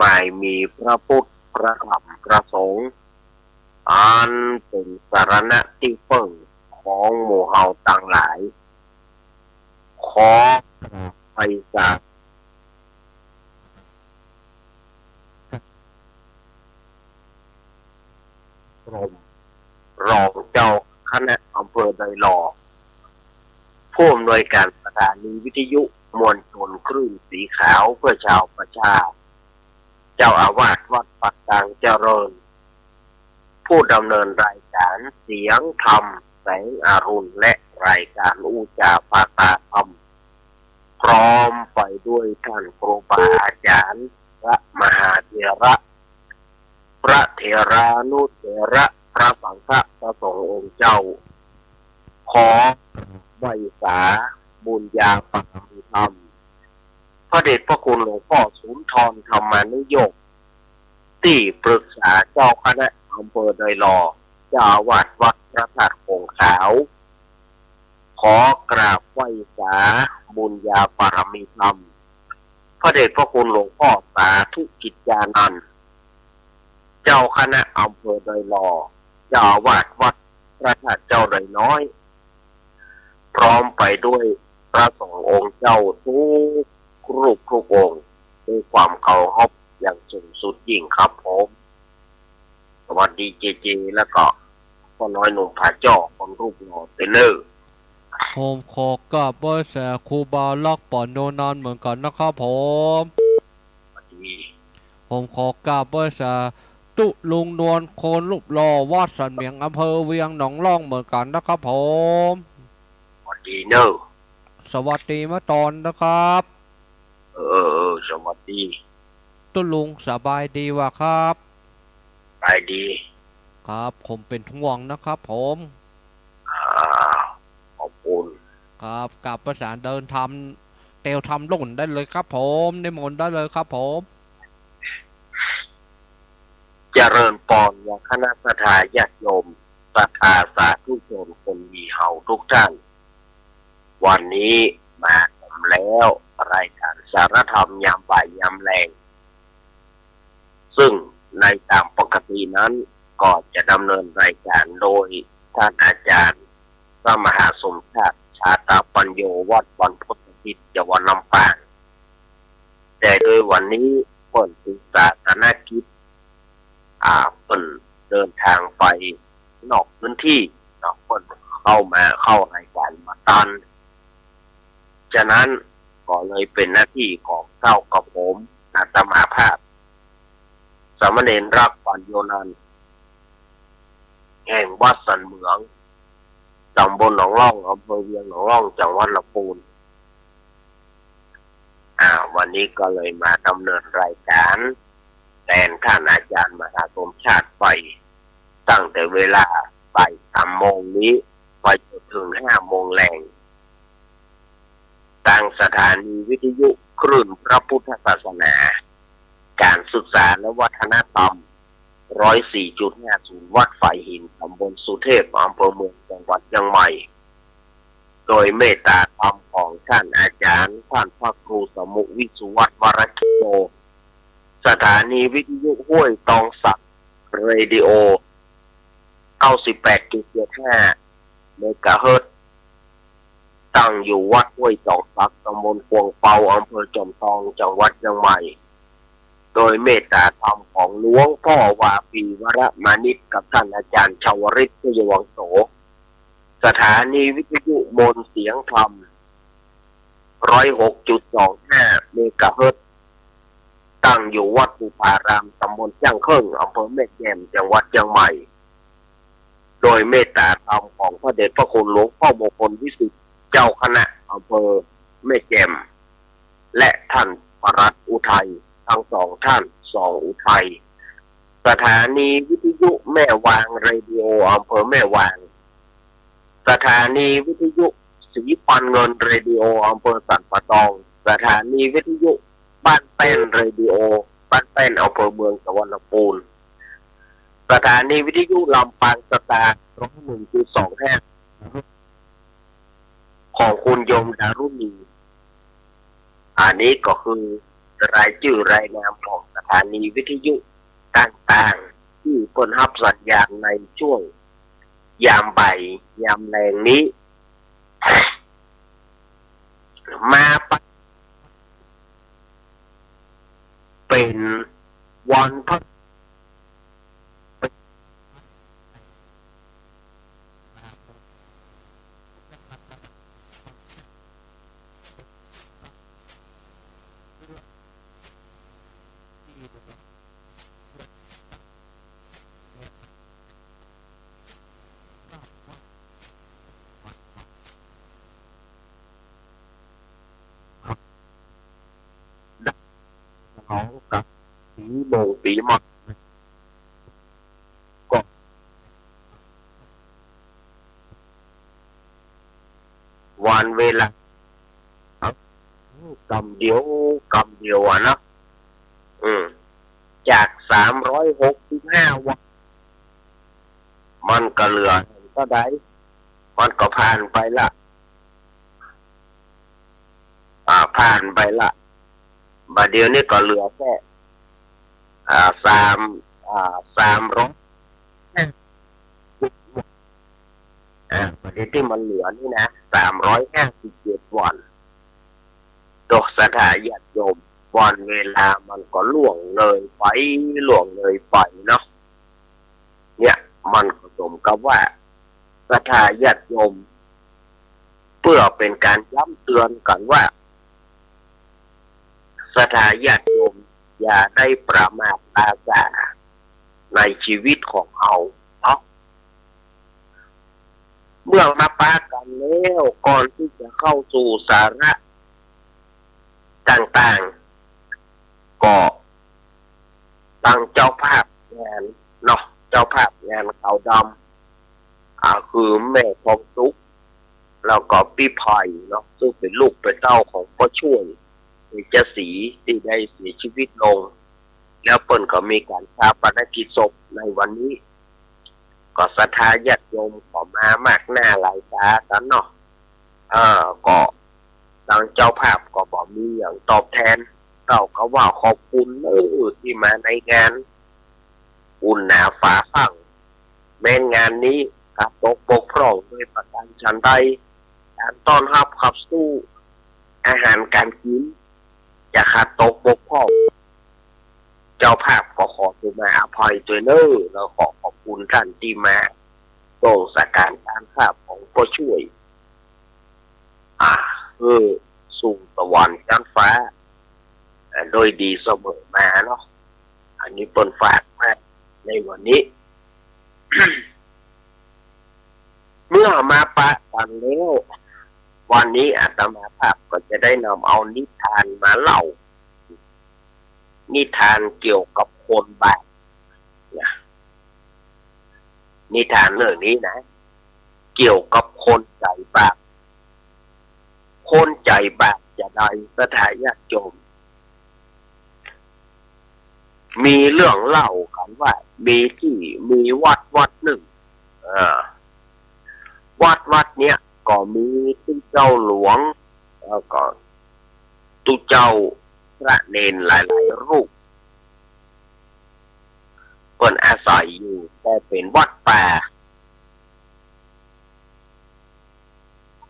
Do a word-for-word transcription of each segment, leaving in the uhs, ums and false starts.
บ่ายมีพระพุทธ พระธรรม พระสงฆ์ อันเป๋นสรณะตี้เปิ้งของหมู่เฮาตังหลาย ขอไหว้สา รองเจ้าคณะอำเภอดอยหล่อ ผู้อำนวยการสถานีวิทยุมวลชนคลื่นสีขาวเพื่อชาวประชา เจ้าอาวาสวัดป่าตางเจริญ ผู้ดำเนินรายการเสียงธรรมแสงอรุณ และรายการอู้จ๋าภาษาธรรม พร้อมไปด้วยท่านครูบาอาจารย์ พระมหาเถระ พระเถรานุเถระ พระสังฆะ พระสงฆ์องค์เจ้า ขอไหว้สาบุญญาบารมีธรรม พระเดชพระคุณหลวงพ่อสุนทรธรรมานุโยค ตี้ปรึกษาเจ้าคณะอำเภอดอยหล่อ เจ้าอาวาสวัดพระธาตุโขงขาว ขอกราบไหว้สาบุญญาบารมีธรรม พระเดชพระคุณหลวงพ่อสาธุกิจจานันท์ เจ้าคณะอำเภอดอยหล่อ เจ้าอาวาสวัดพระธาตุเจ้าดอยน้อย พร้อมไปด้วยพระสงฆ์องค์เจ้าทุกรูปทุกองค์ ด้วยความเคารพอย่างสูงสุดยิ่งครับผม สวัสดีเจเจ แล้วก็ป้อน้อยหนุ่มผาจ้อ คนรูปหล่อเตอเน่อ ผมขอกราบไหว้สาครูบาลักษณ์ ปอโนนานเหมือนกั๋นนะครับผม สวัสดี ผมขอกราบไหว้สาตุ๊ลุงนวล คนรูปหล่อ วัดสันเหมียง อำเภอเวียงหนองล่องเหมือนกั๋นนะครับผม สวัสดีเน่อ สวัสดีแม่ตอนนะครับ เออ เออ เออ สวัสดี ตุ๊ลุงสบายดีวะครับ สบายดี ครับ ผมเป๋นห่วงนะครับผม อ่า ขอบคุณ ครับ กราบไหว้สาเดินธรรม เตียวธรรมรุ่นได้เลยครับผม นิมนต์ได้เลยครับผม เจริญปอน ยังคณะศรัทธาญาติโยม ศรัทธาสาธุชนคนดีเฮาทุกท่าน วันนี้มากั๋นแล้ว รายการสารธรรมยามบ่ายยามแลง ซึ่งในตามปกตินั้นก็จะดำเนินรายการโดยท่านอาจารย์พระมหาสมชาติ ชาตาปัญโญ วัดบรรพตสถิต จังหวัดลำปาง แต่โดยวันนี้เปิ้นติดศาสนกิจ อ่า เปิ้นเดินทางไปนอกพื้นที่เนาะ เปิ้นเข้ามา เข้ารายการบ่ตัน ฉะนั้นก็เลยเป๋นหน้าตี้ของเต้ากับผม อาตมาภาพ สามเณรรัก ปัญโญนันท์ แห่งวัดสันเหมือง ตำบลหนองล่อง อำเภอเวียงหนองล่อง จังหวัดลำพูน อ่า วันนี้ก็เลยมาดำเนินรายการแตนท่านอาจารย์มหาสมชาติไป ตั้งแต่เวลาบ่ายสามโมงนี้ ไปจนถึงห้าโมงแลง ตางสถานีวิทยุคลื่นพระพุทธศาสนา ก๋านศึกษาและวัฒนธรรม ร้อยสี่จุดห้าศูนย์ วัดฝายหิน ตำบลสุเทพ อำเภอเมือง จังหวัดเจียงใหม่ โดยเมตตาธรรมของท่านอาจารย์ ท่านพระครูสมุวิสุวัฒน์ วรกิโจ สถานีวิทยุห้วยตองสัก เรดิโอ เก้าสิบแปดจุดเจ็ดห้า เมกะเฮิรตซ์ ตั้งอยู่วัดห้วยตองสัก ตำบลขวงเปา อำเภอจอมทอง จังหวัดเจียงใหม่ โดยเมตตาธรรมของหลวงพ่อวาปี วรมานิช กับท่านอาจารย์ชวริต ชัยวังโส สถานีวิทยุมนต์เสียงธรรม ร้อยหกจุดสองห้า เมกะเฮิรตซ์ ตั้งอยู่วัดบุพาราม ตำบลจ้างเคิ่ง อำเภอแม่แจ่ม จังหวัดเจียงใหม่ โดยเมตตาธรรมของพระเดชพระคุณหลวงพ่อมงคลวิสิทธิ์ เจ้าคณะอำเภอแม่แจ่ม และท่านปลัดอุทัย ทั้งสองท่าน สองอุทัย สถานีวิทยุแม่วาง เรดิโอ อำเภอแม่วาง สถานีวิทยุสีปันเงิน เรดิโอ อำเภอสันป่าตอง สถานีวิทยุบ้านแป้น เรดิโอ บ้านแป้น อำเภอเมือง จังหวัดลำพูน สถานีวิทยุลำปางสตาร์ ร้อยหนึ่งจุดสองห้า ของคุณโยมดารุณี อันนี้ก็คือรายจื้อรายนามของสถ ถานีวิทยุต่างๆ ตี้เปิ้นฮับสัญญาณในช่วงยามบ่ายยามแลงนี้ มาปะ เป๋นวันพฤ- ของกับปี๋มงปี๋ใหม่ ก็วันเวลา กำเดียว กำเดียวอะเนาะ อืม จากสามร้อยหกสิบห้าวัน มันก็เหลือเท่าใด มันก็ผ่านไปละ อ่า ผ่านไปละ บ่าเดี่ยวนี้ก็เหลือแค่ อ่า สาม อ่า สามร้อย อ่า บ่าเดี่ยวตี้มันเหลือนี่นะ สามร้อยห้าสิบเจ็ดวัน โตศรัทธาญาติโยม วันเวลามันก็ล่วงเลยไป ล่วงเลยไปเนาะ เนี่ย มันก็สมกับว่า ศรัทธาญาติโยม เปื้อเป๋นก๋านย้ำเตือนกั๋นว่า ศรัทธาญาติโยม อย่าได้ประมาทตาสาในชีวิตของเฮาเนาะ เมื่อมาปะกั๋นแล้ว ก่อนตี้จะเข้าสู่สาระต่างๆ ก็ตังเจ้าภาพงานเนาะ เจ้าภาพงานขาวดำ อ่า คือแม่ทองสุข แล้วก็ปี้ไพเนาะ ซึ่งเป๋นลูกเป๋นเต้าของป้อช่วย เตชะศรี ตี้ได้เสียชีวิตลง แล้วเปิ้นก็มีก๋านฌาปนกิจศพในวันนี้ ก็ศรัทธาญาติโยมก็มามากหน้าหลายต๋ากั๋นเนาะ เออ ก็ตังเจ้าภาพก็บ่มีหยังตอบแทน เต้าก็ว่าขอบคุณเน้อตี้มาในงาน อุ่นหนาฝาฝั่ง แม้นงานนี้ขาดตกบกพร่องโดยประก๋านฉันใด ก๋านต้อนฮับขับสู้ อาหารก๋านกิ๋น จะขาดตกบกพร่อง เจ้าภาพก็ขอสุมาอภัยตวยเน้อ แล้วขอขอบคุณต้านตี้มาส่งสการต้านภาพของป้อช่วย อ่า หื้อสู่สวรรค์ชั้นฟ้า อ่า โดยดีเสมอมาเนาะ อันนี้เปิ้นฝากมาในวันนี้ เมื่อมาปะกั๋นแล้ว วันนี้อาตมาภาพก็จะได้นำเอานิทานมาเล่า นิทานเกี่ยวกับคนบาปนะ นิทานเรื่องนี้นะ เกี่ยวกับคนใจ๋บาป คนใจ๋บาปจาใด ศรัทธาญาติโยม มีเรื่องเล่ากั๋นว่า มีตี้ มีวัดวัดนึ่ง เออ วัดวัดเนี้ยก็มีตุ๊เจ้าหลวง แล้วก็ตุ๊เจ้าพระเณรหลายๆ รูป เปิ้นอาศัยอยู่ แต่เป๋นวัดป่า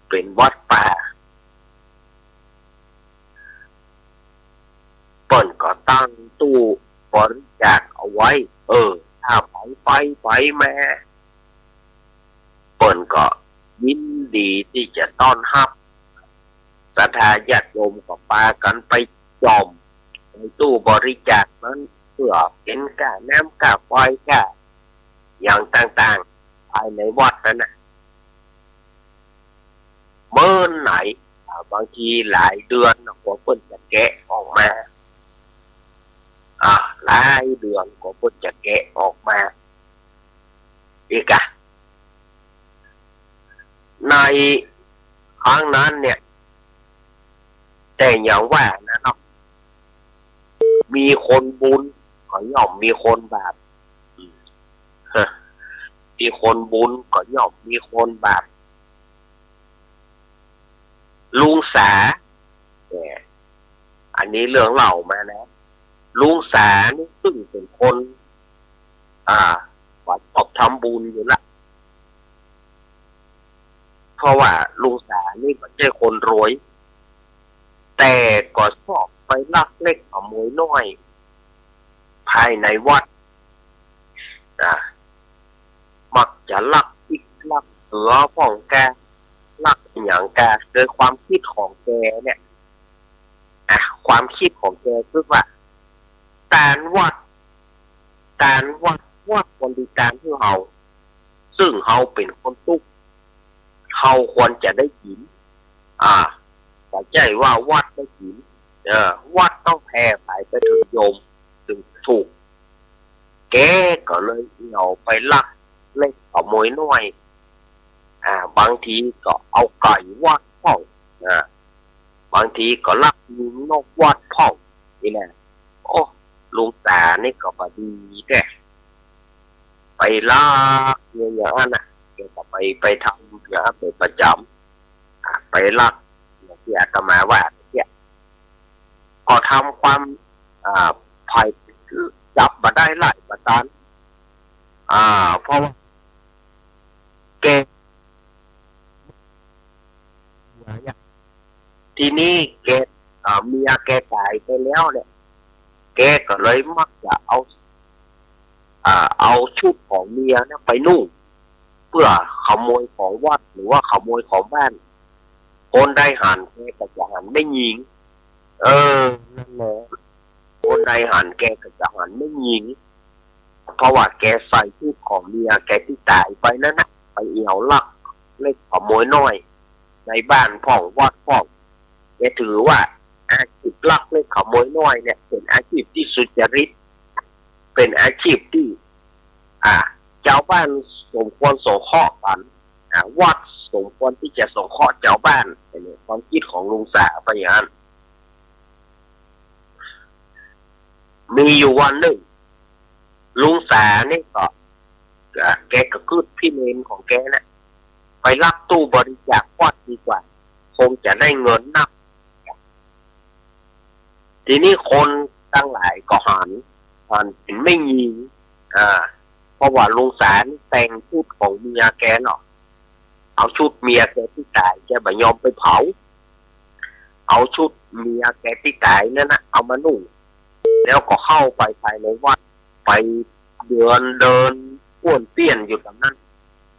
เป๋นวัดป่า เปิ้นก็ตั้งตู้บริจาคเอาไว้ เออ ถ้าใผไปใผมา เปิ้นก็ยินดีตี้จะต้อนฮับ ศรัทธาญาติโยมก็ปากั๋นไปจ่อมในตู้บริจาคนั้น เปื้อเป๋นก้าน้ำก้าไฟก้าหยังต่างๆ ภายในวัดนั้นนะ เมินไหน อ่า บางทีหลายเดือนกว่าเปิ้นจะแกะออกมา อ่า หลายเดือนกว่าเปิ้นจะแกะออกมา อีกอะ ในครั้งนั้นเนี่ย แต่อย่างว่านะเนาะ มีคนบุญก็ย่อมมีคนบาป อืม มีคนบุญก็ย่อมมีคนบาป ลุงสา เนี่ย อันนี้เรื่องเล่ามานะ ลุงสานี่ซึ่งเป๋นคน อ่า ว่าชอบทำบุญอยู่ละ เพราะว่าลุงสานี่บ่ใจ้คนรวย แต่ก็ชอบไปลักเล็กขโมยน้อย ภายในวัด อ่า มักจะลักอิฐลักเสือพ่องแก ลักอะหยังแก โดยความกึ๊ดของแกเนี่ย อ่ะ ความกึ๊ดของแกคือว่า ตานวัด ตานวัด วัดควรดีตานหื้อเฮา ซึ่งเฮาเป๋นคนตุ๊ก เฮาควรจะได้กิ๋น อ่า บ่ใจ้ว่าวัดได้กิ๋น เออ วัดต้องแผ่ไป ไปเถิงโยม จึงถูก แกก็เลยเอี่ยวไปลักเล็กขโมยน้อย อ่า บางทีก็เอาไก่วัดพ่อง อ่า บางทีก็ลักยิงนกวัดพ่อง นี่แหละ โอ้ ลุงสานี่ก็บ่ดีแต๊ ไปลักเยียะอย่างอั้นน่ะ แกก็ไป ไปทำอย่างอั้นเป๋นประจ๋ำ อ่า ไปลัก อย่างตี้อาตมาว่าเมื่อกี้ ก็ทำความ อ่า ใผ่ จับบ่ได้หลายประก๋าน อ่า เพราะว่าแก ทีนี้แก อ่า เมียแกต๋ายไปแล้วเนี่ย แกก็เลยมักจะเอา อ่า เอาชุดของเมียเนี่ยไปนุ่ง เปื้อขโมยของวัดหรือว่าขโมยของบ้าน คนใดหันแกก็จะหันแม่ญิง เออ นั่นแหละ คนใดหันแกก็จะหันแม่ญิง เพราะว่าแกใส่ชุดของเมียแกตี้ต๋ายไปนั้นน่ะ ไปเอี่ยวลักเล็กขโมยน้อย ในบ้านพ่องวัดพ่อง แกถือว่าอาชีพลักเล็กขโมยน้อยเนี่ยเป๋นอาชีพตี้สุจริต เป๋นอาชีพตี้ อ่า จาวบ้านสมควรสงเคราะห์กั๋น อ่า วัดสมควรตี้จะสงเคราะห์จาวบ้าน อันนี้ความกึ๊ดของลุงสาไปอย่างอั้น มีอยู่วันนึ่ง ลุงสานี่ก็ อ่า แกก็กึ๊ดพิเรนของแกน่ะ ไปลักตู้บริจาควัดดีกว่า คงจะได้เงินนัก ทีนี้คนตังหลายก็หัน หันเป๋นแม่ญิง อ่า เพราะว่าลุงสานี่แต่งชุดของเมียแกเนาะ เอาชุดเมียแกตี้ต๋าย แกบ่ยอมไปเผา เอาชุดเมียแกตี้ต๋ายนั้นน่ะ เอามานุ่ง แล้วก็เข้าไปภายในวัด ไปเดิน เดินป้วนเปี้ยนอยู่ต๋ามนั้น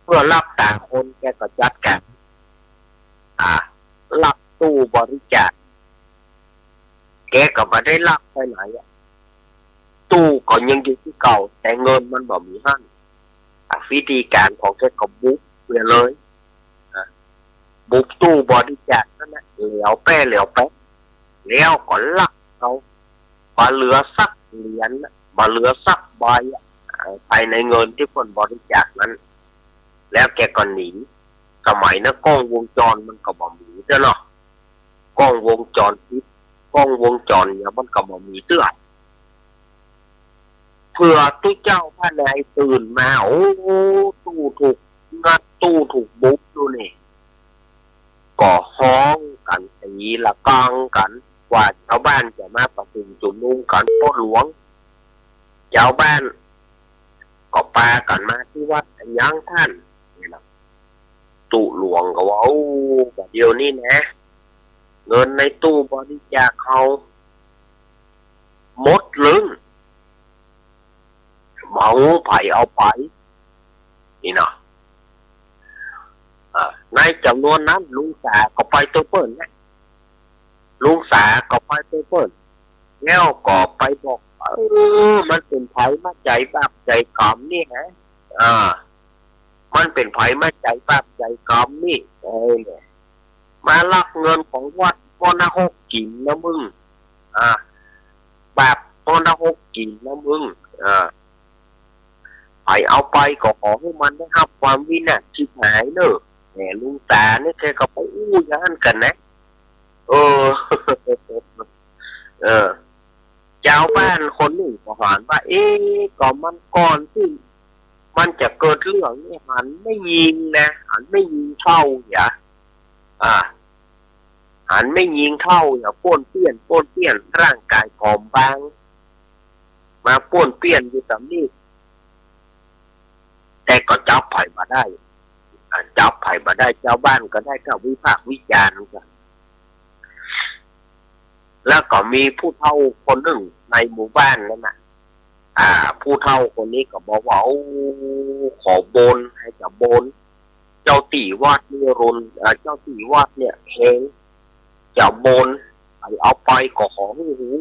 เปื้อลับต๋าคน แกก็จัดก๋าน อ่า ลักตู้บริจาค แกก็บ่ได้ลักไปไหนอะ ตู้ก็ยังอยู่ตี้เก่า แต่เงินมันบ่มีหั้น อ่ะ วิธีก๋านของแกก็บุกไปเลย อ่ะ บุกตู้บริจาคนั้นน่ะ เหลียวแป๊เหลียวแป๊ แล้วก็ลักเอา บ่เหลือสักเหรียญน่ะ บ่เหลือสักใบอะ อ่า ภายในเงินตี้เปิ้นบริจาคนั้น แล้วแกก็หนี สมัยนั้นกล้องวงจรมันก็บ่มีเตื้อเนาะ กล้องวงจรปิด กล้องวงจรหยังมันก็บ่มีเตื้อ เผื่อตุ๊เจ้าพระนายตื่นมา โอ้ ตู้ถูกงัด ตู้ถูกบุกอยู่นี่ ก็ฮ้องกั๋น ตีระฆังกั๋น กว่าจาวบ้านจะมาประชุมจุมนุมกั๋น ป้นหลวง จาวบ้านก็ปากั๋นมาตี้วัด อะหยังต้าน นี่นะ ตุ๊หลวงก็ว่า โอ้ บ่าเดี่ยวนี้นะ เงินในตู้บริจาคเฮาหมดลึ้ง บ่ฮู้ใผเอาไป นี่เนาะ เอ่อ ในจ๋ำนวนนั้น ลุงสาก็ไปตวยเปิ้นนะ ลุงสาก็ไปตวยเปิ้น แล้วก็ไปบอก เออ มันเป๋นใผมาใจ๋บาปใจ๋ก๋รรมนี่ฮะ อ่า มันเป๋นใผมาใจ๋บาปใจ๋ก๋รรมนี่ เออ เนี่ย มาลักเงินของวัด มรณะหกกิ๋นนะมึง อ่า บาปมรณะหกกิ๋นนะมึง อ่า ใผเอาไปก็ขอหื้อมันได้ฮับความวินาศฉิบหายเน่อ แหม ลุงสานี่แกก็ไปอู้อย่างนั้นกั๋นนะ เออ เออ จาวบ้านคนนึ่งก็หันว่า เอ๊ะ ก็มันก่อนตี้มันจะเกิดเรื่องนี่ หันแม่ญิงนะ หันแม่ญิงเฒ่าเหีย อ่า หันแม่ญิงเฒ่าเหีย ป้วนเปี้ยน ป้วนเปี้ยน ร่างก๋ายผอมบาง มาป้วนเปี้ยนอยู่ต๋ามนี้ แต่ก็จับใผบ่ได้ อ่า จับใผบ่ได้ จาวบ้านก็ได้แต่วิพากษ์วิจารณ์กั๋น แล้วก็มีผู้เฒ่าคนนึ่งในหมู่บ้านนั้นน่ะ อ่า ผู้เฒ่าคนนี้ก็บอกว่า โอ้ ขอบน หื้อจะบน เจ้าตี้วัดนี่รุน เอ่อ เจ้าตี้วัดเนี่ยแฮง จะบน ใผเอาไปก็ขอหื้อฮู้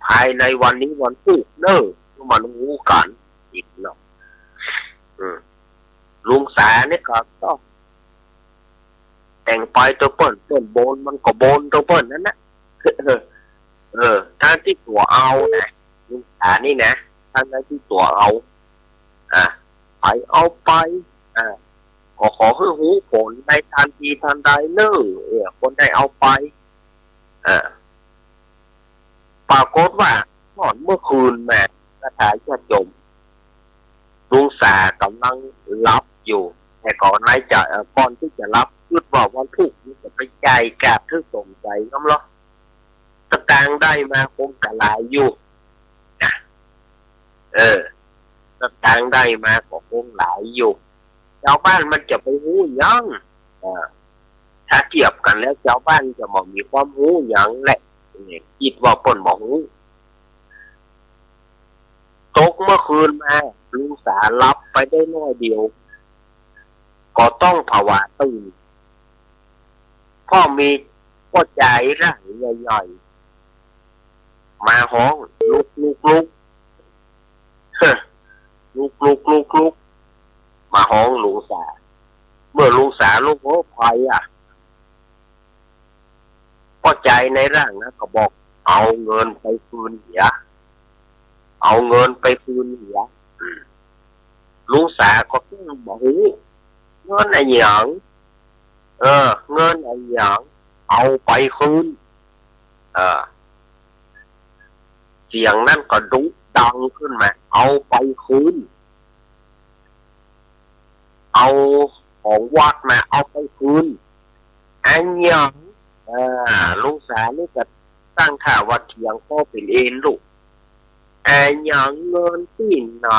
ภายในวันนี้วันพูกเน่อ หื้อมันฮู้กั๋น อิกเนาะ อืม ลุงสาเนี่ยก็ต้อง แต่งไปเต๊อะเปิ้น เปิ้นบนมันก็บนเต๊อะเปิ้นนั้นนะ เออ เออ ตังตี้ตั๋วเอานะ ลุงสานี่นะ ตังตี้ตั๋วเอา อ่ะ ใผเอาไป อ่ะ ก็ขอหื้อฮู้ผลในตันทีตันใดเน่อ เออ คนใดเอาไป อ่ะ ปรากฏว่า ต๋อนเมื่อคืนมา ศรัทธาญาติโยม ลุงสาก่ำลังหลับอยู่ แต่ก่อนในใจ๋ เอ่อ ก่อนตี้จะหลับ กึ๊ดว่าวันพูกนี่จะไปจ่ายกาบหื้อสมใจ๋น้ำลอ สตางค์ได้มาคงกะหลายอยู่นะ เออ สตางค์ได้มาก็คงหลายอยู่ จาวบ้านมันจะไปฮู้หยัง เออ ถ้าเทียบกั๋นแล้วจาวบ้านจะบ่มีความฮู้หยังแหละ เออ กึ๊ดว่าเปิ้นบ่ฮู้ ตกเมื่อคืนมา ลุงสาหลับไปได้น้อยเดียว ก็ต้องผวาตื่น เพราะมีป้อจายร่างใหญ่ๆ มาฮ้อง ลุก ลุก ลุก เฮ้อ ลุก ลุก ลุก ลุก มาฮ้องลุงสา เมื่อลุงสาลุก โอ้ ใผอะ ป้อจายในร่างนะก็บอก เอาเงินไปคืนเหีย เอาเงินไปคืนเหีย อืม ลุงสาก็แกล้งบ่ฮู้ เงินอะหยัง เออ เงินอะหยัง เอาไปคืน เออ เสียงนั้นก็ดุดังขึ้นมา เอาไปคืน เอาของวัดมา เอาไปคืน อะหยัง อ่า ลุงสานี่ก็ตั้งท่าว่าเถียงข้อเป๋นเอนลูก อะหยัง เงินตี้ไหน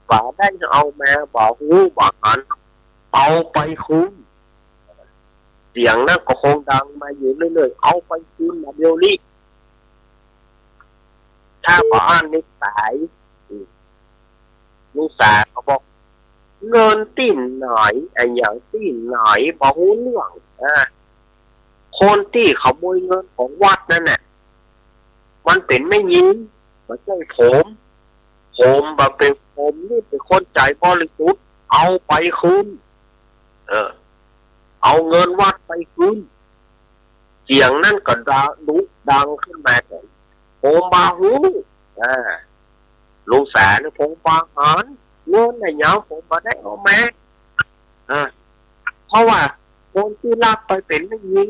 บ่าได้เอามา บ่าฮู้บ่าหัน เอาไปคืน เสียงนั้นก็คงดังมาอยู่เรื่อยๆ เอาไปคืนมาเดี๋ยวนี้ ถ้าบ่อั้นนี่ต๋าย อืม ลุงสาก็บอก เงินตี้ไหน อะหยังตี้ไหน บ่ฮู้เรื่อง อ่า คนตี้ขโมยเงินของวัดนั้นน่ะ มันเป๋นแม่ญิง บ่ใจ้ผม ผมบ่าเป๋น ผมนี่เป๋นคนใจ๋บริสุทธิ์ เอาไปคืน เออ เอาเงินวัดไปคืน เสียงนั้นก็ดา ดุดังขึ้นมา ผมบ่ฮู้ อ่า ลุงสานี่ ผมบ่หัน เงินอะหยัง ผมบ่ได้เอามา อ่า เพราะว่าคนตี้ลักไปเป๋นแม่ญิง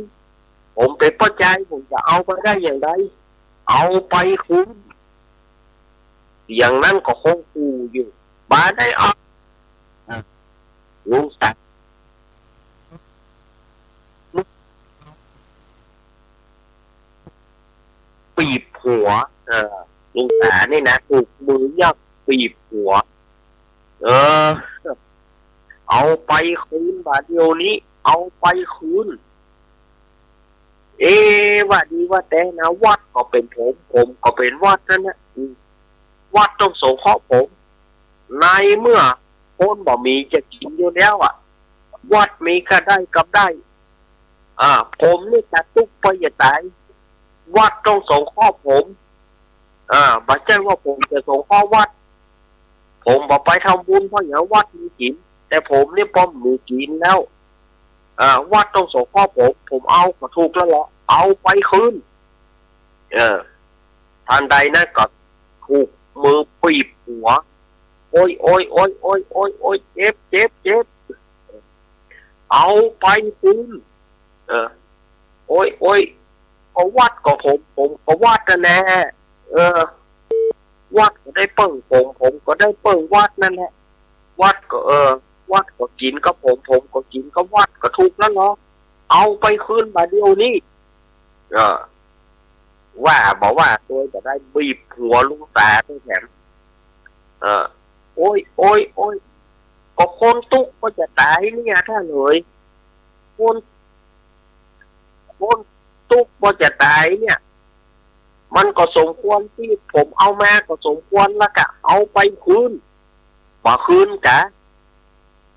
ผมเป๋นป้อจาย ผมจะเอามาได้อย่างใด เอาไปคืน เสียงนั้นก็คงขู่อยู่ บ่าได้เอา อ่ะ ลุงสาปีบหัว เออ ลุงสานี่นะ ถูกมือยักษ์ปีบหัว เออ เอาไปคืนบ่าเดี๋ยวนี้ เอาไปคืน เอ๊ะ ว่าดีว่าแต๊นะ วัดก็เป๋นผม ผมก็เป๋นวัดนั้นนะ อืม วัดต้องสงเคราะห์ผม ในเมื่อคนบ่มีจะกิ๋นอยู่แล้วอะ วัดมีกำได้กำได้ อ่า ผมนี่จะตุ๊กข์ไปจะต๋าย วัดต้องสงเคราะห์ผม อ่า บ่ใจ้ว่าผมจะสงเคราะห์วัด ผมบ่ไปทำบุญเพราะหยังวัดมีกิ๋น แต่ผมนี่ป้อมมีกิ๋นแล้ว อ่า วัดต้องสงเคราะห์ผม ผมเอาก็ถูกแล้วแหละ เอาไปคืน เออ ทันใดนั้นก็ถูกมือปีบหัว โอ๊ย โอ๊ย โอ๊ย เจ็บ เจ็บ เจ็บ เอาไปคืน เออ โอ๊ย โอ๊ย ก็วัดก็ผม ผมก็วัดนั่นแหละ เออ วัดก็ได้เปิ้งผม ผมก็ได้เปิ้งวัดนั่นแหละ วัดก็ เออ วัดก็กิ๋นกับผม ผมก็กิ๋นกับวัด ก็ถูกแล้วเนาะ เอาไปคืนบ่าเดี๋ยวนี้ เออ ว่าบ่ว่าตวยบ่ได้ บีบหัวลุงสาตวยแถม เออ โอ๊ย โอ๊ย โอ๊ย ก็คนตุ๊กข์ก็จะต๋ายเนี่ยต้านเอ๋ย คน คนตุ๊กข์ก็จะต๋ายเนี่ย มันก็สมควรตี้ผมเอามาก็สมควรแล้วก็เอาไปคืน บ่คืนกา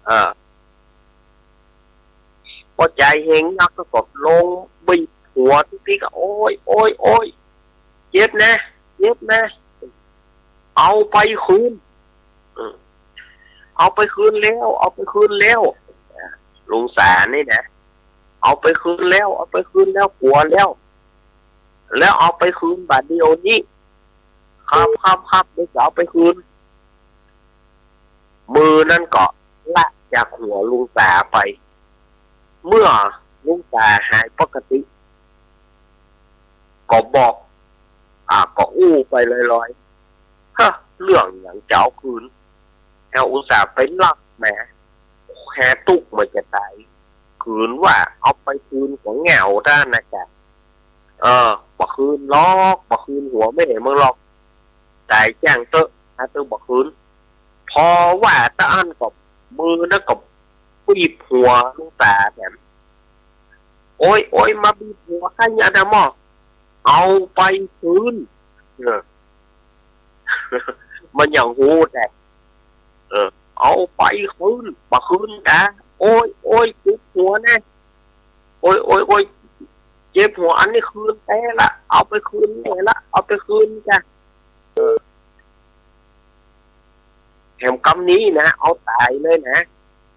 เออ ป้อจายเฮงนักก็ลงบีบหัวตี้ๆ ก็ โอ๊ย โอ๊ย โอ๊ย เจ็บนะ เจ็บนะ เอาไปคืน อืม เอาไปคืนแล้ว เอาไปคืนแล้ว ลุงสานี่นะ เอาไปคืนแล้ว เอาไปคืนแล้ว กั๋วแล้ว แล้วเอาไปคืนบ่าเดี่ยวนี้ ครับ ครับ ครับ เดี๋ยวจะเอาไปคืน มือนั้นก็ละจากหัวลุงสาไป เมื่อลุงสาหายปกติ ก็บอก อ่า ก็อู้ไปลอยๆ ฮะ เรื่องหยังจะเอาคืน แฮอุตส่าห์ไปลักมา แฮตุ๊กข์มาจะต๋าย ขืนว่าเอาไปคืนก็แง่วต้านนะจ๊ะ เออ บ่คืนหรอก บ่คืนหัวแม่มึงหรอก ต๋ายจ้างเต๊อะ ถ้าเต๊อะบ่คืน พอว่าตะอั้นก็มือนั้นก็บีบหัวลุงสาแถม โอ๊ย โอ๊ย มาบีบหัวข้าเนี่ยนะหม้อ เอาไปคืน เออ มันอย่างฮู้แต่ เออ เอาไปคืน บ่คืนกา โอ๊ย โอ๊ย เจ็บหัวแน่ โอ๊ย โอ๊ย โอ๊ย เจ็บหัว อันนี้คืนแต๊ละ เอาไปคืนแน่ละ เอาไปคืนจ้ะ เออ แถมกำนี้นะ เอาต๋ายเลยนะ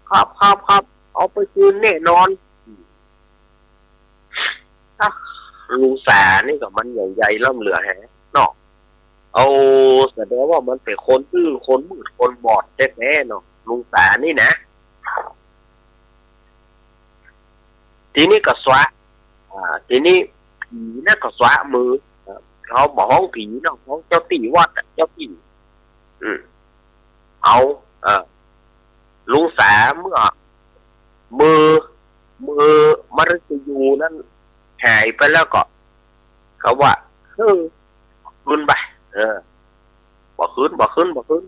ครับ ครับ ครับ เอาไปคืนแน่นอน อ่ะ ลุงสานี่ก็มันใหญ่ๆ ล้ำเหลือแฮะเนาะ เอา แสดงว่ามันเป๋นคนตื้อ คนมืด คนบอดแต๊ๆ เนาะ ลุงสานี่นะ ทีนี้ก็สวะ อ่า ทีนี้ผีน่ะก็สวะมือ เฮาบ่ฮ้องผีเนาะ ฮ้องเจ้าตี้วัดอะ เจ้าตี้ อืม เอา เออ ลุงสาเมื่อ มือ มือมฤตยูนั้นหายไปแล้วก็ เขาว่า เออ คืนไป เออ บ่คืน บ่คืน บ่คืน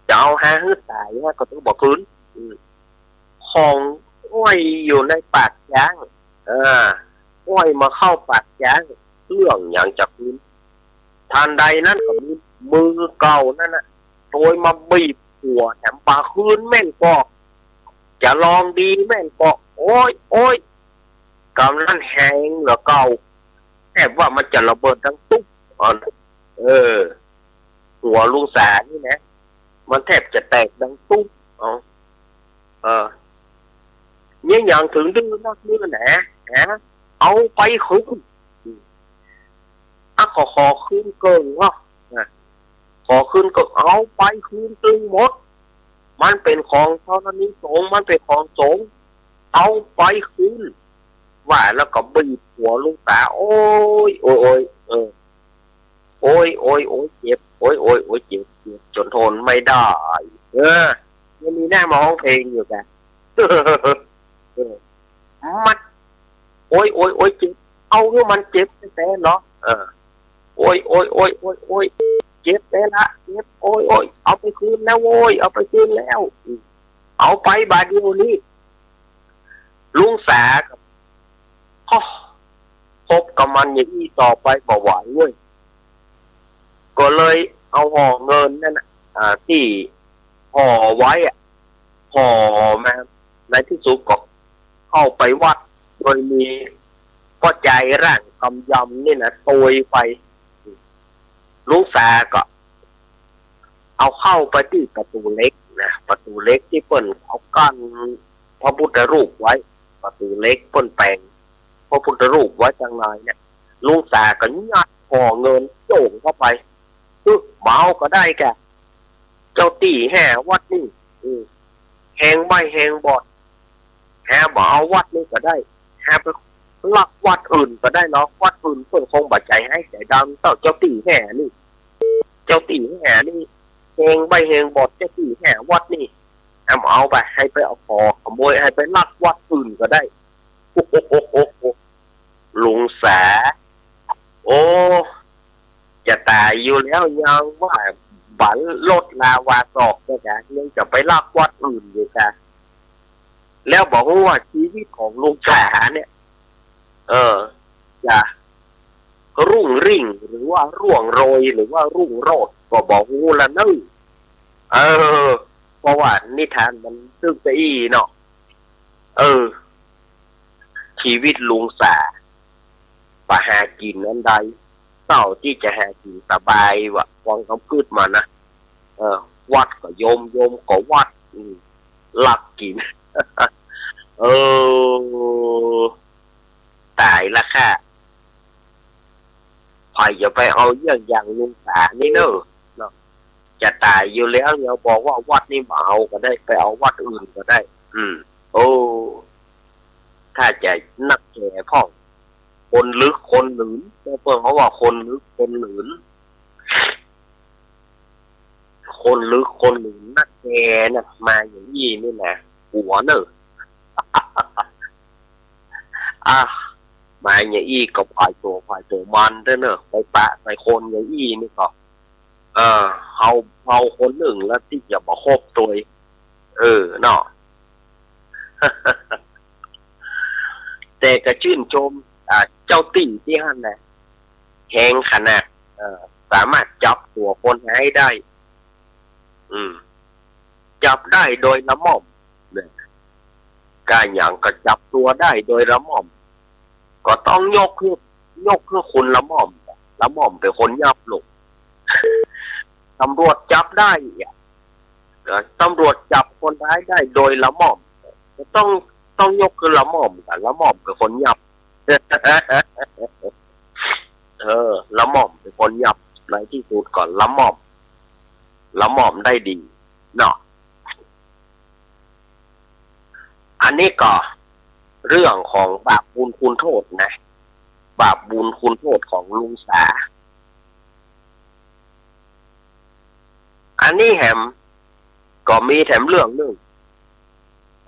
จะเอาหาหื้อต๋ายนะ ก็ต้องบ่คืน อืม ของอ้อยอยู่ในปากจ๊าง เออ อ้อยมาเข้าปากจ๊าง เรื่องหยังจะคืน ทันใดนั้นก็มีมือเก่านั้นน่ะ ตวยมาบีบหัวแถม บ่าคืนแม่นก็ จะลองดีแม่นก็ โอ๊ย โอ๊ย กำนั้นแฮงเหลือเก่า แทบว่ามันจะระเบิดดังตุ๊บ เออ หัวลุงสานี่นะ มันแทบจะแตกดังตุ๊บ เอา เออ เนี่ยหยังเถิงดื้อนักดื้อหนา ฮะ เอาไปคืน อ่ะ ขอ ขอคืนเกิ่งเนาะ นะ ขอคืนเกิ่ง เอาไปคืนตึงหมด มันเป๋นของธรณีสงฆ์ มันเป๋นของสงฆ์ เอาไปคืน ว่าแล้วก็บีบหัวลุงสา โอ๊ย โอ๊ย โอ๊ย เออ โอ๊ย โอ๊ย โอ๊ย เจ็บ โอ๊ย โอ๊ย โอ๊ย เจ็บ เจ็บ จนทนไม่ได้ เออ ยังมีหน้ามาฮ้องเพลงอยู่กะ เออ มัด โอ๊ย โอ๊ย โอ๊ย เจ็บ เอาหื้อมันเจ็บแต๊ๆ เนาะ เออ โอ๊ย โอ๊ย โอ๊ย โอ๊ย โอ๊ย เจ็บแต๊ละ เจ็บ โอ๊ย โอ๊ย เอาไปคืนแล้วโว้ย เอาไปคืนแล้ว อืม เอาไปบ่าเดี่ยวนี้ ลุงสาก็ โอ้ คบกับมันอย่างอี้ต่อไปบ่ไหวเว้ย ก็เลยเอาห่อเงินนั่นน่ะ อ่า ตี้ห่อไว้อะ ห่อมา ในตี้สุดก็เข้าไปวัด โดยมีป้อจายร่างกำยำนี่นะ ตวยไป ลุงสาก็ เอาเข้าไปตี้ประตู๋เหล็กนะ ประตู๋เหล็กตี้เปิ้นเอากั้นพระพุทธรูปไว้ ประตู๋เหล็กเปิ้นแป๋งพระพุทธรูปไว้ตังในเนี่ย ลุงสาก็ยัดห่อเงินโจ้งเข้าไป อึ๊ะ บ่เอาก็ได้กะ เจ้าตี้แฮ่วัดนี่ อืม แฮงใบ้แฮงบอด แฮ่บ่เอาวัดนี่ก็ได้ แฮ่ไปลักวัดอื่นก็ได้เนาะ วัดอื่นเปิ้นคงบ่ใจ๋ฮ้ายใจ๋ดำเต้าเจ้าตี้แฮ่นี่ เจ้าตี้แฮ่นี่ แฮงใบ้แฮงบอด เจ้าตี้แฮ่วัดนี่ แฮ่บ่เอาไป หื้อไปเอาขอขโมย หื้อไปลักวัดอื่นก็ได้ โอ้โห ลุงสา โอ้ จะต๋ายอยู่แล้วยังว่าบ่ลดลาวาสอกเน่ยกะ ยังจะไปลักวัดอื่นอยู่กะ แล้วบ่ฮู้ว่าจีวิตของลุงสาเนี่ย เออ จะรุ่งริ่งหรือว่าร่วงโรยหรือว่ารุ่งโรจน์ก็บ่ฮู้ละเน่อ เออ เพราะว่านิทานมันตึงไปอี้เนาะ เออ จีวิตลุงสา บ่หากิ๋นอันใด เต้าตี้จะหากิ๋นสบายวะ ความกำกึ๊ดมันนะ เออ วัดก็โยม โยมก็วัด อืม ลักกิ๋น เออ ต๋ายละค่ะ ใผจะไปเอาเยี่ยงอย่างลุงสานี่เน่อ เนาะ จะต๋ายอยู่แล้ว ยังบอกว่าวัดนี้บ่เอาก็ได้ ไปเอาวัดอื่นก็ได้ อืม โอ้ ถ้าจะนักแก่พ่อง คนลึกคนหลืน เปิ้นเขาว่าคนลึกคนหลืน คนลึกคนหลืนนักแก่นะ มาอย่างอี้นี่นะ หัวเน่อ อ่ะ มาอย่างอี้ก็ผ่ายตั๋ว ผ่ายตั๋วมันเต๊อะเน่อ ไปปะไปคนอย่างอี้นี่ก็ เออ เฮา เฮาคนนึ่งแล้วตี้จะบ่คบตวย เออ เนาะ แต่ก็จื้นจม อ่า เจ้าตี้ตี้หั้นแหละ แฮงขนาด เออ สามารถจับตั๋วคนฮ้ายได้ อืม จับได้โดยละม่อม เนี่ย กาหยังก็จับตั๋วได้โดยละม่อม ก็ต้องยกหื้อ ยกหื้อคุณละม่อม ละม่อมเป๋นคนยับลูก ตำรวจจับได้อะ เอ่อ ตำรวจจับคนฮ้ายได้โดยละม่อม ก็ต้อง ต้องยกหื้อละม่อมก่อ ละม่อมเป๋นคนยับ เออ ละม่อมเป๋นคนยับ ในตี้สุดก็ละม่อม ละม่อมได้ดี เนาะ อันนี้ก็เรื่องของบาปบุญคุณโทษนะ บาปบุญคุณโทษของลุงสา อันนี้แหมก็มีแถมเรื่องนึ่ง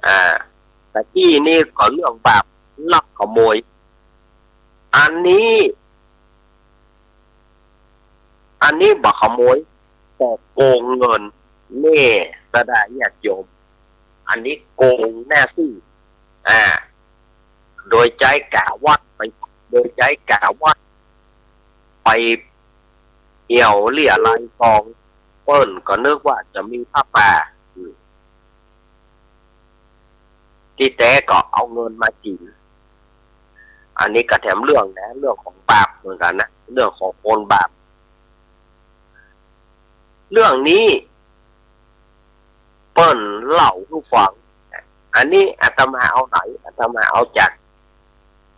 อ่า ตะกี้นี่ก็เรื่องบาปลักขโมย อันนี้ อันนี้บ่ขโมย แต่โกงเงิน แน่ สะดาญาติโยม อันนี้โกงแน่ซื่อ อ่า โดยใจ๊ก๋าวัดไป โดยใจ๊ก๋าวัด ไปเอี่ยวเลี้ยรายซอง เปิ้นก็นึกว่าจะมีผ้าป่า อืม ตี้แต๊ก็เอาเงินมากิ๋น อันนี้ก็แถมเรื่องนะ เรื่องของบาปเหมือนกั๋นนะ เรื่องของคนบาป เรื่องนี้เปิ้นเล่าหื้อฟัง อันนี้อาตมาเอาไหน อาตมาเอาจาก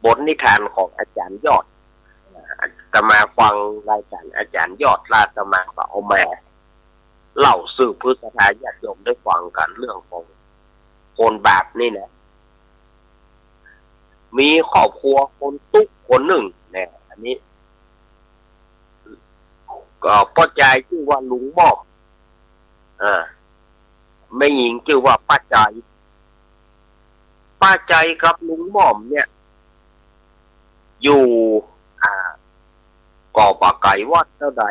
บทนิทานของอาจ๋ารย์ยอด อาตมาฟังรายก๋านอาจ๋ารย์ยอด แล้วอาตมาก็เอามาเล่าสืบหื้อศรัทธาญาติโยมได้ฟังกั๋น เรื่องของคนบาปนี่นะ มีครอบครัวคนตุ๊กข์คนนึ่งนะ อันนี้ ก็ป้อจายจื้อว่าลุงม่อม อ่า แม่ญิงจื้อว่าป้าจาย ป้าจายกับลุงม่อมเนี่ย อยู่ อ่า ก็บ่ไก๋วัดเต้าใด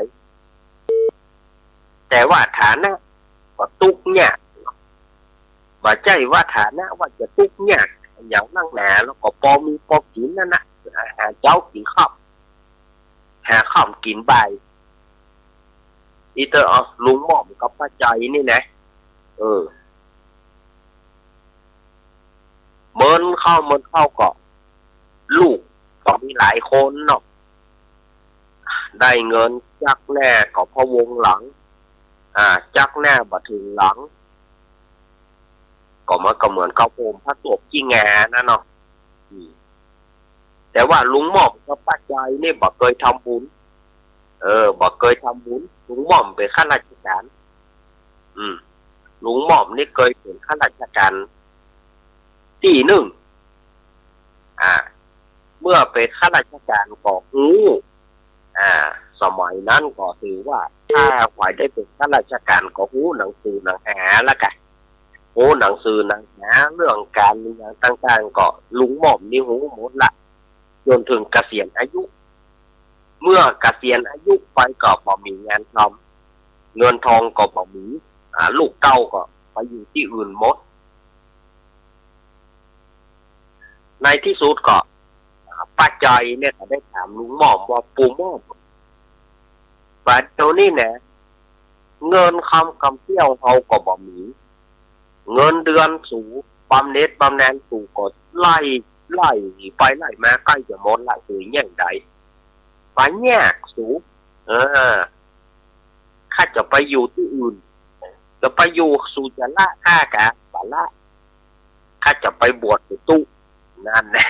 แต่ว่าฐานะก็ตุ๊กข์ยาก บ่ใจ้ว่าฐานะว่าจะตุ๊กข์ยากหยังนักหนา แล้วก็ปอมีปอกิ๋นนั่นนะ หาเจ๊ากิ๋นค่ำ หาค่ำกิ๋นบ่าย อี้เต๊อะ เอา ลุงม่อมกับป้าจายนี่นะ เออ เมินเข้า เมินเข้าก็ ลูกก็มีหลายคนเนาะ ได้เงินจั๊กแน่ก็พะวงหลัง อ่า จั๊กแน่บ่เถิงหลัง ก็มันก็เหมือนข้าวโพดผสมขี้งานั่นเนาะ อืม แต่ว่าลุงม่อมกับป้าจายนี่บ่เกยทำบุญ เออ บ่เกยทำบุญ ลุงม่อมเป๋นข้าราชก๋าน อืม ลุงม่อมนี่เกยเป๋นข้าราชก๋านตี้นึ่ง อ่า เมื่อเป๋นข้าราชก๋านก็ฮู้ อ่า สมัยนั้นก็ถือว่า ถ้าใผได้เป๋นข้าราชก๋านก็ฮู้หนังสือหนังหาละกะ ฮู้หนังสือหนังหา เรื่องก๋านเมืองต่างๆ ก็ลุงม่อมนี่ฮู้หมดละ จ๋นเถิงเกษียณอายุ เมื่อเกษียณอายุไปก็บ่มีงานทำ เงินทองก็บ่มี อ่า ลูกเต้าก็ไปอยู่ตี้อื่นหมด ในตี้สุดก็ อ่า ป้าจอยเนี่ยก็ได้ถามลุงหม่อมว่า ปู่หม่อม บัดเดี๋ยวนี้นะ เงินคำกำเตี้ยวเฮาก็บ่มี เงินเดือนสู บำเหน็จบำนาญสูก็ไล่ ไล่ไปไล่มาใก้จะหมดละ สูแหย่งใด บ่แหย่งสู เออ ข้าจะไปอยู่ตี้อื่น จะไปอยู่ สูจะละข้ากะ บ่ละ ข้าจะไปบวชไปตุ๊ นั่นแหละ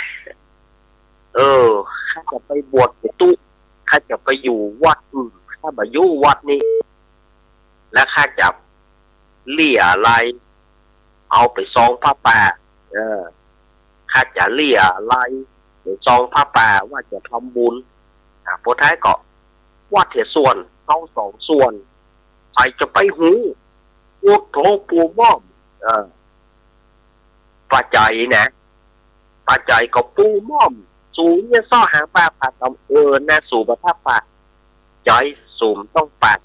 เออ ข้าจะไปบวชไปตุ๊ ข้าจะไปอยู่วัดอื่น ข้าบ่อยู่วัดนี้ แล้วข้าจะเลี้ยไล่ เอาไปซองผ้าป่า เออ ข้าจะเลี้ยไล่ ไปซองผ้าป่า ว่าจะทำบุญ อ่า พอท้ายก็ วัดเหียส่วน เฮาสองส่วน ใผจะไปฮู้ โอ้โธ่ ปู่หม่อม เออ ป้าจอยนะ ป้าจอยก็ ปู่หม่อม สูเนี่ยเซาะหาปลาผาตำ เออ นะ สูบ่ต้องปาก จอย สูบ่ต้องปาก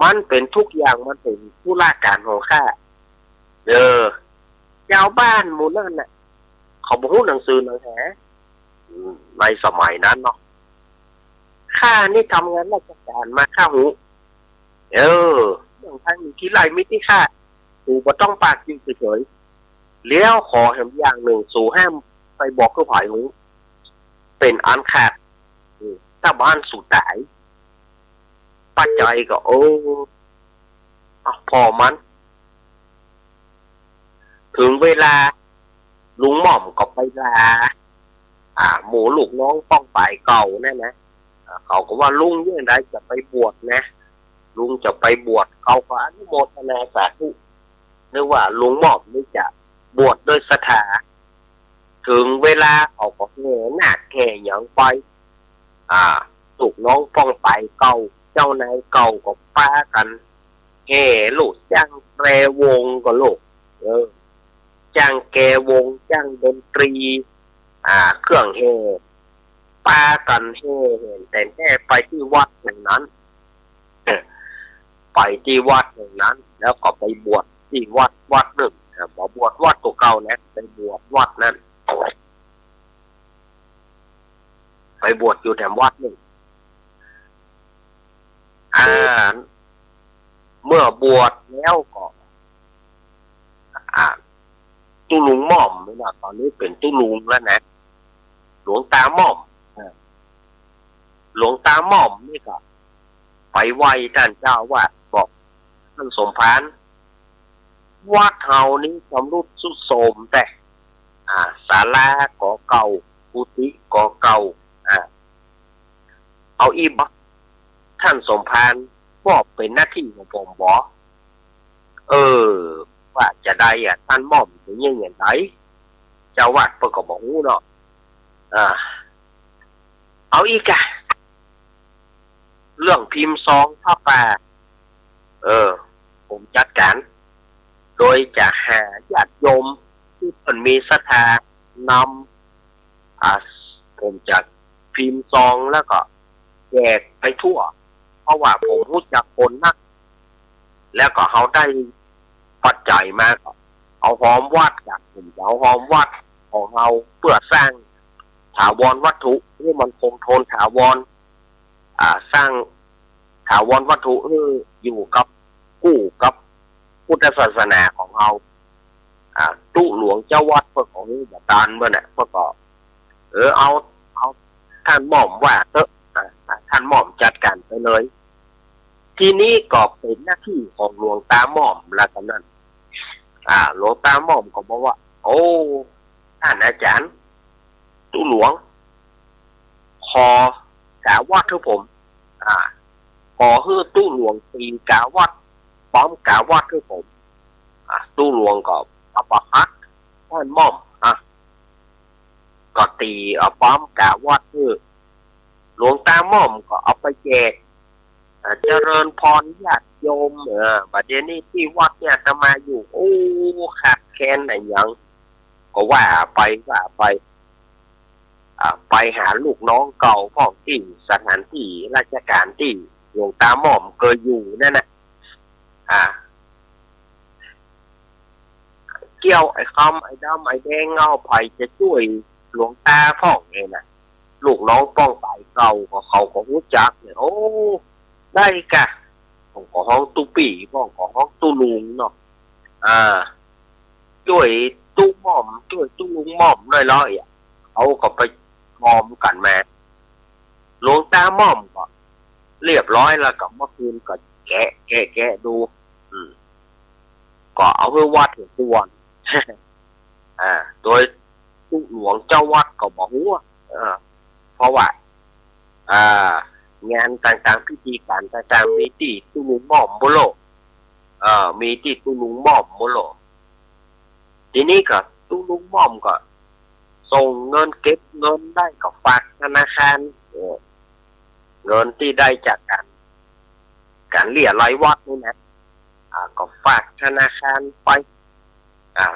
มันเป๋นทุกอย่าง มันเป๋นธุระก๋านของข้า เออ จาวบ้านหมู่นั้นน่ะ เขาบ่ฮู้หนังสือหนังหา อืม ในสมัยนั้นเนาะ ข้านี่ทำงานราชก๋านมา ข้าฮู้ เออ เรื่องตางนี้ตี้ไล่มีตี้ข้า สูบ่ต้องปาก อยู่เฉยๆ แล้วขอแหมอย่างนึ่ง สูห้ามไปบอกคือใผฮู้ เป๋นอันขาด อืม ถ้าบ่หั้นสูต๋าย ป้าจอยก็ เออ เอา ผ่อมัน เถิงเวลา ลุงหม่อมก็ไปลา อ่า หมู่ลูกน้องป้องปายเก่านั่นนะ อ่า เขาก็ว่า ลุงเยียะใดจะไปบวชนะ ลุงจะไปบวช เขาก็อนุโมทนาสาธุ นึกว่าลุงหม่อมนี่จะบวชด้วยศรัทธา เถิงเวลาเขาก็แห่นาคแห่หยังไป อ่า ลูกน้องป้องปายเก่า เจ้านายเก่าก็ปากั๋นแห่ลูก จ้างแตรวงก็ลูก เออ จ้างแกวง จ้างดนตรี อ่า เครื่องแห่ ปากั๋นแห่แห่นแตนแห่ไปตี้วัดแห่งนั้น ไปตี้วัดแห่งนั้น แล้วก็ไปบวชตี้วัดวัดนึ่ง อ่า บ่บวชวัดตั๋วเก่านะ ไปบวชวัดนั้น ไปบวชอยู่แถมวัดนึ่ง อ่า เมื่อบวชแล้วก็ อ่า ตุ๊ลุงหม่อมนี่นะ ต๋อนนี้เป๋นตุ๊ลุงแล้วนะ หลวงตาหม่อม อ่า หลวงตาหม่อมนี่ก็ไปไหว้ต้านเจ้าอาวาส บอก ต้านสมภาร วัดเฮานี้ชำรุดทรุดโทรมแต๊ อ่า ศาลาก็เก่า กุฏิก็เก่า อ่า เอาอี้บ่ ต้านสมภาร มอบเป๋นหน้าตี้ของผมบ่ เออ ว่าจาใดอะ ต้านหม่อมจะเยียะอย่างใด เจ้าอาวาสเปิ้นก็บ่ฮู้เนาะ อ่า เอาอี้กา เรื่องพิมพ์ซองผ้าป่า เออ ผมจัดก๋าน โดยจะหาญาติโยมตี้เปิ้นมีศรัทธานำ อ่า ผมจะพิมพ์ซองแล้วก็แจกไปทั่ว เพราะว่าผมฮู้จักคนนัก แล้วก็เฮาได้ปัจจัยมาก็เอาฮอมวัด ผมจะเอาฮอมวัดของเฮาเปื้อสร้างถาวรวัตถุหื้อมันคงทนถาวร อ่า สร้างถาวรวัตถุหื้ออยู่กับ กู้กับพุทธศาสนาของเฮา อ่า ตุ๊หลวงเจ้าวัดเปิ้นก็ฮู้บ่ตานเปิ้นน่ะ เปิ้นก็ เออ เอา เอาต้านหม่อมว่าเต๊อะ อ่า ต้านหม่อมจัดก๋านไปเลย ทีนี้ก็เป๋นหน้าตี้ของหลวงตาหม่อมแล้วกำนั้น อ่า หลวงตาหม่อมก็บอกว่า โอ้ ต้านอาจ๋ารย์ ตุ๊หลวง ขอกาวัตหื้อผม อ่า ขอหื้อตุ๊หลวงตี๋กาวัต ป๊อมกาวัตหื้อผม อ่า ตุ๊หลวงก็อัปคัด ต้านหม่อม อ่ะ ก็ตี๋ อ่า ป๊อมกาวัตหื้อ หลวงตาหม่อมก็เอาไปแจก อ่า เจริญพรญาติโยม เออ บัดเดี๋ยวนี้ตี้วัดตี้อาตมาอยู่ โอ้ ขาดแคลนอะหยัง ก็ว่าไป ว่าไป อ่า ไปหาลูกน้องเก่าพ่องตี้สถานตี้ราชก๋านตี้หลวงต๋าหม่อมเกยอยู่นั่นน่ะ อ่า เกี้ยว ไอ้คำ ไอ้ดำ ไอ้แดง เอ้า ใผจะจ้วยหลวงต๋าพ่องเองน่ะ ลูกน้องป้องต๋ายเก่าก็เขาก็ฮู้จักเนี่ย โอ้ ได้ก่ะ พ่องก็ฮ้องตุ๊ปี้ พ่องก็ฮ้องตุ๊ลุงเนาะ อ่า จ้วยตุ๊หม่อม จ้วยตุ๊ลุงหม่อมหน้อยเนาะ เขาก็ไปฮอมกั๋นมา หลวงต๋าหม่อมก็เรียบร้อยแล้ว ก็เมื่อคืนก็แกะ แกะ แกะดู อืม ก็เอาหื้อวัดหื้อส่วน อ่า โดยตุ๊หลวงเจ้าวัดก็บ่ฮู้ เออ เพราะว่า อ่า งานต่างๆ พิธีก๋านต่างๆ มีตี้ตุ๊ลุงหม่อมหมดโล เออ มีตี้ตุ๊ลุงหม่อมหมดโล ทีนี้ก็ตุ๊ลุงหม่อมก็ส่งเงิน เก็บเงินได้ก็ฝากธนาคาร เออ เงินตี้ได้จากก๋าน ก๋านเลี้ยไล่วัดนี่นะ อ่า ก็ฝากธนาคารไป อ่า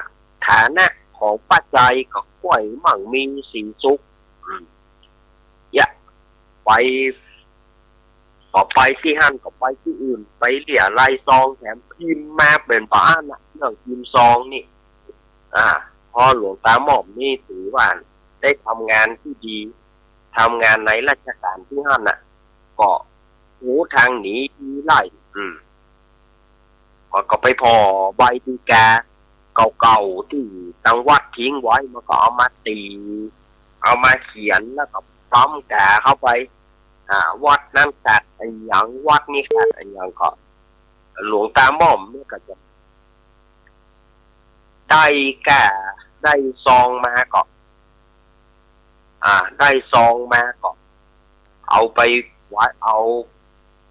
ฐานะของป้าจอยก็ก้อยมั่งมีสีสุข อืม เยียะ ไป ก็ไปตี้หั้น ก็ไปตี้อื่น ไปเลี้ยไล่ซอง แถมพิมพ์มาเป๋นบ่อั้นน่ะ เรื่องพิมพ์ซองนี่ อ่า เพราะหลวงต๋าหม่อมนี่ถือว่าได้ทำงานตี้ดี ทำงานในราชก๋านตี้หั้นน่ะ ก็ฮู้ตางหนีตี้ไล่ อืม มันก็ไปผ่อใบดีกาเก่าๆ ตี้ตังวัดทิ้งไว้ มันก็เอามาตี๋ เอามาเขียน แล้วก็ปั๊มกาเข้าไป อ่า วัดนั้นขาดอะหยัง วัดนี้ขาดอะหยัง ก็หลวงต๋าหม่อมนี่ก็จะ ได้กา ได้ซองมาก็ อ่า ได้ซองมาก็ เอาไปไว้ เอา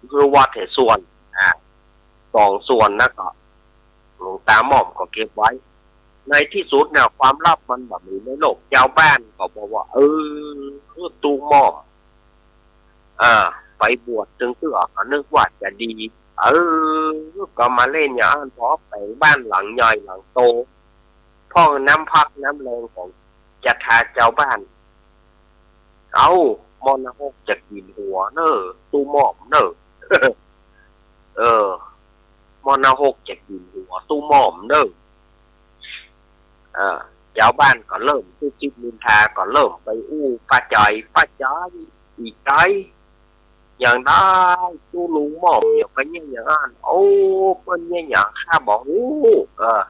หื้อวัดหื้อส่วน อ่า สองส่วนนะก็ หลวงต๋าหม่อมก็เก็บไว้ ในตี้สุดเนี่ย ความลับมันบ่มีในโลก จาวบ้านก็บอกว่า เออ ตุ๊หม่อม เออ ไปบวชตึงเตื้อก็นึกว่าจะดี เออ ก็มาเล่นอย่างอั้น ผ่อแป๋งบ้านหลังใหญ่หลังโต พ่องน้ำพักน้ำแรงของศรัทธาจาวบ้าน เอ้า หม้อนรกจะกิ๋นหัวเน่อ ตุ๊หม่อมเน่อ เออ หม้อนรกจะกิ๋นหัว ตุ๊หม่อมเน่อ เออ จาวบ้านก็เริ่มจุ๊กจิ๊กนินทา ก็เริ่มไปอู้ป้าจอย ป้าจอย อีจอย อย่างได้ตุ๊ลุงหม่อมอย่างไปเยียะอย่างอั้น โอ้ เปิ้นเยียะอย่างข้าบ่ฮู้ เออ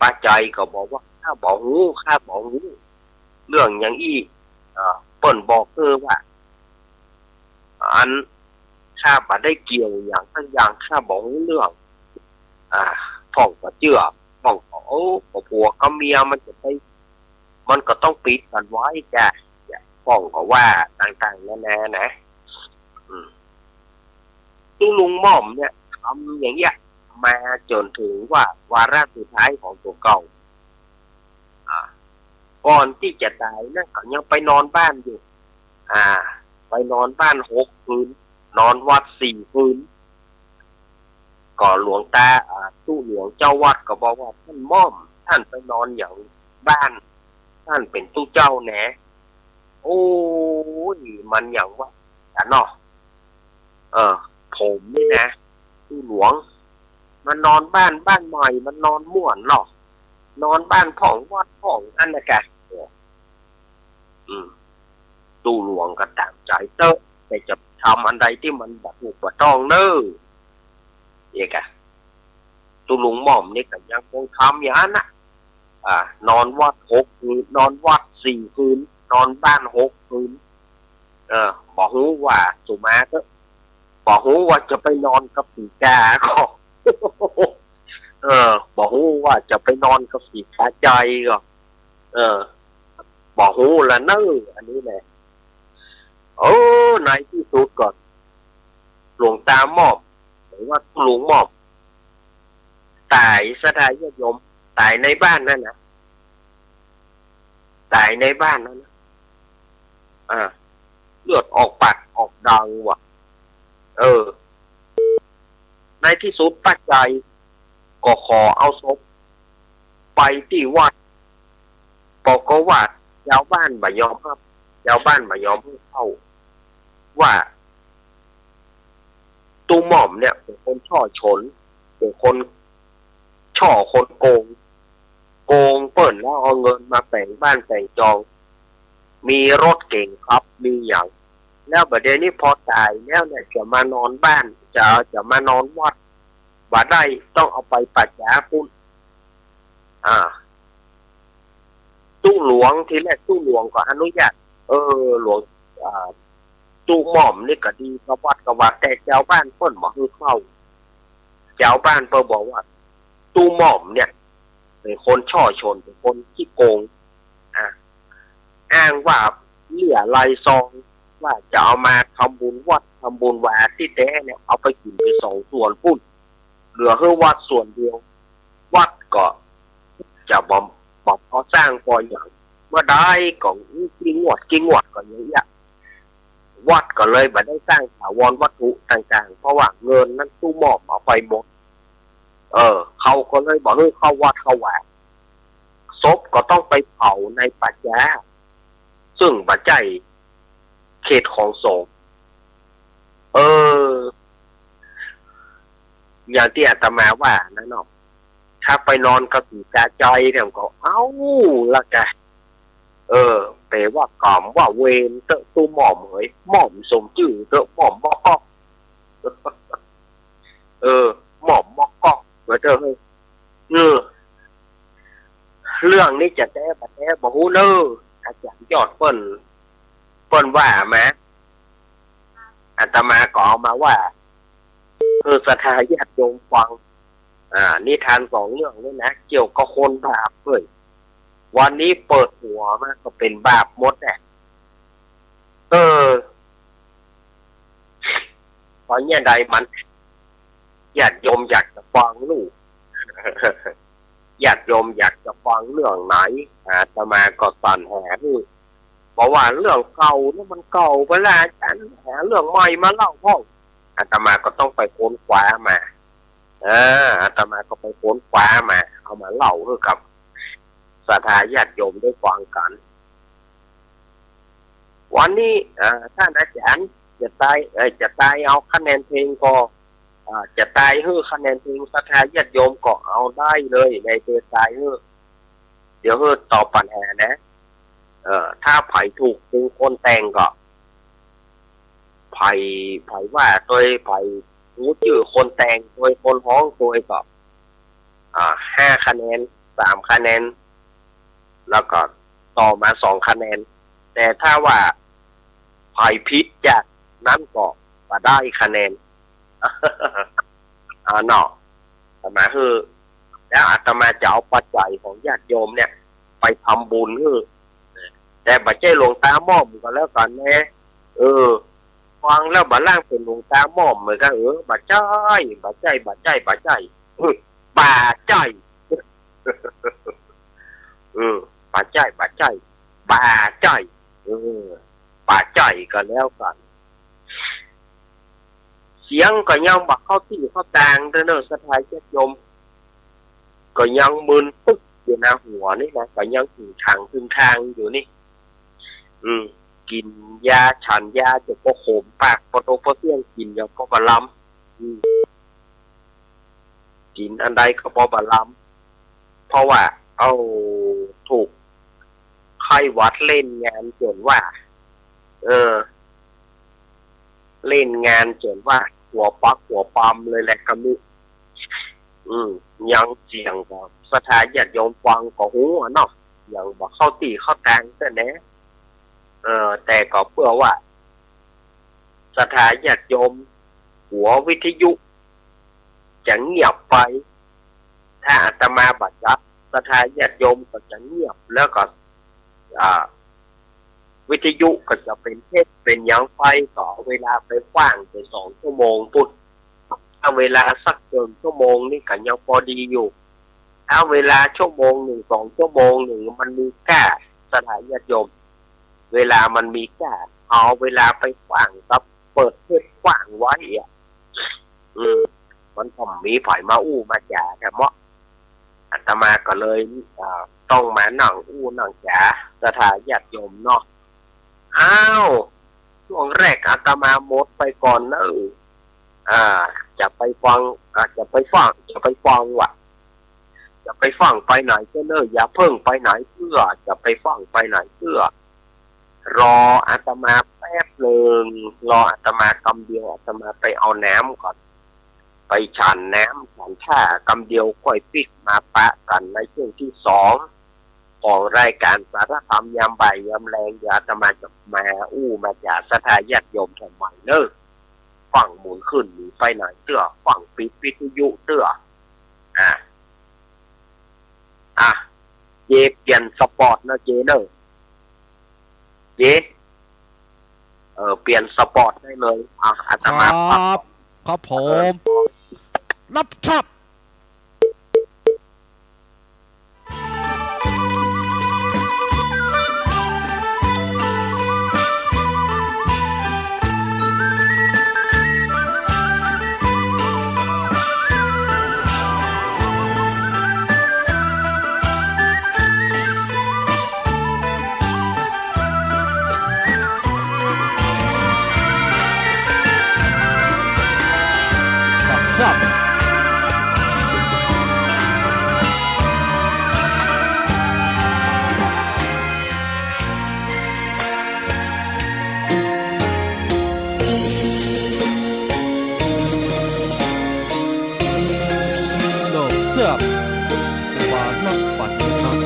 ป้าจอยก็บอกว่า ข้าบ่ฮู้ ข้าบ่ฮู้ เรื่องอย่างอี้ เออ เปิ้นบอกเออว่า อัน ข้าบ่ได้เกี่ยวอย่างสักอย่าง ข้าบ่ฮู้เรื่อง อ่า พ่องก็เจื้อ พ่องก็ โอ้ ก็ผัวกับเมียมันจะไป มันก็ต้องปิดกั๋นไว้จ้ะ พ่องก็ว่าต่างๆ นานานะ อืม ตุ๊ลุงหม่อมเนี่ยทำอย่างเงี้ยมาจ๋นเถิงว่าวาระสุดท้ายของตั๋วเก่า อ่า ก่อนตี้จะต๋ายนั่นก็ยังไปนอนบ้านอยู่ อ่า ไปนอนบ้านหกคืน นอนวัดสี่คืน ก็หลวงต๋า อ่า ตุ๊หลวงเจ้าวัดก็บอกว่า ต้านหม่อม ต้านไปนอนอย่างบ้าน ต้านเป๋นตุ๊เจ้าแหน โอ้ย มันอย่างว่ากั๋นเนาะ เออ ผมนี่นะ ตุ๊หลวง มันนอนบ้าน บ้านใหม่ มันนอนม่วนเนาะ นอนบ้านพ่องวัดพ่องอันน่ะกะ เออ อืม ตุ๊หลวงก็ต๋ามใจ๋เต๊อะ แต่จะทำอันใดตี้มันบ่ถูกบ่ต้องเน่อ เอกอะ ตุ๊ลุงหม่อมนี่ก็ยังคงทำอย่างนั้นน่ะ อ่า นอนวัดหกคืน นอนวัดสี่คืน นอนบ้านหกคืน เออ บ่ฮู้ว่าสุมาเต๊อะ บ่ฮู้ว่าจะไปนอนกับสีกาก็ เออ บ่ฮู้ว่าจะไปนอนกับสีกาจอยก็ เออ บ่ฮู้ละเน่อ อันนี้แหละ เออ ในตี้สุดก็ หลวงต๋าหม่อม หรือว่าตุ๊ลุงหม่อม ต๋าย ศรัทธาญาติโยม ต๋ายในบ้านนั่นนะ ต๋ายในบ้านนั่นนะ อ่า เลือดออกปากออกดังว่ะ เออ ในตี้สุดป้าจอยก็ขอเอาศพไปตี้วัด ปรากฏว่าจาวบ้านบ่ยอมฮับ จาวบ้านบ่ยอมหื้อเข้า ว่า ตู้หม่อมเนี่ยเป๋นคนฉ้อฉล เป๋นคนฉ้อคนโกง โกงเปิ้นแล้วเอาเงินมาแป๋งบ้านแป๋งจอง มีรถเก๋งขับ มีหยัง แล้วบ่าเดี่ยวนี้พอต๋ายแล้วเนี่ยจะมานอนบ้าน จะ จะมานอนวัด บ่ได้ ต้องเอาไปป่าจ๊าปู๊น อ่า ตุ๊หลวง ทีแรกตุ๊หลวงก็อนุญาต เออ หลวง อ่า ตู้หม่อมนี่ก็ดีกาวัดกาวา แต่จาวบ้านเปิ้นบ่หื้อเข้า จาวบ้านเปิ้นบอกว่า ตู้หม่อมเนี่ยเป๋นคนฉ้อฉล เป๋นคนขี้โกง อ่ะ อ้างว่าเลี้ยรายซอง ว่าจะเอามาทำบุญวัดทำบุญวา ตี้แต๊เนี่ยเอาไปกิ๋นเป๋นสองส่วนปู๊น เหลือหื้อวัดส่วนเดียว วัดก็จะบ่ บ่ปอสร้างปอหยัง เมื่อใดก็อี้งวด อี้งวดก็อย่างเนี้ย วัดก็เลยบ่ได้สร้างถาวรวัตถุต่างๆ เพราะว่าเงินนั้นตู้หม่อมเอาไปหมด เออ เขาก็เลยบ่หื้อเข้าวัดเข้าวา ศพก็ต้องไปเผาในป่าจ๊า ซึ่งบ่ใจ้เขตของสงฆ์ เออ อย่างตี้อาตมาว่านะเนาะ ถ้าไปนอนกาตี๋กาใจ๋เนี่ยมันก็ เอ้า ละกะ เออ เป๋ว่ากรรมว่าเวรเต๊อะ ตู้หม่อมเหย หม่อมสมจื้อเต๊อะ หม่อมบ่ก๊อก เออ หม่อมบ่ก๊อก ว่าเต๊อะ เออ เรื่องนี้จะแต๊บ่แต๊บ่ฮู้เน่อ อาจ๋ารย์ยอดเปิ้น เปิ้นว่ามา อาตมาก็เอามาว่า เออ ศรัทธาญาติโยมฟัง อ่า นิทานสองเรื่องนี้นะ เกี่ยวกับคนบาปเว้ย วันนี้เปิดหัวมาก็เป๋นบาปหมดแหละ เออ เพราะเนี่ยใดมัน ญาติโยมอยากจะฟังลูก ญาติโยมอยากจะฟังเรื่องไหน อาตมาก็สรรหาหื้อ เพราะว่าเรื่องเก่าเนี่ยมันเก่าไปแล้ว อาจ๋ารย์หาเรื่องใหม่มาเล่าพ่อง อาตมาก็ต้องไปค้นคว้ามา เออ อาตมาก็ไปค้นคว้ามา เอามาเล่าหื้อกับศรัทธาญาติโยมได้ฟังกั๋น วันนี้ อ่า ต้านอาจ๋ารย์จะตาย เอ่อ จะตายเอาคะแนนเพลงก็ อ่า จะตายหื้อคะแนนเพลงศรัทธาญาติโยมก็เอาได้เลย ในเตตายหื้อ เดี๋ยวหื้อตอบปัญหานะ เอ่อ ถ้าใผถูกตึงคนแต่งก็ ใผ ใผว่าตวย ใผฮู้จื้อคนแต่งตวย คนฮ้องตวยก็ อ่า ห้าคะแนน สามคะแนน แล้วก็ต่อมาสองคะแนน แต่ถ้าว่าใผผิดจากนั้นก็บ่ได้คะแนน อ่า เนาะ อาตมาหื้อ แล้วอาตมาจะเอาปัจจัยของญาติโยมเนี่ย ไปทำบุญหื้อ แต่บ่ใจ้หลวงตาหม่อมก็แล้วกั๋นแน่ เออ ฟังแล้วบ่ล่างเป๋นหลวงตาหม่อมเหมือนกั๋น เออ บ่ใจ้ บ่ใจ้ บ่ใจ้ บ่ใจ้ เออ บ่ใจ้ เออ บ่ใจ้ บ่ใจ้ บ่ใจ้ เออ บ่ใจ้ก็แล้วกั๋น เสียงก็ยังบ่เข้าตี้เข้าตางเต๊อะเน่อ ศรัทธาญาติโยม ก็ยังมึนตึ๊บอยู่นะ หัวนี่นะ ก็ยังตึงถางตึงทางอยู่นี่ อืม กิ๋นยาฉันยาจะก็ขมปาก ปอตกปอเสี้ยงกิ๋นยังก็บ่ลำ อืม กิ๋นอันใดก็บ่บ่ลำ เพราะว่า เอ้า ถูกไข้หวัดเล่นงานจ๋นว่า เออ เล่นงานจ๋นว่า หัวปักหัวปำเลยแหละกำนี้ อืม ยังเสียงก็ศรัทธาญาติโยมฟังก็ฮู้อะเนาะ ยังบ่เข้าตี้เข้าตางเต๊อะแน่ เออ แต่ก็เปื้อว่า ศรัทธาญาติโยม หัววิทยุจะเงียบไป ถ้าอาตมาบ่จับ ศรัทธาญาติโยมก็จะเงียบ แล้วก็ อ่า วิทยุก็จะเป๋นเทปเป๋นหยังไป ก็เอาเวลาไปขว้างไปสองชั่วโมงปู๊น ถ้าเวลาสักเกิ่งชั่วโมงนี่ก็ยังปอดีอยู่ ถ้าเวลาชั่วโมงนึ่ง สองชั่วโมงนึ่ง มันมีก้า ศรัทธาญาติโยม เวลามันมีก้า เอาเวลาไปขว้างกับเปิดเทปขว้างไว้อะ อืม มันก็บ่มีใผมาอู้มาจ๋าแถมเนาะ อาตมาก็เลย อ่า ต้องมานั่งอู้นั่งจ๋า ศรัทธาญาติโยมเนาะ อ้าว ช่วงแรกอาตมาหมดไปก่อนเน่อ อ่า จะไปฟั่ง อ่า จะไปฟั่ง จะไปฟั่งวะ จะไปฟั่งไปไหนเตื้อเน่อ อย่าเพิ่งไปไหนเตื้อ จะไปฟั่งไปไหนเตื้อ รออาตมาแป๊บนึ่ง รออาตมากำเดียว อาตมาไปเอาน้ำก่อน ไปฉันน้ำฉันท่ากำเดียว ก้อยปิ๊กมาปะกั๋นในช่วงตี้สอง ของรายก๋านสารธรรมยามบ่ายยามแลง เดี๋ยวอาตมาจะมาอู้มาจ๋าศรัทธาญาติโยมแถวใหม่เน่อ ฟั่งหมุนขึ้นหนีไปไหนเตื้อ ฟั่งปิดวิทยุเตื้อ อ่ะ อ่ะ เจเปลี่ยนสปอตเน่อเจเน่อ เจ เออ เปลี่ยนสปอตได้เลย อ่ะ อาตมา ครับ ครับผม เออ รับทราบ ครับ ดอกเสื้อ วานักปัดนะครับ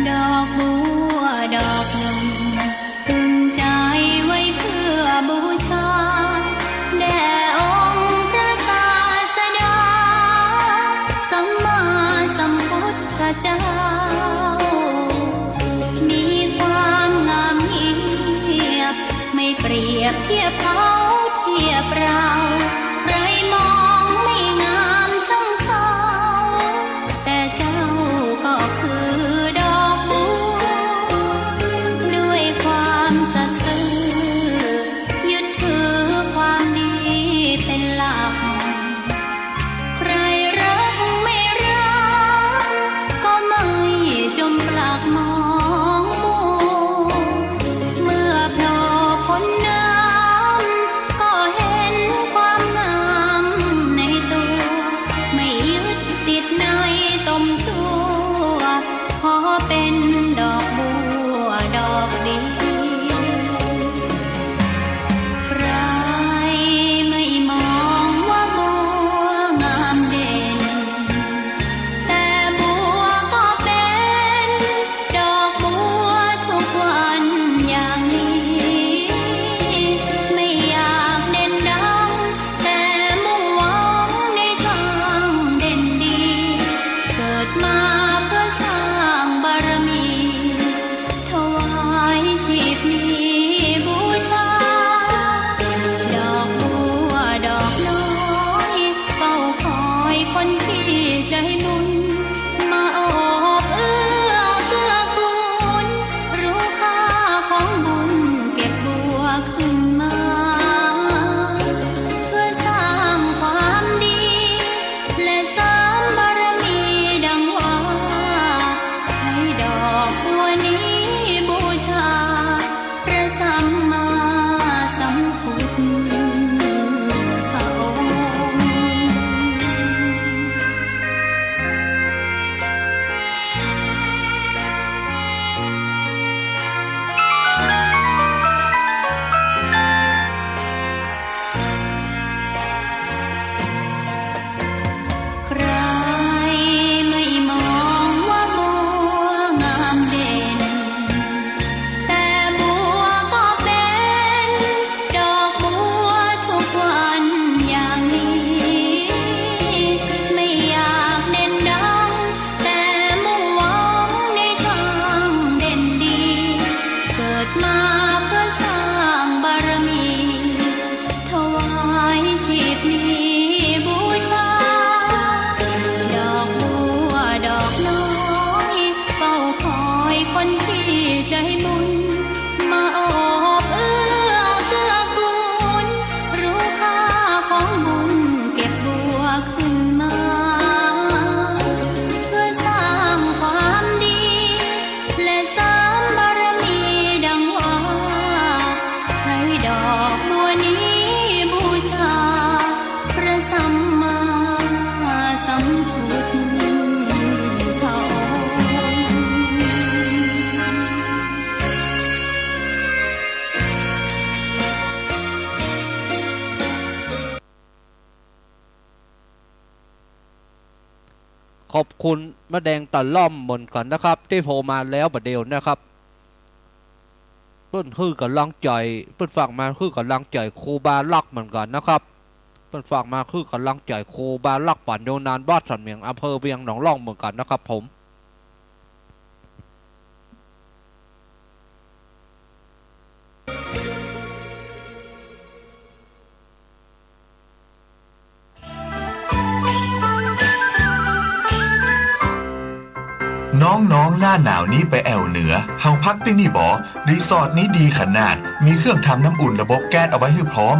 ดอกบัวดอกหนึ่ง ตึงใจไว้เพื่อบูชา แด่องค์พระศาสดา สัมมาสัมพุทธเจ้า มีความงามเงียบ ไม่เปรียบเทียบเขาเทียบเรา ใครมองไม่งามช่างเขา แต่เจ้าก็คือดอกบัว ด้วยความสัตย์ซื่อ ยึดถือความดีเป็นหลัก ใครรักไม่รัก ก็ไม่จมปลักมองมัว เมื่อโผล่พ้นน้ำ ก็เห็นความงามในตัว ไม่ยึดติดในตมชั่ว ขอเป็นดอกบัวดอกเดียว ใครไม่มองว่าบัวงามเด่น แต่บัวก็เป็นดอกบัวทุกวันอย่างนี้ ไม่อยากเด่นดัง แต่มุ่งหวังในทางเด่นดี เกิดมาเพื่อสร้างบารมี ถวายชีพนี้บูชา ดอกบัวดอกน้อย เฝ้าคอยคนที่ใจบุญ มาโอบเอื้อเกื้อกูล รู้ค่าของบุญ เก็บบัวขึ้นมา เพื่อสร้างความดี และเสริมบารมีดังว่า ใช้ดอกบัวนี้บูชา พระสัมมาสัมพุทธองค์ ใครไม่มองว่าบัวงามเด่น แต่บัวก็เป็นดอกบัวทุกวันอย่างนี้ ไม่อยากเด่นดัง แต่มุ่งหวังในทางเด่นดี เกิดมาเพื่อสร้างบารมี ถวายชีพนี้บูชา ดอกบัวดอกน้อย เฝ้าคอยคนที่ใจบุญ มาโอบเอื้อเกื้อกูล รู้ค่าของบุญ เก็บบัว ขอบคุณแม่แดงตะล่อมเหมือนกั๋นนะครับ ตี้โทรมาแล้วบ่าเดี่ยวนะครับ เปิ้นหื้อก๋ำลังใจ๋ เปิ้นฝากมาหื้อก๋ำลังใจ๋ครูบาลักษณ์เหมือนกั๋นนะครับ เปิ้นฝากมาหื้อก๋ำลังใจ๋ครูบาลักษณ์ ป่านโยนาน บ้านสันเหมียง อำเภอเวียงหนองล่องเหมือนกั๋นนะครับผม น้องๆ หน้าหนาวนี้ไปแอ่วเหนือ เฮาพักตี้นี่บ่ รีสอร์ทนี้ดีขนาด มีเครื่องทำน้ำอุ่นระบบแก๊สเอาไว้หื้อพร้อม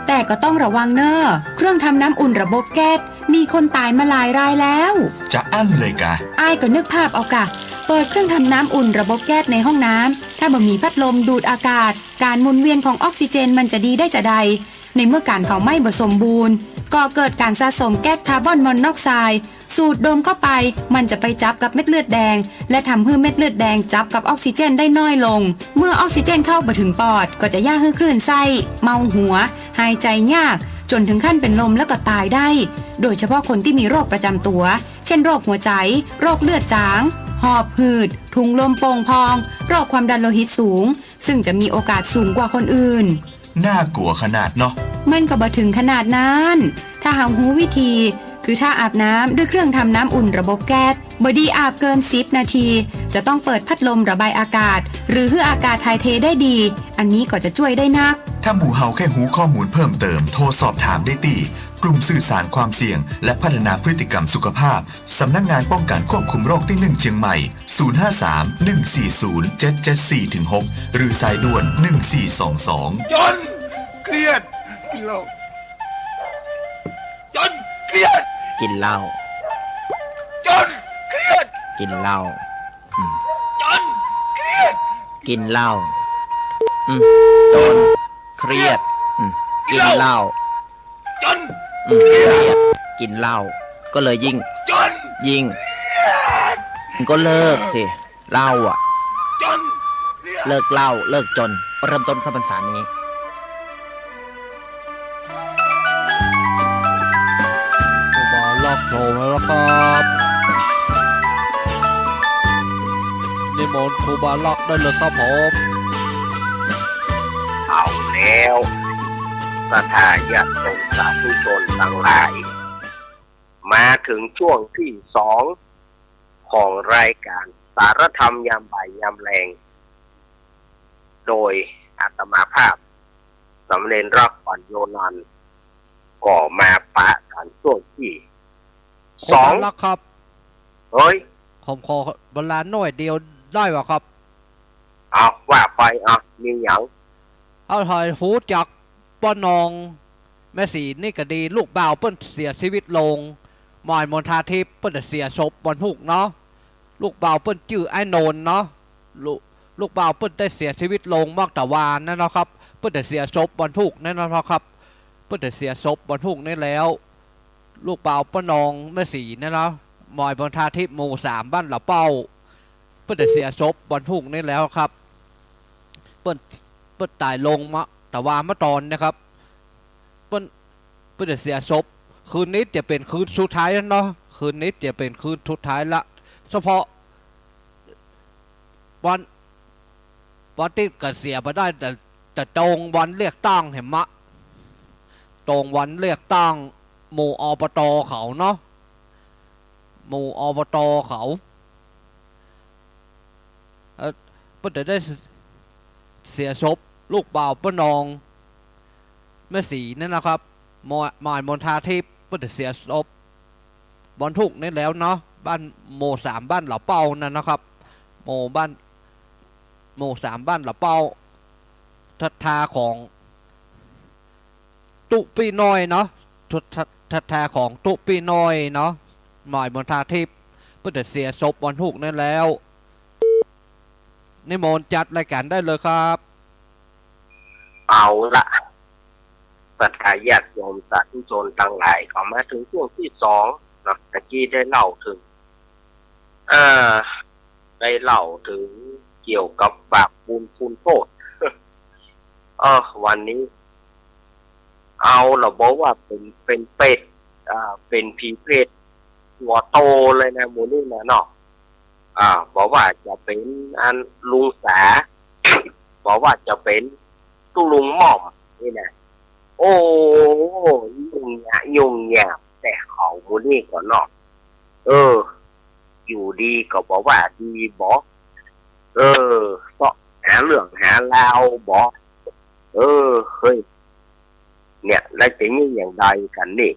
แต่ก็ต้องระวังเน่อ เครื่องทำน้ำอุ่นระบบแก๊ส มีคนต๋ายมาหลายรายแล้ว จะอั้นเลยกา อ้ายก็นึกภาพเอากา เปิดเครื่องทำน้ำอุ่นระบบแก๊สในห้องน้ำ ถ้าบ่มีพัดลมดูดอากาศ ก๋านหมุนเวียนของออกซิเจนมันจะดีได้จาใด ในเมื่อก๋านเผาไหม้บ่สมบูรณ์ ก่อเกิดก๋านสะสมแก๊สคาร์บอนมอนอกไซด์ สูดดมเข้าไป มันจะไปจับกับเม็ดเลือดแดง และทำหื้อเม็ดเลือดแดงจับกับออกซิเจนได้น้อยลง เมื่อออกซิเจนเข้าบ่ถึงปอด ก็จะเยียะหื้อคลื่นไส้ เมาหัว หายใจ๋ยาก จ๋นถึงขั้นเป๋นลมแล้วก็ต๋ายได้ โดยเฉพาะคนตี้มีโรคประจ๋ำตั๋ว เช่น โรคหัวใจ๋ โรคเลือดจาง หอบหืด ถุงลมโป่งพอง โรคความดันโลหิตสูง ซึ่งจะมีโอกาสสูงกว่าคนอื่น น่ากลัวขนาดเนาะ มันก็บ่ถึงขนาดนั้น ถ้าเฮาฮู้วิธี คือถ้าอาบน้ำด้วยเครื่องทำน้ำอุ่นระบบแก๊ส บ่ดีอาบเกินสิบนาที จะต้องเปิดพัดลมระบายอากาศ หรือหื้ออากาศถ่ายเทได้ดี อันนี้ก็จะจ้วยได้นัก ถ้าหมู่เฮาใค่ฮู้ข้อมูลเพิ่มเติม โทรสอบถามได้ตี้ กลุ่มสื่อสารความเสี่ยง และพัฒนาพฤติกรรมสุขภาพ สำนักงานป้องกันควบคุมโรคตี้หนึ่งเชียงใหม่ ศูนย์ห้าสาม หนึ่งสี่ศูนย์ เจ็ดเจ็ดสี่ ถึง หก หรือสายด่วน หนึ่งสี่สองสอง จ๋น เครียด กินเหล้า จ๋น เครียด กินเหล้า จ๋น เครียด กินเหล้า อืม จ๋น เครียด กินเหล้า อืม จ๋น เครียด อืม กินเหล้า จ๋น อืม เครียด กินเหล้า ก็เลยยิ่ง จ๋น ยิ่ง จ๋น ก็เลิกสิ เหล้าอะ จ๋น เลิกเหล้า เลิกจ๋น เริ่มต้นเข้าพรรษานี้ ครูบาลักษณ์โทรมาแล้วครับ นิมนต์ครูบาลักษณ์ได้เลยครับผม เอาแล้ว ศรัทธาญาติโยมสาธุชนตังหลาย มาเถิงช่วงตี้สองของรายก๋านสารธรรมยามบ่ายยามแลง โดยอาตมาภาพ สามเณรรักษ์ ปัญโญนันท์ ก็มาปะกั๋นช่วงตี้สอง ครูบาลักษณ์ครับ เฮ้ย ผมขอเวลาหน้อยเดียวได้บ่ครับ เอา ว่าไป เอา มีหยัง เอา ใผฮู้จักป้อนองแม่ศรีนี่ก็ดี ลูกบ่าวเปิ้นเสียชีวิตลง หมอยมนทาทิพย์เปิ้นจะเสียศพวันพุกเนาะ ลูกบ่าวเปิ้นจื้อไอ้นนท์เนาะ ลูก ลูกบ่าวเปิ้นได้เสียชีวิตลงเมื่อตะวานนั้นเนาะครับ เปิ้นจะเสียศพวันพุกนั้นเนาะครับ เปิ้นจะเสียศพวันพุกนี้แล้ว ลูกบ่าวป้อนองแม่ศรีเนี่ยเนาะ หมอยมนทาทิพย์ หมู่สาม บ้านเหล่าเป้า เปิ้นจะเสียศพวันพุกนี้แล้วครับ เปิ้น เปิ้นต๋ายลงเมื่อตะวานเมื่อตอนนะครับ เปิ้น เปิ้นจะเสียศพ คืนนี้จะเป๋นคืนสุดท้ายแล้วเนาะ คืนนี้จะเป๋นคืนสุดท้ายละ เฉพาะวัน วันตี้กะเสียบ่ได้ แต่ แต่ตรงวันเลือกตั้งหั้นมะ ตรงวันเลือกตั้งหมู่ อบต เขาเนาะ หมู่ อบต เขา เอ่อ เปิ้นจะได้เสียศพลูกบ่าวป้อนองแม่ศรีนั่นนะครับ หมอย หมอยมนทาทิพย์ เปิ้นจะเสียศพวันพุกนี้แล้วเนาะ บ้าน หมู่สาม บ้านเหล่าเป้านั่นนะครับ หมู่บ้าน หมู่สาม บ้านเหล่าเป้า ศรัทธาของ ตุ๊ปี้น้อยเนาะ ศรัท ศรัทธาของตุ๊ปี้น้อยเนาะ หมอยมนทาทิพย์ เปิ้นจะเสียศพวันพุกนี้แล้ว นิมนต์จัดรายก๋านได้เลยครับ เอาละ ศรัทธาญาติโยมสาธุชนตังหลาย ก็มาเถิงช่วงตี้สองเนาะ ตะกี้ได้เล่าเถิง เอ่อ ได้เล่าเถิงเกี่ยวกับบาปบุญคุณโทษ เออ วันนี้ เอาละ บ่ว่าเป๋น เป๋นเปรต อ่า เป๋นผีเปรต ตั๋วโตเลยนะ หมู่นี้นะเนาะ อ่า บ่ว่าจะเป๋นอันลุงสา บ่ว่าจะเป๋นตุ๊ลุงม่อมนี่นะ โอ้ ยุ่งยาก ยุ่งยาก แต่เขาหมู่นี้ก่อเนาะ เออ อยู่ดีก็บ่ว่าดีบ่ เออ เซาะหาเรื่องหาราวบ่ เออ เฮ้ย เนี่ย แล้วจะมีอย่างใดกั๋นนี่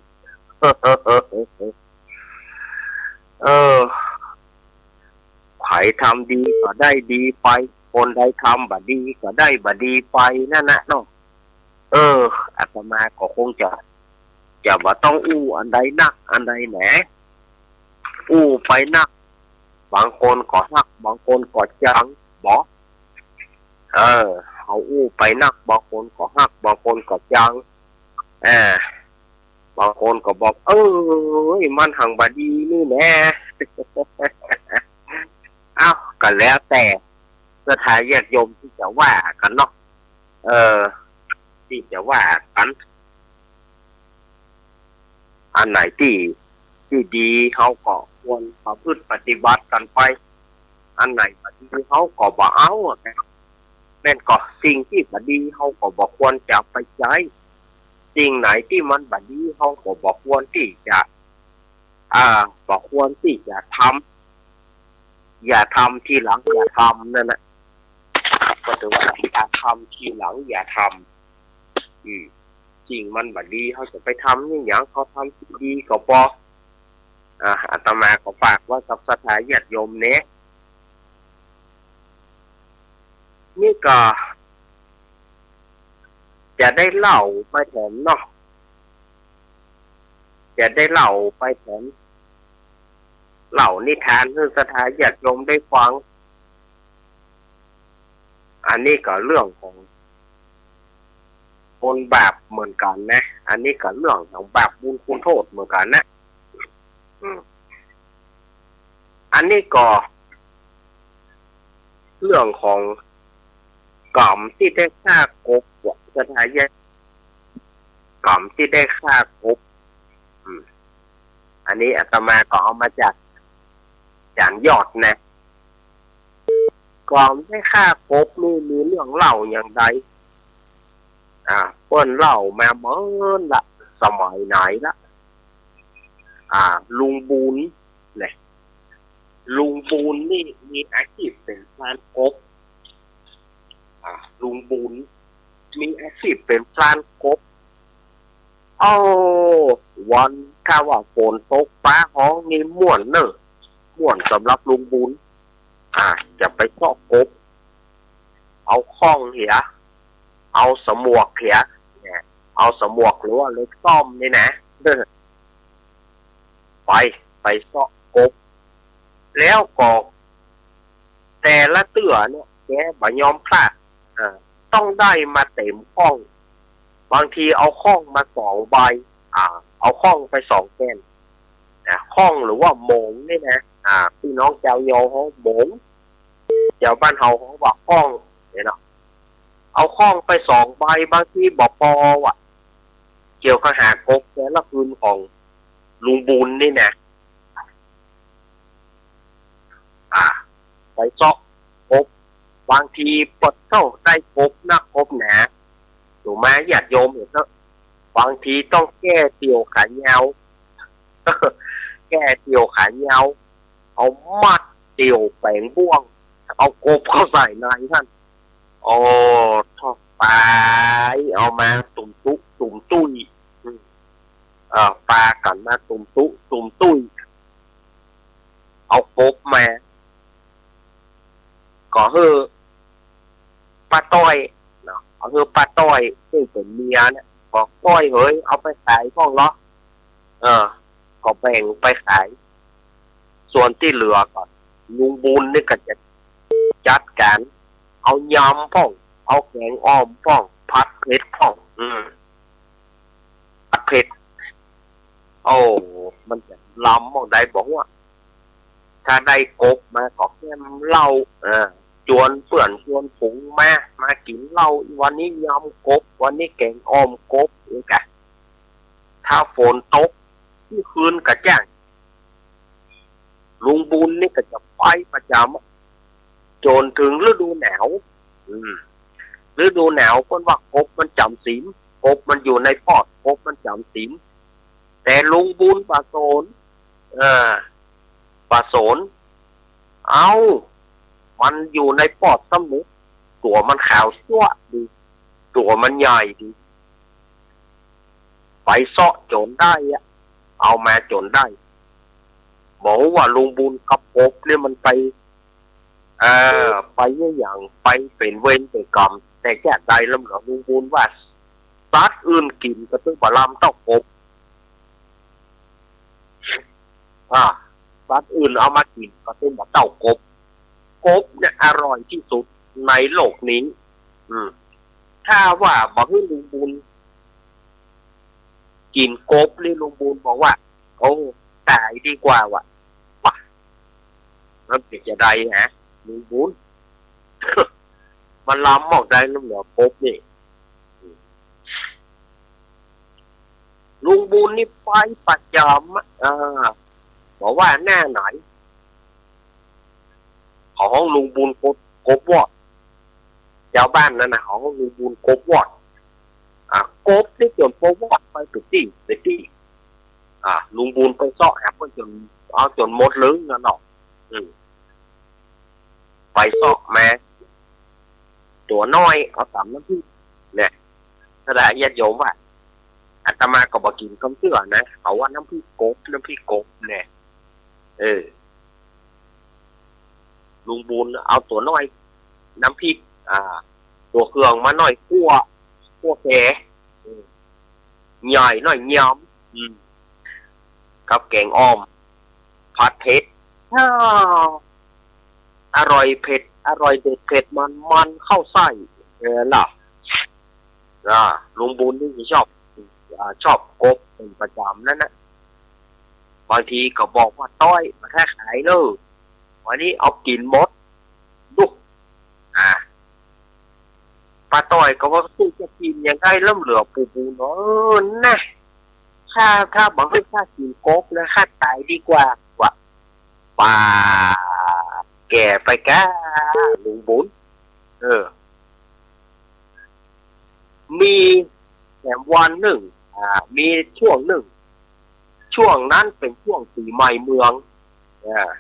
เออ ใผทำดีก็ได้ดีไป คนใดทำบ่ดีก็ได้บ่ดีไปนั่นนะเนาะ เออ อาตมาก็คงจะ จะบ่ต้องอู้อันใดนักอันใดแหน อู้ไปนัก บางคนก็ฮัก บางคนก็จังบ่ เออ เฮาอู้ไปนัก บางคนก็ฮัก บางคนก็จัง อ่า บางคนก็บอก เอ้ย มันหั้นบ่ดีนี่แหละ เอ้า ก็แล้วแต่ศรัทธาญาติโยมตี้จะว่ากั๋นเนาะ เออ ตี้จะว่ากั๋น อันไหนตี้ ตี้ดีเฮาก็ควรประพฤติปฏิบัติกั๋นไป อันไหนบ่ดีเฮาก็บ่เอาอะ แม่นก่อ สิ่งตี้บ่ดีเฮาก็บ่ควรจะไปใจ๊ สิ่งไหนตี้มันบ่ดีเฮาก็บ่ควรตี้จะ อ่า บ่ควรตี้จะทำ อย่าทำทีหลังอย่าทำนั่นนะ ก็ถือว่าอย่าทำทีหลังอย่าทำ อืม สิ่งมันบ่ดีเฮาจะไปทำนี่หยัง เฮาทำสิ่งดีก็ปอ อ่า อาตมาก็ฝากไว้กับศรัทธาญาติโยมเนาะ นี่ก็ จะได้เล่าไปแถมเนาะ จะได้เล่าไปแถม เล่านิทานหื้อศรัทธาญาติโยมได้ฟัง อันนี้ก็เรื่องของบุญบาปเหมือนกั๋นนะ อันนี้ก็เรื่องของบาปบุญคุณโทษเหมือนกั๋นนะ อืม อันนี้ก็ เรื่องของก๋อมตี้ได้ฆ่ากบ ศรัทธาญาติ ก๋อมตี้ได้ฆ่ากบ อืม อันนี้อาตมาก็เอามาจากอาจ๋ารย์ยอดนะ ก๋อมได้ฆ่ากบนี่มีเรื่องเล่าอย่างใด อ่า เปิ้นเล่ามาเมินละ สมัยไหนละ อ่า ลุงบุญ เนี่ย ลุงบุญนี่มีอาชีพเป๋นพรานกบ อ่า ลุงบุญมีอาชีพเป๋นพรานกบ เอ้า วันถ้าว่าฝนตกฟ้าฮ้องนี่ม่วนเน่อ ม่วนสำหรับลุงบุญ อ่า จะไปเซาะกบ เอาข้องเหีย เอาสมวกเหีย เนี่ย เอาสมวกหรือว่าเหล็กส้อมนี่นะ ไป ไปเซาะกบ แล้วก็แต่ละเตื้อเนี่ย แกบ่ยอมพลาด อ่า ต้องได้มาเต๋มข้อง บางทีเอาข้องมาสองใบ อ่า เอาข้องไปสองแก่น อ่า ข้องหรือว่าโหมงนี่นะ อ่า ปี้น้องจาวยอเฮาโหมง จาวบ้านเฮาเฮาว่าข้องเนี่ยเนาะ เอาข้องไปสองใบ บางทีบ่ปอว่ะ เกี่ยวกับหากบแต่ละคืนของลุงบุญนี่นะ อ่า ไปเซาะกบ บางทีปะโธ่ได้กบนักกบหนา ดูมาญาติโยมเห็นเถอะ บางทีต้องแก้เตี่ยวขายาว แก้เตี่ยวขายาว เอามัดเตี่ยวแป๋งบ่วง เอากบเข้าใส่ในหั้น โอ้ โธ่ ปาเอามาตุ้มตุ๊ตุ้มตุ้ย อืม เอ่อ ปากั๋นมาตุ้มตุ๊ตุ้มตุ้ย เอากบมา ก็หื้อป้าต้อยเนาะ ก็หื้อป้าต้อย ซึ่งเป๋นเมียเนี่ย บอก "ต้อยเหย เอาไปขายพ่องเหลาะ" เออ ก็แบ่งไปขาย ส่วนตี้เหลือก็ลุงบุญนี่ก็จะจัดก๋าน เอายำพ่อง เอาแก๋งอ่อมพ่อง ผัดเผ็ดพ่อง อืม ผัดเผ็ด โอ้ มันจะลำหม่องใดบ่ฮู้อะ ถ้าได้กบมาก็แก้มเหล้า เออ จวนเปื้อนจวนฝูงมา มากิ๋นเหล้า วันนี้ยำกบ วันนี้แก๋งอ่อมกบ นี่กะ ถ้าฝนตก ตี้คืนก็จ้าง ลุงบุญนี่ก็จะไปประจ๋ำ จ๋นเถิงฤดูหนาว อืม ฤดูหนาวเปิ้นว่ากบมันจ๋ำสิม กบมันอยู่ในปอด กบมันจ๋ำสิม แต่ลุงบุญบ่สน เออ บ่สน เอ้า มันอยู่ในปอดซ้ำเนอะ ตั๋วมันขาวจั๊วะดี ตั๋วมันใหญ่ดี ไปเซาะจ๋นได้อะ เอามาจ๋นได้ บอกว่าลุงบุญกับกบเนี่ยมันไป เอ่อ ไปเยียะหยัง ไปเป๋นเวรเป๋นก๋รรม แต่จาใดลำเหลือลุงบุญว่า สัตว์อื่นกิ๋นก็ตึงบ่ล้ำเต้ากบ อ่า สัตว์อื่นเอามากิ๋นก็ตึงบ่เต้ากบ กบเนี่ยอร่อยตี้สุดในโลกนี้ อืม ถ้าว่าบ่หื้อลุงบุญกิ๋นกบนี่ลุงบุญบอกว่า โอ้ ต๋ายดีกว่าว่ะ ปะ มันเป๋นจาใดฮะ ลุงบุญ มันล้ำหมอกใดลำเหลือกบนี่ ลุงบุญนี่ไปประจ๋ำอะ อ่า บอกว่าหน้าไหน เขาฮ้องลุงบุญกบ กบวอด จาวบ้านนั้นน่ะ เขาฮ้องลุงบุญกบวอด อ่า กบนี่จ๋นบ่วอดไปตุ๊กตี้ ตุ๊กตี้ อ่า ลุงบุญไปเซาะหาเปิ้นจ๋น เอาจ๋นหมดลึงนั่นเนาะ อืม ไปเซาะมา ตั๋วน้อย เอาต๋ำน้ำพริก เนี่ย ถ้าได้ญาติโยมว่า อาตมาก็บ่กิ๋นกำเตื้อนะ เขาว่าน้ำพริกกบ น้ำพริกกบ เนี่ย เออ ลุงบุญเอาตั๋วน้อย น้ำพริก อ่า ตั๋วเคืองมาหน้อย คั่ว คั่วแข อืม ใหญ่หน้อย ยำ อืม กับแก๋งอ่อม ผัดเผ็ด อ้าว อร่อยเผ็ด อร่อยเด็ดเผ็ดมัน มันเข้าไส้ เออ ล่ะ อ่า ลุงบุญนี่จะชอบ อ่า ชอบกบเป๋นประจ๋ำนั้นนะ บางทีก็บอกว่า "ต้อย บ่าถ้าขายเน่อ วันนี้เอากิ๋นหมด ดู" อ่า ป้าต้อยก็ว่า "สู้จะกิ๋นหยังได้ ล้ำเหลือปู่บุญเนาะ เออ นะ ข้า ข้าบ่หื้อข้ากิ๋นกบนะ ข้าต๋ายดีกว่า" ว่า ป้าแก่ไปก้า ลุงบุญ เออ มีแถมวันนึ่ง อ่า มีช่วงนึ่ง ช่วงนั้นเป๋นช่วงปี๋ใหม่เมือง อ่า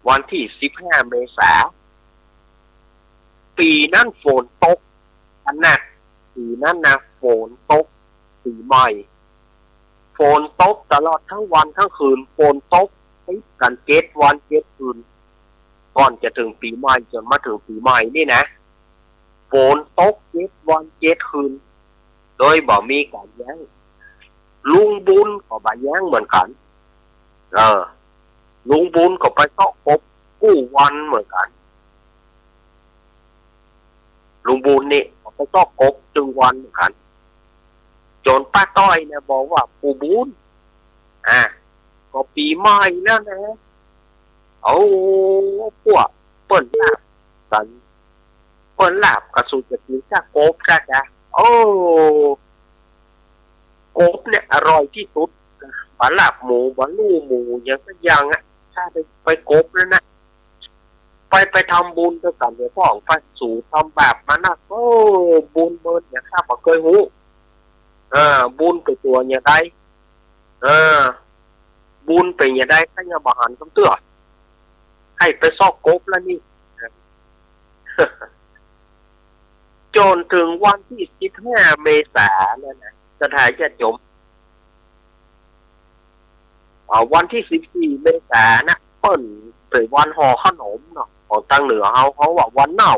วันตี้สิบห้าเมษา ปี๋นั้นฝนตกขนาด ปี๋นั้นนะ ฝนตกปี๋ใหม่ ฝนตกตลอดตึงวันตึงคืน ฝนตกติดกั๋นเจ็ดวันเจ็ดคืน ก่อนจะเถิงปี๋ใหม่ จ๋นมาเถิงปี๋ใหม่นี่นะ ฝนตกเจ็ดวันเจ็ดคืน โดยบ่มีก๋านยั้ง ลุงบุญก็บ่ยั้งเหมือนกั๋น เออ ลุงบุญก็ไปเซาะกบกู้วันเหมือนกั๋น ลุงบุญนี่ก็ไปเซาะกบตึงวันเหมือนกั๋น จ๋นป้าต้อยเนี่ยบอกว่า "ปู่บุญ อ่ะ ก็ปี๋ใหม่แล้วนะ เอา พวกเปิ้นลาบกั๋น เปิ้นลาบก็สู้จะกิ๋นก้ากบก้าจ๋า โอ้ กบเนี่ยอร่อยตี้สุด บ่าลาบหมู บ่าลู่หมู หยังสักอย่างอะ ถ้าได้ไปกบนั้นนะ ไป ไปทำบุญตวยกั๋นเถอะพ่อง ไปสูทำบาปมานัก โอ้ บุญเมินหยังข้าบ่เกยฮู้ เออ บุญเป๋นตั๋วหยังใด เออ บุญเป๋นหยังใดข้ายังบ่หันกำเตื้อ ใค่ไปเซาะกบแล้วนี่" จ๋นเถิงวันตี้สิบห้าเมษานั่นนะ ศรัทธาญาติโยม อ่า วันตี้สิบสี่เมษานะ เปิ้นเป๋นวันห่อขนมเนาะ ของตางเหนือเฮา เขาว่าวันเน่า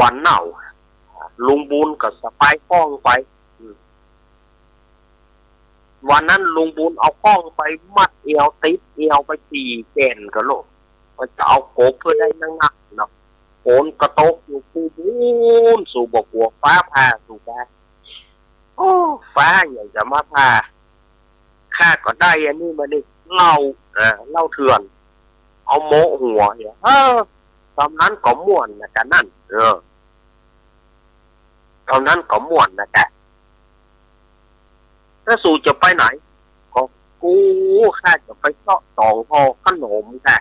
วันเน่า ลุงบุญก็สะพายข้องไป อืม วันนั้นลุงบุญเอาข้องไปมัดเอว ติดเอวไปสี่แก่นกะโลก ว่าจะเอากบเปื้อได้นักๆ เนาะ ฝนก็ตกอยู่ ปู่บุญ สูบ่กั๋วฟ้าผ่าสูกา โอ้ ฟ้าหยังจะมาผ่า ข้าก็ได้อันนี้มานี่ เหล้า อ่า เหล้าเถื่อน เอาโมะหัวเนี่ย เออ ต๋อนนั้นก็ม่วนนะกะนั้น เออ ต๋อนนั้นก็ม่วนนะกะ แล้วสูจะไปไหน ก็ ก อู้ ข้าจะไปเซาะต๋องห่อขนมค่ะ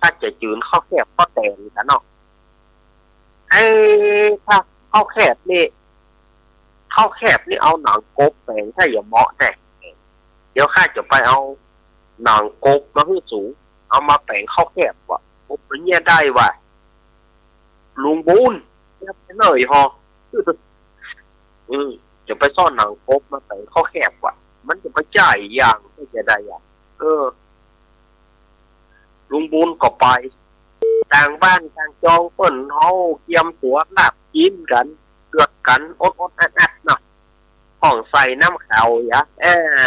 ข้าจะจืนข้าวแคบข้าวแตนกั๋นเนาะ เอ๊ะ ถ้าข้าวแคบนี่ ข้าวแคบนี่เอาหนังกบแป๋งถ้าจะเหมาะแต๊ เดี๋ยวข้าจะไปเอาหนังกบมาหื้อสู เอามาแป๋งข้าวแคบว่ะ โอ้ เป๋นเยียะได้ว่ะ ลุงบุญ เยียะไปเลยห่อ อืม จะไปเซาะหนังกบมาแป๋งข้าวแคบว่ะ มันจะไปใจ้อย่าง จะได้อย่าง เออ ลุงบุญก็ไป ต่างบ้านต่างจองเปิ้นเฮาเกียมตั๋วลาบกิ๋นกั๋น เลือกกั๋นอดๆ อัดๆ เนาะ ห้องใส่น้ำขาวยะ เอ้อ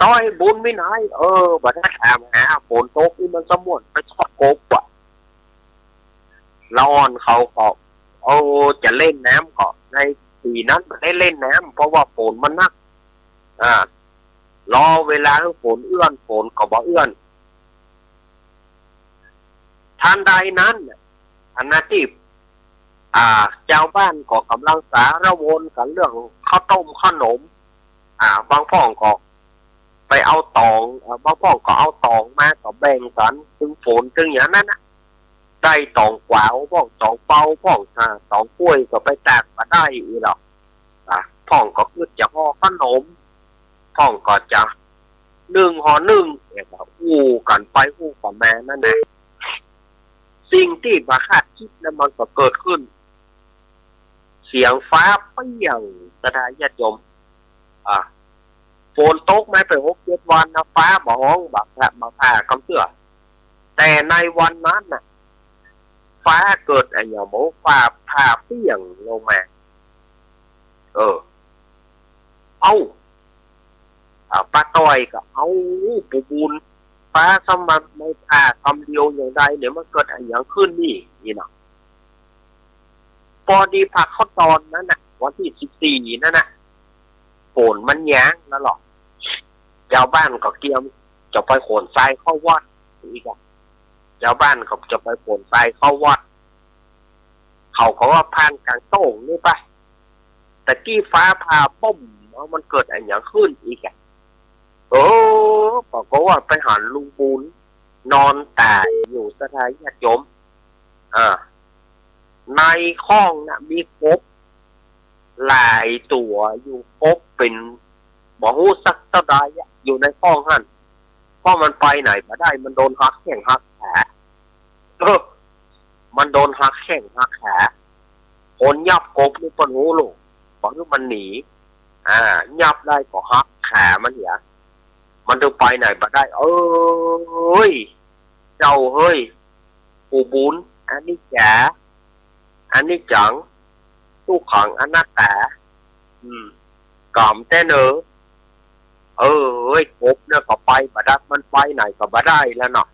ต้อยบุญมีไหน เออ บ่ได้ถามหา ฝนตกนี่มันสม่วนไปเซาะกบว่ะ ละอ่อนเขาก็ เออ จะเล่นน้ำก็ ในปี๋นั้นบ่ได้เล่นน้ำ เพราะว่าฝนมันหนัก อ่า รอเวลาหื้อฝนเอื้อน ฝนก็บ่เอื้อน ทันใดนั้น อันนาตี้ อ่า จาวบ้านก็ก่ำลังสาระวนกั๋นเรื่องข้าวต้มขนม อ่า บางพ่องก็ไปเอาต๋อง อ่า บางพ่องก็เอาต๋องมาก็แบ่งกั๋น ตึงฝนตึงอย่างนั้นน่ะ ได้ต๋องกวาวพ่อง ต๋องเปาพ่อง อ่า ต๋องก้วยก็ไปตากบ่ได้อี้หรอก อ่า พ่องก็กึ๊ดจะห่อขนม พ่องก็จะนึ่งห่อนึ่ง เนี่ยก็อู้กั๋นไปอู้กั๋นมานั่นแหละ สิ่งตี้บ่คาดกึ๊ดนั้นมันก็เกิดขึ้น เสียงฟ้าเปรี้ยง ศรัทธาญาติโยม อ่า ฝนตกมาไปหกเจ็ดวันนะ ฟ้าบ่ฮ้องบ่า บ่าผ่ากำเตื้อ แต่ในวันนั้นน่ะ ฟ้าเกิดอะหยังบ่ ฟ้าผ่าเปรี้ยงลงมา เออ เอ้า อ่า ป้าต้อยก็ เอ้า ปู่บุญ ฟ้าซ้ำมาไม่ผ่ากำเดียวอย่างใดเนี่ย มันเกิดอะหยังขึ้นนี่ นี่เนาะ ปอดีผ่าเข้าตอนนั้นน่ะ วันตี้สิบสี่นั่นน่ะ ฝนมันหยางแล้วหรอ จาวบ้านก็เกียมจะไปขนทรายเข้าวัดอีกอะ จาวบ้านก็จะไปขนทรายเข้าวัด เขาก็ว่าผ่านก๋างโต้งนี่ไป ตะกี้ฟ้าผ่าป้ม เอ้า มันเกิดอะหยังขึ้นอีกอะ เออ ปรากฏว่าไปหันลุงบุญนอนต๋ายอยู่ ศรัทธาญาติโยม อ่า ในข้องน่ะมีกบหลายตั๋วอยู่ กบเป๋นบ่ฮู้สักเต้าใดอะ อยู่ในข้องหั้น เพราะมันไปไหนบ่ได้ มันโดนหักแข้งหักขา เออ มันโดนหักแข้งหักขา คนยับกบนี่เปิ้นฮู้โลด บ่หื้อมันหนี อ่า ยับได้ก็หักขามันเหีย มันตึงไปไหนบ่ได้ เอ้ย เจ้าเฮ้ย ปู่บุญ อนิจจา อนิจจัง ทุกขัง อนัตตา อืม ก๋ำแต๊เนอ เออ เฮ้ย กบเนี่ยก็ไปบ่ได้ มันไปไหนก็บ่ได้แล้วเนาะ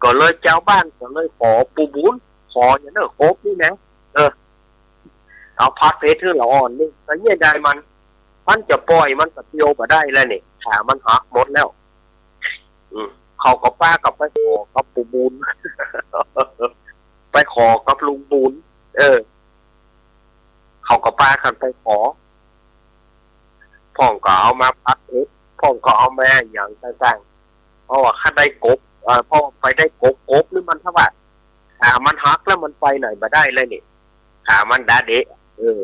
ก็เลยจาวบ้านก็เลยขอปู่บุญ ขออย่างเน้อกบนี่นะ เออ เอาผัดเผ็ดหื้อละอ่อนนี่ แต่เยียะได้มัน มันจะป่อยมันก็เตียวบ่ได้แล้วนี่ ขามันหักหมดแล้ว อืม เขาก็ปากั๋นไปขอกับปู่บุญ ไปขอกับลุงบุญ เออ เขาก็ปากั๋นไปขอ พ่องก็เอามาผัดเผ็ด พ่องก็เอามาอะหยังต่างๆ เพราะว่าคันได้กบ เอ่อ เพราะว่าไปได้กบ กบนี่มันถ้าว่า ขามันหักแล้วมันไปไหนบ่ได้เลยนี่ ขามันดาเดะ เออ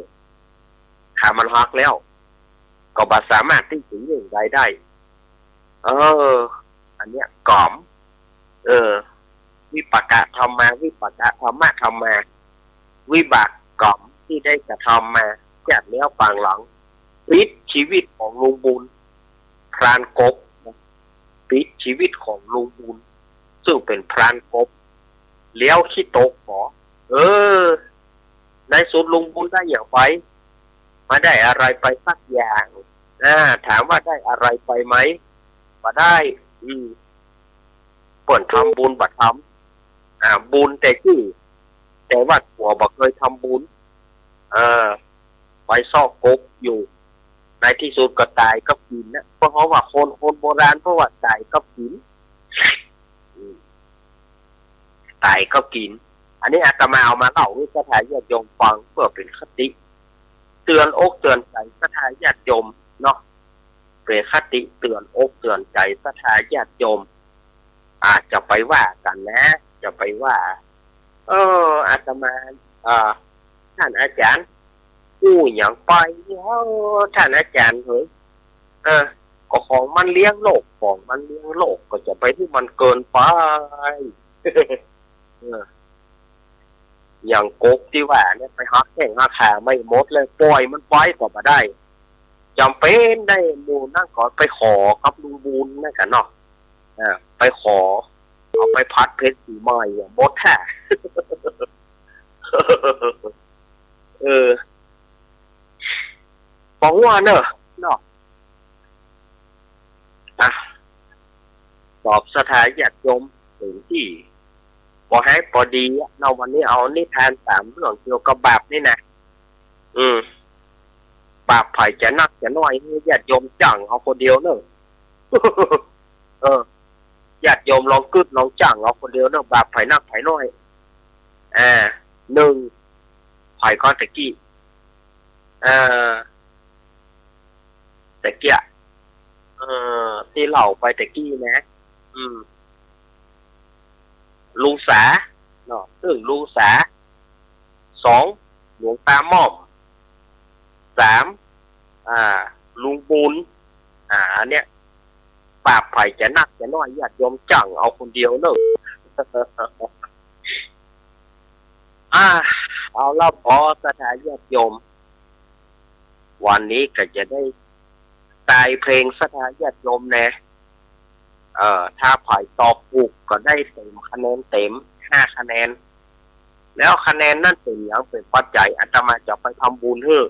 ขามันหักแล้ว ก็บ่สามารถตี้จะเยียะใดได้ เออ อันเนี้ยก๋ำ เออ วิปากะธัมมา วิปากะธัมมะธัมมา วิบากก๋ำตี้ได้กระทำมา จากแล้วปางหลัง ปิดชีวิตของลุงบุญ พรานกบ ปิดชีวิตของลุงบุญ ซึ่งเป๋นพรานกบ แล้วขี้ตกหมอ เออ ในสุดลุงบุญได้อะหยังไป บ่ได้อะไรไปสักอย่าง อ่า ถามว่าได้อะไรไปไหม บ่ได้ อืม เปิ้นทำบุญบ่ทำ อ่า บุญแต่จื้อ แต่ว่าตั๋วบ่เกยทำบุญ เออ ไปเซาะกบอยู่ ในตี้สุดก็ต๋ายกับกิ๋นนะ เพราะว่าคน คนโบราณเปิ้นว่าต๋ายกับกิ๋น อืม ต๋ายกับกิ๋น อันนี้อาตมาเอามาเล่าหื้อศรัทธาญาติโยมฟังเปื้อเป๋นคติ เตือนอกเตือนใจ๋ศรัทธาญาติโยมเนาะ เป็นคติเตื๋อนอกเตื๋อนใจ๋ศรัทธาญาติโยม อ่า จะไปว่ากั๋นนะ จะไปว่า เออ อาตมา เอ่อ ต้านอาจ๋ารย์ อู้หยังไป เออ ต้านอาจ๋ารย์เหย เออ ก็ของมันเลี้ยงโลก ของมันเลี้ยงโลก ก็จะไปหื้อมันเกินไป เออ อย่างกบตี้ว่าเนี่ย ไปหักแข้งหักขาไม่หมดเลย ป่อยมันไปก็บ่ได้ จ๋ำเป๋นได้หมู่นั้นก็ไปขอกับลุงบุญนั่นกั๋นเนาะ เออ ไปขอ เอาไปผัดเผ็ดปี๋ใหม่อะ หมดแท้ เออ บ่ฮู้เนาะ เนาะ อ่ะ ตอบศรัทธาญาติโยมเป๋นตี้ ปอแฮงปอดีอะเนาะ วันนี้เอานิทานสามเรื่องเกี่ยวกับบาปนี่นะ อืม บาปใผจะนักจะน้อย หื้อญาติโยมจั่งเอาคนเดียวเนาะ เออ ญาติโยมลองกึ๊ดลองจั่งเอาคนเดียวเนาะ บาปใผนักใผน้อย อ่า นึ่ง ใผก่อนตะกี้ เอ่อ ตะเกียะ เอ่อ ตี้เล่าไปตะกี้นะ อืม ลุงสา เนาะ ตึงลุงสา สอง หลวงตาม่อม สาม อ่า ลุงบุญ อ่า อันเนี้ย บาปใผจะนักจะน้อย ญาติโยมจั่งเอาคนเดียวเนาะ อ่า เอาละ ปอศรัทธาญาติโยม วันนี้ก็จะได้ตายเพลงศรัทธาญาติโยมแน่ เอ่อ ถ้าใผตอบถูกก็ได้เต๋ม คะแนนเต๋มห้าคะแนน แล้วคะแนนนั้นเป๋นหยัง เป๋นปัจจัยอาตมาจะไปทำบุญหื้อ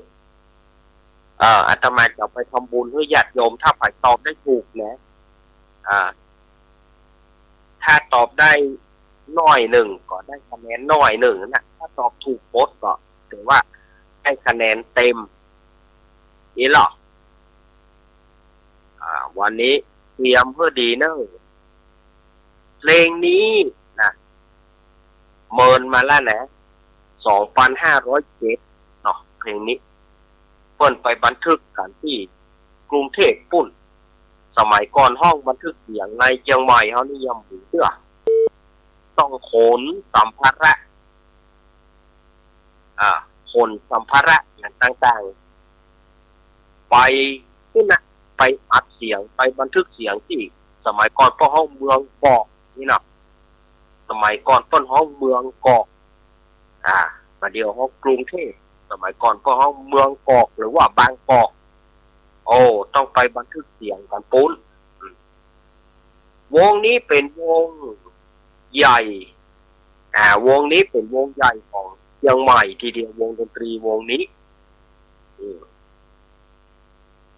เอ่อ อาตมาจะไปทำบุญหื้อญาติโยม ถ้าใผตอบได้ถูกนะ อ่า ถ้าตอบได้น้อยนึ่งก็ได้คะแนนน้อยนึ่งนะ ถ้าตอบถูกหมดก็ถือว่าได้คะแนนเต๋ม นี่เนาะ อ่า วันนี้เตรียมหื้อดีเนาะ เพลงนี้นะ เมินมาแล้วนะ สองปันห้าร้อยเจ็ด เนาะ เพลงนี้ เปิ้นไปบันทึกกั๋นตี้กรุงเทพฯปู๊น สมัยก่อนห้องบันทึกเสียงในเจียงใหม่เฮานี่ยังบ่มีเตื้อ ต้องขนสัมภาระ อ่า ขนสัมภาระอย่างต่างๆ ไปปู๊นนะ ไปอัดเสียง ไปบันทึกเสียงตี้ สมัยก่อนเปิ้นฮ้องเมืองกอกนี่เนาะ สมัยก่อนเปิ้นฮ้องเมืองกอก อ่า บ่าเดี่ยวฮ้องกรุงเทพฯ สมัยก่อนเปิ้นฮ้องเมืองกอก หรือว่าบางกอก โอ้ ต้องไปบันทึกเสียงกั๋นปู๊น อืม วงนี้เป๋นวงใหญ่ อ่า วงนี้เป๋นวงใหญ่ของเจียงใหม่ทีเดียว วงดนตรีวงนี้ อืม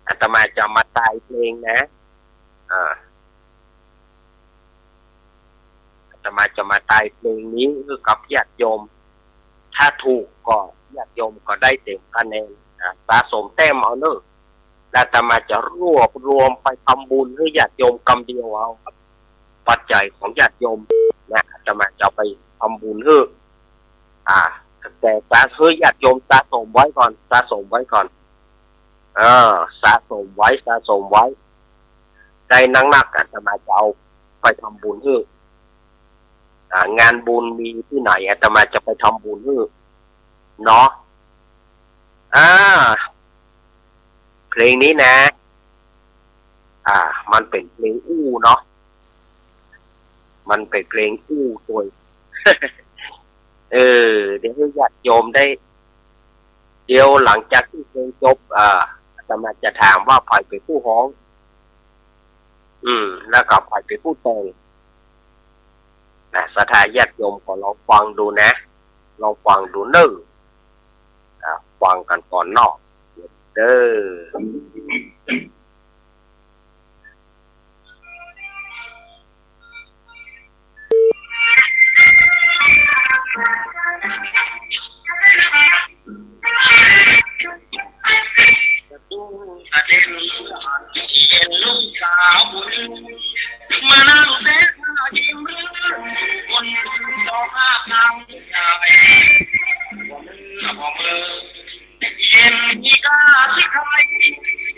อาตมาจะมาตายเพลงนะ อ่า อาตมาจะมาตายเพลงนี้หื้อกับญาติโยม ถ้าถูกก็ญาติโยมก็ได้เต๋มคะแนน อ่า สะสมแต้มเอาเนาะ แล้วอาตมาจะรวบรวมไปทำบุญหื้อญาติโยมกำเดียวเอา ปัจจัยของญาติโยมนะ อาตมาจะเอาไปทำบุญหื้อ อ่า แต่สะ หื้อญาติโยมสะสมไว้ก่อน สะสมไว้ก่อน เออ สะสมไว้ สะสมไว้ ได้นักๆ อาตมาจะเอาไปทำบุญหื้อ อ่า งานบุญมีตี้ไหน อาตมาจะไปทำบุญหื้อ เนาะ อ่า เพลงนี้นะ อ่า มันเป๋นเพลงอู้เนาะ มันเป๋นเพลงอู้ตวย เออ เดี๋ยวหื้อญาติโยมได้ เดี๋ยวหลังจากตี้เพลงจบ อ่า อาตมาจะถามว่าใผเป๋นผู้ฮ้อง อืม แล้วก็ใผเป๋นผู้แต่ง นะ ศรัทธาญาติโยมก็ลองฟังดูนะ ลองฟังดูเนาะ อ่า ฟังกั๋นก่อนเนาะ เด้อ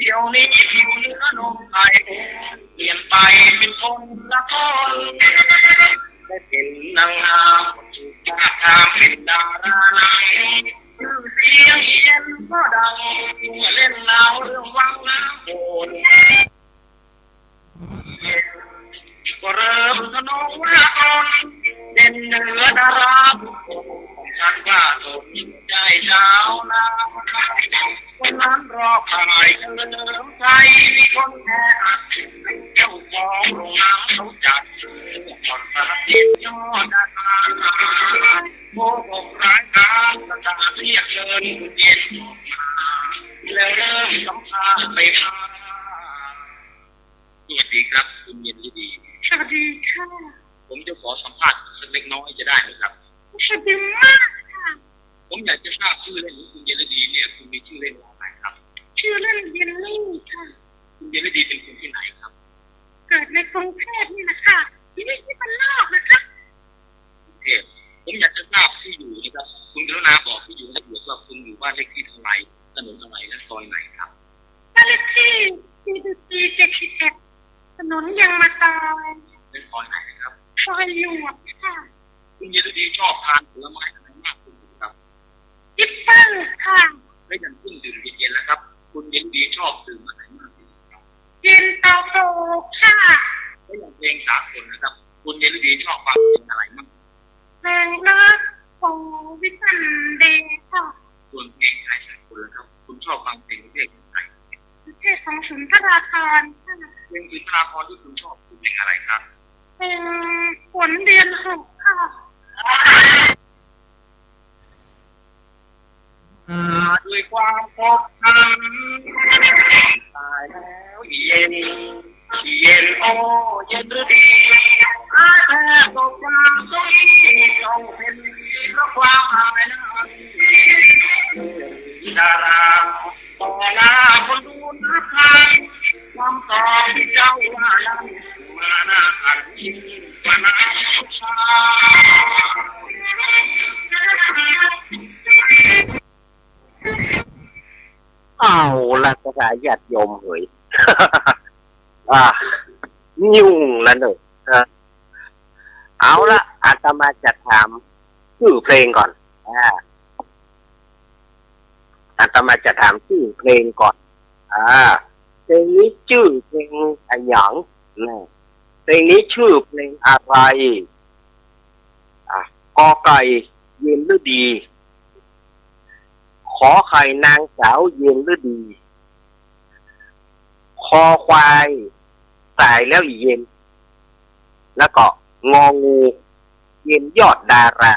เดี๋ยวนี้ผิวเนื้อนมไข่ เปลี่ยนไปเป็นคนละคน ได้เป็นนางงาม ถูกทาบทามเป็นดาราหนัง ชื่อเสียงเย็นก็ดัง เล่นเอาเรื่องวังน้ำโขง ก็เริ่มทะนงว่าตน เด่นเหนือดาราทุกคน ฉันว่าตนได้ชาวนา วันนั้นรอข่ายเฉลิมชัย มีคนแออัด เจ้าของโรงงานเขาจัด ก่อนสารพิษยอดดารา โกหกร้ายกาจ ประกาศเรียกเชิญคุณเย็นออกมา แล้วเริ่มสัมภาษณ์ไปมา สวัสดีครับ คุณเย็นฤดี สวัสดีค่ะ ผมจะขอสัมภาษณ์สักเล็กน้อยจะได้ไหมครับ สะดวกมากค่ะ ผมอยากจะทราบชื่อเล่นของคุณเย็นฤดีเนี่ย คุณมีชื่อเล่นว่าอะไรครับ ชื่อเล่นเยลลี่ค่ะ คุณเยลลี่ดีเป็นคนที่ไหนครับ เกิดในกรุงเทพนี่นะคะ อยู่นี่ที่บ้านนอกนะคะ กรุงเทพ ผมอยากจะทราบที่อยู่นะครับ คุณกรุณาบอกที่อยู่ให้ละเอียดว่าคุณอยู่บ้านเลขที่เท่าไหร่ ถนนอะไร และซอยไหนครับ บ้านเลขที่ สี่สิบสี่ เจ็ดสิบเอ็ด ถนนยางมะตอย และซอยไหนนะครับ ซอยหยวกค่ะ คุณเยลลี่ดีชอบทานผลไม้อะไรมากที่สุดครับ แอปเปิ้ลค่ะ และอย่างเครื่องดื่มเย็นๆ ล่ะครับ คุณเยลลี่ดีชอบดื่มอะไรมากที่สุดครับ เย็นตาโฟค่ะ และอย่างเพลงสากลนะครับ คุณเยลลี่ดีชอบฟังเพลงอะไรมาก เพลงรักของวิชันเดย์ค่ะ ส่วนเพลงไทยสากลล่ะครับ คุณชอบฟังเพลงประเภทไหน ประเภทของสุนทราภรณ์ค่ะ เพลงสุนทราภรณ์ที่คุณชอบคือเพลงอะไรครับ เพลงฝนเดือนหกค่ะ มาด้วยความขบขัน ตายแล้วเย็น เย็น โอ้ เย็นฤดี อาแทบตกความสุข ต้องเป็นเพราะความอายนั้น ดารา ต่อหน้าคนดูนับพัน คำตอบที่เจ้าว่านั้น มาหน้าอันยิ่งกว่านั้น เอาละ ศรัทธาญาติโยมเหย อ่า ยุ่งแล้วเนอะ เออ เอาละ อาตมาจะถามชื่อเพลงก่อน อ่า อาตมาจะถามชื่อเพลงก่อน อ่า เพลงนี้ชื่อเพลงอะหยังนะ เพลงนี้ชื่อเพลงอะไร อ่ะ กอไก่ เย็นฤดี ขอไข่ นางสาวเย็นฤดี คอควาย ตายแล้วอีเย็น แล้วก็ งองู เย็นยอดดารา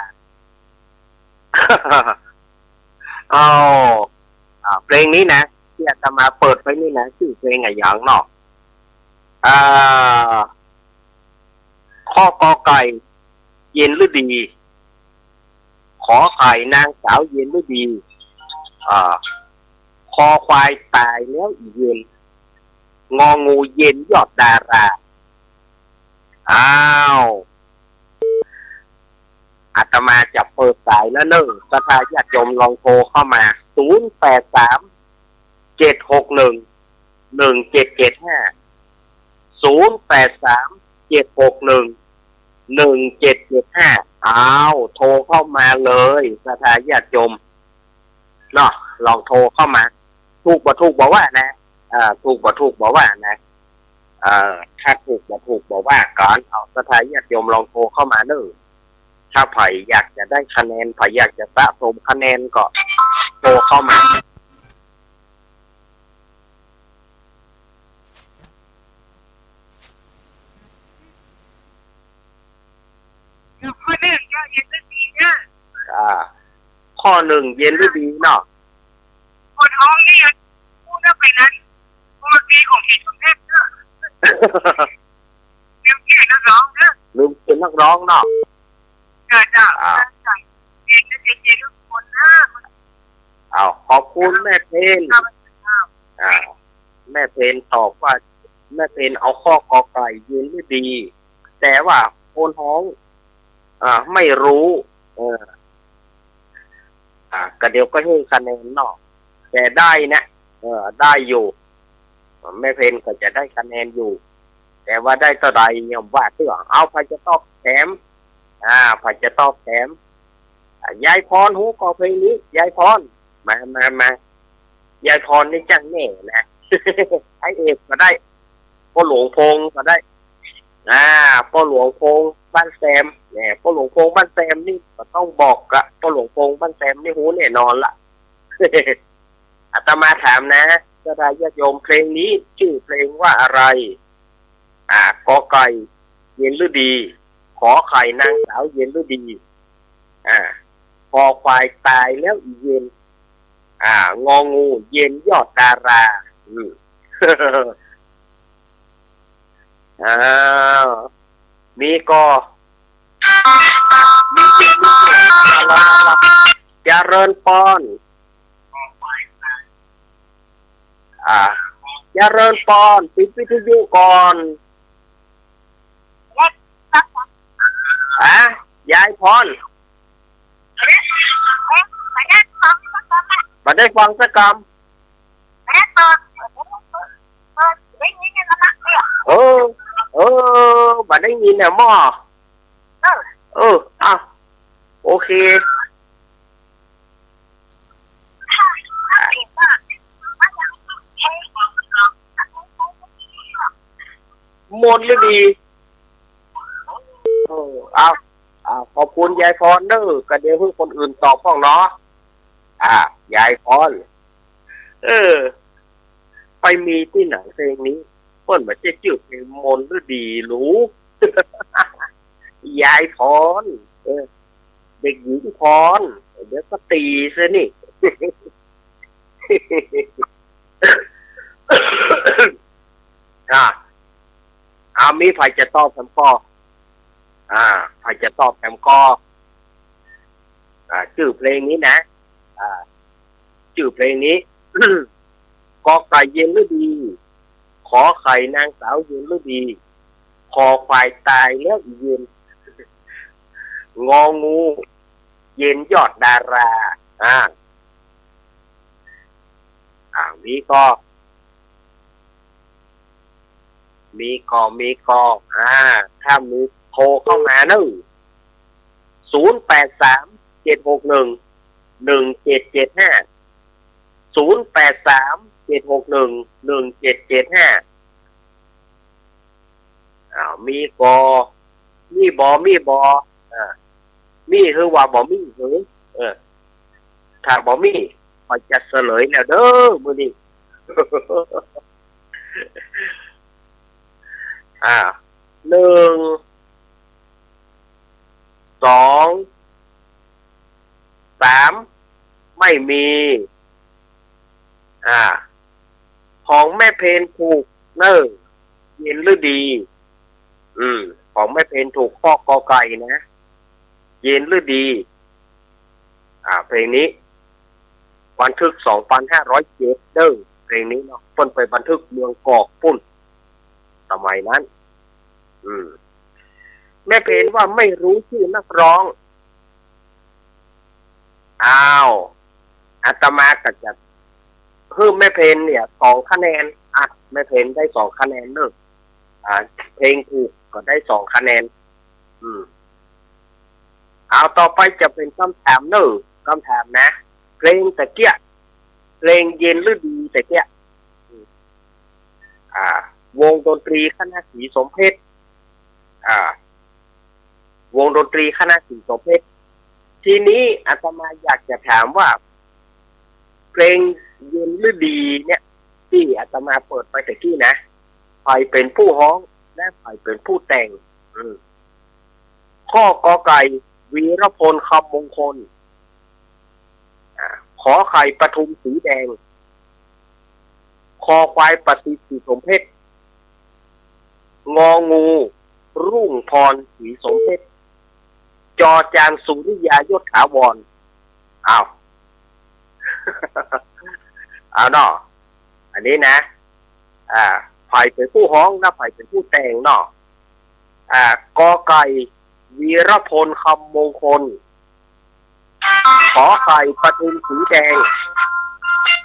เอา อ่า เพลงนี้นะ ที่อาตมาเปิดไปนี่นะ ชื่อเพลงอะหยังเนาะ อ่า ข้อกอไก่ เย็นฤดี ขอไข่ นางสาวเย็นฤดี อ่า คอควาย ตายแล้วอีเย็น งองู เย็นยอดดารา อ้าว อาตมาจะเปิดสายแล้วเนอะ ศรัทธาญาติโยมลองโทรเข้ามา ศูนย์แปดสาม เจ็ดหกหนึ่ง หนึ่งเจ็ดเจ็ดห้า ศูนย์แปดสาม เจ็ดหกหนึ่ง หนึ่งเจ็ดเจ็ดห้า อ้าว โทรเข้ามาเลย ศรัทธาญาติโยม เนาะ ลองโทรเข้ามา ถูกบ่ถูกบ่ว่านะ เอ่อ ถูกบ่ถูกบ่ว่านะ เอ่อ ถ้าถูกบ่ถูกบ่ว่ากั๋น เอา ศรัทธาญาติโยมลองโทรเข้ามาเนอะ ถ้าใผอยากจะได้คะแนน ใผอยากจะสะสมคะแนนก็โทรเข้ามา ข้อนึ่งก็เย็นฤดีเนอะ อ่า ข้อนึ่งเย็นฤดีเนาะ คนฮ้องนี่พูดเรื่องไปนั้น เพราะเมื่อกี้ผมเห็นคนแรกเนอะ ลืมเปลี่ยนนักร้องเนอะ ลืมเปลี่ยนนักร้องเนาะ เจ้า เจ้า อ่า เย็นฤดี เย็นทุกคนเนอะ อ้าว ขอบคุณแม่เพน ครับ อ่า แม่เพนตอบว่า แม่เพนเอาข้อกอไก่ เย็นฤดี แต่ว่าคนฮ้อง อ่า ไม่รู้ เออ อ่า ก็เดี๋ยวก็หื้อคะแนนเนาะ แต่ได้นะ เออ ได้อยู่ แม่เพ็ญก็จะได้คะแนนอยู่ แต่ว่าได้เต้าใดเนี่ยว่าเตื้อ เอา ใผจะตอบแถม อ่า ใผจะตอบแถม อ่า ยายพรฮู้ก่อเพลงนี้ ยายพร มา มา มา ยายพรนี่จ้างแน่นะ ไอ้เอกก็ได้ ป้อหลวงพงษ์ก็ได้ อ่า ป้อหลวงพงษ์บ้านแซม แหม ป้อหลวงพงษ์บ้านแซมนี่ก็ต้องบอกละ ป้อหลวงพงษ์บ้านแซมนี่ฮู้แน่นอนละ อาตมาถามนะ เจ้าดาญาติโยม เพลงนี้ชื่อเพลงว่าอะไร อ่า ก.ไก่ เย็นฤดี ข.ไข่ นางสาวเย็นฤดี อ่า ค.ควาย ตายแล้วอีเย็น อ่า ง.งู เย็นยอดดารา อืม อ้าว มีก่อ เจริญปอน อ่า เจริญปอน ปิดวิทยุก่อน ฮะ ยายพร บ่ได้ฟังสักกำ เออ เออ บ่ได้ยินเนี่ยหม้อ เออ อ่ะ โอเค มนฤดี เออ เอา เอา ขอบคุณยายพรเด้อ ก็เดี๋ยวหื้อคนอื่นตอบพ่องเนาะ อ่ะ ยายพร เออ ไปมีตี้ไหนเพลงนี้ เปิ้นบ่าจะจื้อเพลงมนฤดีหรู ยายพร เออ เด็กหญิงพร เดี๋ยวก็ตีซะนี่ อ่า เอา มีใผจะตอบแถมก่อ อ่า ใผจะตอบแถมก่อ อ่า จื้อเพลงนี้นะ อ่า จื้อเพลงนี้ ก.ไก่ เย็นฤดี ข.ไข่ นางสาวเย็นฤดี ค.ควาย ตายแล้วอีเย็น ง.งู เย็นยอดดารา อ่า อ่า มีก่อ มีก่อ มีก่อ อ่า ถ้ามีโทรเข้ามาเนอะ ศูนย์แปดสาม เจ็ดหกหนึ่ง หนึ่งเจ็ดเจ็ดห้า ศูนย์แปดสาม เจ็ดหกหนึ่ง หนึ่งเจ็ดเจ็ดห้า อ้าว มีก่อ มีบ่ มีบ่ อ่า มีหื้อว่าบ่มีหื้อ เออ ถ้าบ่มี ข้อยจะเสลยแล้วเด้อ มื้อนี้ อ่า หนึ่ง สอง สาม ไม่มี อ่า ของแม่เพนถูกเนอะ เย็นฤดี อืม ของแม่เพนถูกข้อ ก.ไก่ นะ เย็นฤดี อ่า เพลงนี้ บันทึก สองพันห้าร้อยเจ็ด เด้อ เพลงนี้เนาะ เปิ้นไปบันทึกเมืองกอกปุ้น สมัยนั้น อืม แม่เพนว่าไม่รู้ชื่อนักร้อง อ้าว อาตมาก็จะหื้อแม่เพนเนี่ย สองคะแนน อ่ะ แม่เพนได้สองคะแนนเนอะ อ่า เพลงถูกก็ได้สองคะแนน อืม เอา ต่อไปจะเป๋นกำถามเนอะ กำถามนะ เพลงตะเกียะ เพลงเย็นฤดีตะเกียะ อืม อ่า วงดนตรีคณะศรีสมเพชร อ่า วงดนตรีคณะศรีสมเพชร ทีนี้อาตมาอยากจะถามว่า เพลงเย็นฤดีเนี่ย ตี้อาตมาเปิดไปตะกี้นะ ใผเป๋นผู้ฮ้อง และใผเป๋นผู้แต่ง อืม ข้อ ก.ไก่ วีรพล คำมงคล อ่า ข.ไข่ ปทุม สีแดง ค.ควาย ประสิทธิ์ สีสมเพชร ง.งู รุ่งพร สีสมเพชร จ.จาน สุริยา ยศถาวร อ้าว เอาเนาะ อันนี้นะ อ่า ใผเป๋นผู้ฮ้อง และใผเป๋นผู้แต่งเนาะ อ่า ก.ไก่ วีรพล คำมงคล ข.ไข่ ปทุม สีแดง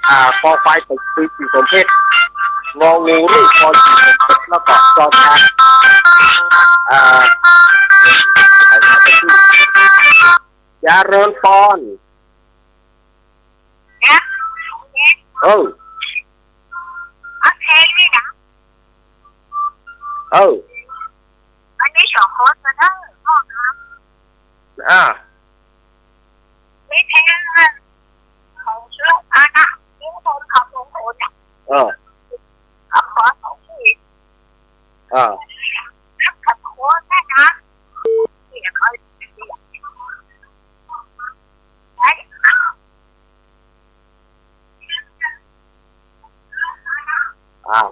อ่า ค.ควาย ประสิทธิ์ สีสมเพชร งองู รูป คอน สี่สมเพชร แล้วก็ จอจาน อ่า เจริญปอน เออ เอาเพลงนี่นะ เออ อันนี้สองคนนะ พ่อครับ อ่า มีเพลงของเรื่องอันน่ะ เรื่องของของคนน่ะ เออ ขอสองเพลง เออ กับโค้ชแม่นะ เสียงเขา อ้าว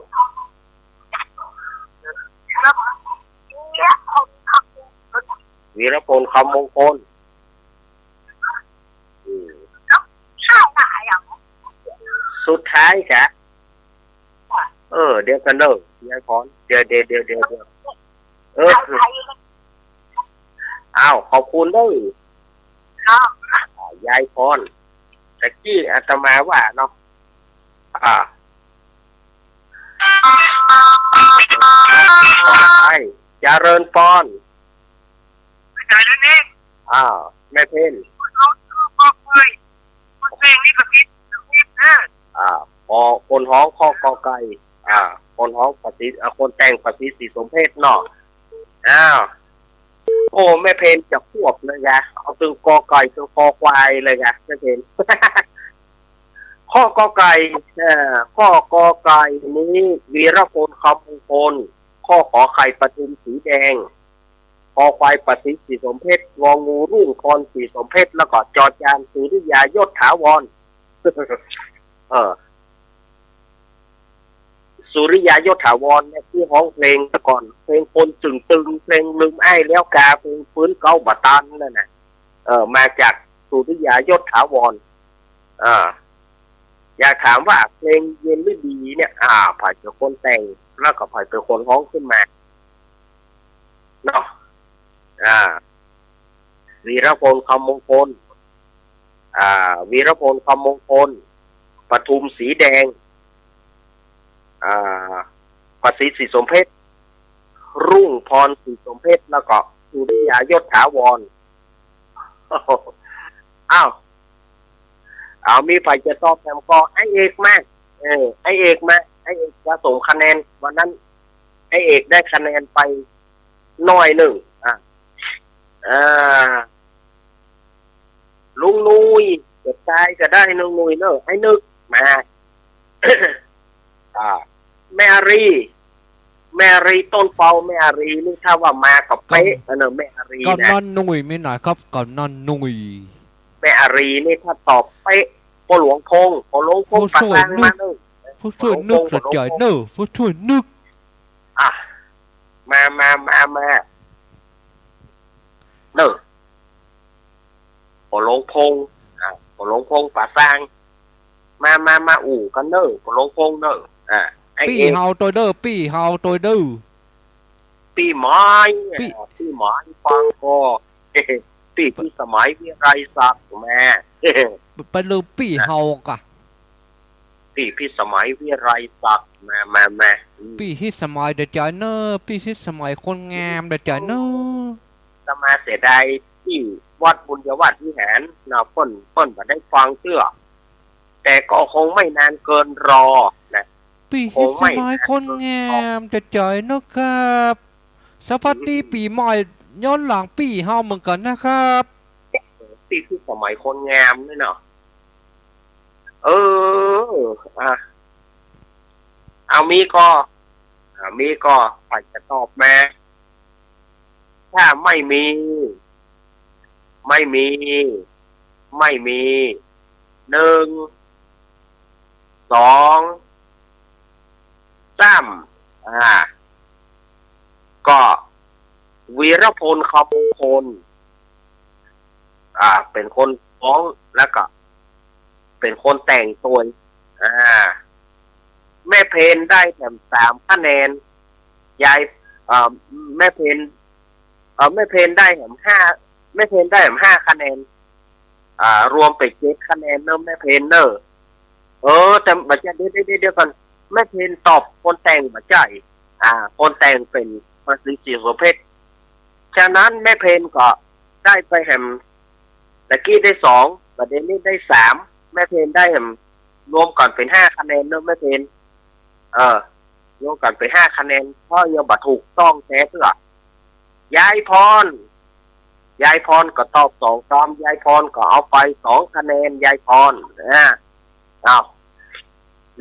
วีรพล คำมงคล อืม สุดท้ายกะ เออ เดี๋ยวก่อนเด้อ ยายพร เดี๋ยว เดี๋ยว เดี๋ยว เดี๋ยว เดี๋ยว เออ อ้าว ขอบคุณเด้อ ครับ อ่า ยายพร ตะกี้อาตมาว่าเนาะ อ่า ไอ้ เจริญปอน อาจ๋ารย์นั่นเอง อ่า แม่เพ็ญ คนฮ้องข้อกอไก่ คนแต่งนี่ก็ผิด ผิดนะ อ่า ขอ คนฮ้องข้อกอไก่ อ่า คนฮ้องประสิทธิ์ อ่า คนแต่งประสิทธิ์ ศรีสมเพชรเนาะ อ้าว โอ้ แม่เพ็ญจะควบเลยกะ เอาตึงกอไก่ตึงคอควายเลยกะ แม่เพ็ญ ข้อกอไก่ เอ่อ ข้อกอไก่นี้ วีรพล คำมงคล ข้อขอไข่ ปทุม สีแดง คอควาย ประสิทธิ์ ศรีสมเพชร งองู รุ่ง คอน ศรีสมเพชร แล้วก็ จอจาน สุริยา ยศถาวร เออ สุริยา ยศถาวรเนี่ย ตี้ฮ้องเพลงแต่ก่อน เพลงคนตึงตึง เพลงลืมอ้ายแล้วกา เพลงฟื้นเก๊าบ่ตันนั่นน่ะ เออ มาจากสุริยา ยศถาวร อ่า อยากถามว่าเพลงเย็นฤดีเนี่ย อ่า ใผเป๋นคนแต่ง แล้วก็ใผเป๋นคนฮ้องขึ้นมา เนาะ อ่า วีรพล คำมงคล อ่า วีรพล คำมงคล ปทุม สีแดง อ่า ประสิทธิ์ ศรีสมเพชร รุ่ง พร ศรีสมเพชร แล้วก็ สุริยา ยศถาวร อ้าว เอา มีใผจะตอบแถมก่อ ไอ้เอกมา เออ ไอ้เอกมา ไอ้เอกสะสมคะแนน วันนั้น ไอ้เอกได้คะแนนไปหน้อยนึ่ง อ่ะ อ่า ลุงนุ้ย จะตายก็ได้ ลุงนุ้ยเนอะ ไอ้นึก มา อ่า แม่อารี แม่อารี ต้นเปา แม่อารีนี่ถ้าว่ามาก็เป๊ะ กำ เออ แม่อารีนะ กำนันหนุ่ยมีไหนครับ กำนันหนุ่ย แม่อารีนี่ถ้าตอบเป๊ะ ป้อหลวงพงษ์ ป้อหลวงพงษ์ ป้อหลวงพงษ์ ปากกลางมาเนอะ ผู้ช่วยนึก ป้อหลวงพงษ์ เสียใจเนอะ ผู้ช่วยนึก อ่ะ มา มา มา มา เนอะ ป้อหลวงพงษ์ อ่ะ ป้อหลวงพงษ์ ป่าซาง มา มา มา อู้กั๋นเนอะ ป้อหลวงพงษ์เนอะ อ่ะ ไอ้เอก ปี้เฮาตวยเด้อ ปี้เฮาตวยเด้อ ปี้หมาย ปี้ อ่ะ ปี้หมาย ฟังก่อ ปี้พิสมัย วิไลศักดิ์ แม่ ไปลืมปี้เฮากะ ปี้พิสมัย วิไลศักดิ์ มา มา มา อืม ปี้พิสมัยเด้อจ๋าเนอะ ปี้พิสมัยคนงามเด้อจ๋าเนอะ อาตมาเสียดายตี้วัดบุญญาวาสวิหารนะ เปิ้น เปิ้นบ่ได้ฟังเตื้อ แต่ก็คงไม่นานเกินรอนะ ปี้พิสมัยคนงามเด้อจ๋าเนอะครับ สวัสดีปี๋ใหม่ย้อนหลังปี้เฮาเหมือนกั๋นนะครับ ปี้พิสมัยคนงามนี่เนาะ เออ อ่ะ เอา มีก่อ อ่ะ มีก่อ ใผจะตอบมา ถ้าไม่มี ไม่มี ไม่มี นึ่ง สอง สาม อ่า ก็ วีรพล คำมงคล อ่า เป๋นคนฮ้อง แล้วก็ เป๋นคนแต่งตวย อ่า แม่เพ็ญได้แถมสามคะแนน ยาย เอ่อ แม่เพ็ญ เอ่อ แม่เพ็ญได้แถมห้า แม่เพ็ญได้แถมห้าคะแนน อ่า รวมเป๋นเจ็ดคะแนนเนอะ แม่เพ็ญเนอะ เออ แต่บ่าจะ เดี๋ยว เดี๋ยว เดี๋ยวก่อน แม่เพ็ญตอบคนแต่งบ่ใจ้ อ่า คนแต่งเป๋นป้อศรีศรีโสเภช ฉะนั้นแม่เพ็ญก็ได้ไปแหม ตะกี้ได้สอง บ่าเดี่ยวนี้ได้สาม แม่เพ็ญได้แหม รวมกั๋นเป๋นห้าคะแนนเนาะแม่เพ็ญ เออ รวมกั๋นเป๋นห้าคะแนน เพราะยังบ่ถูกต้องแต๊เตื้อ ยายพร ยายพรก็ตอบสองกำ ยายพรก็เอาไปสองคะแนน ยายพร อ่า เอา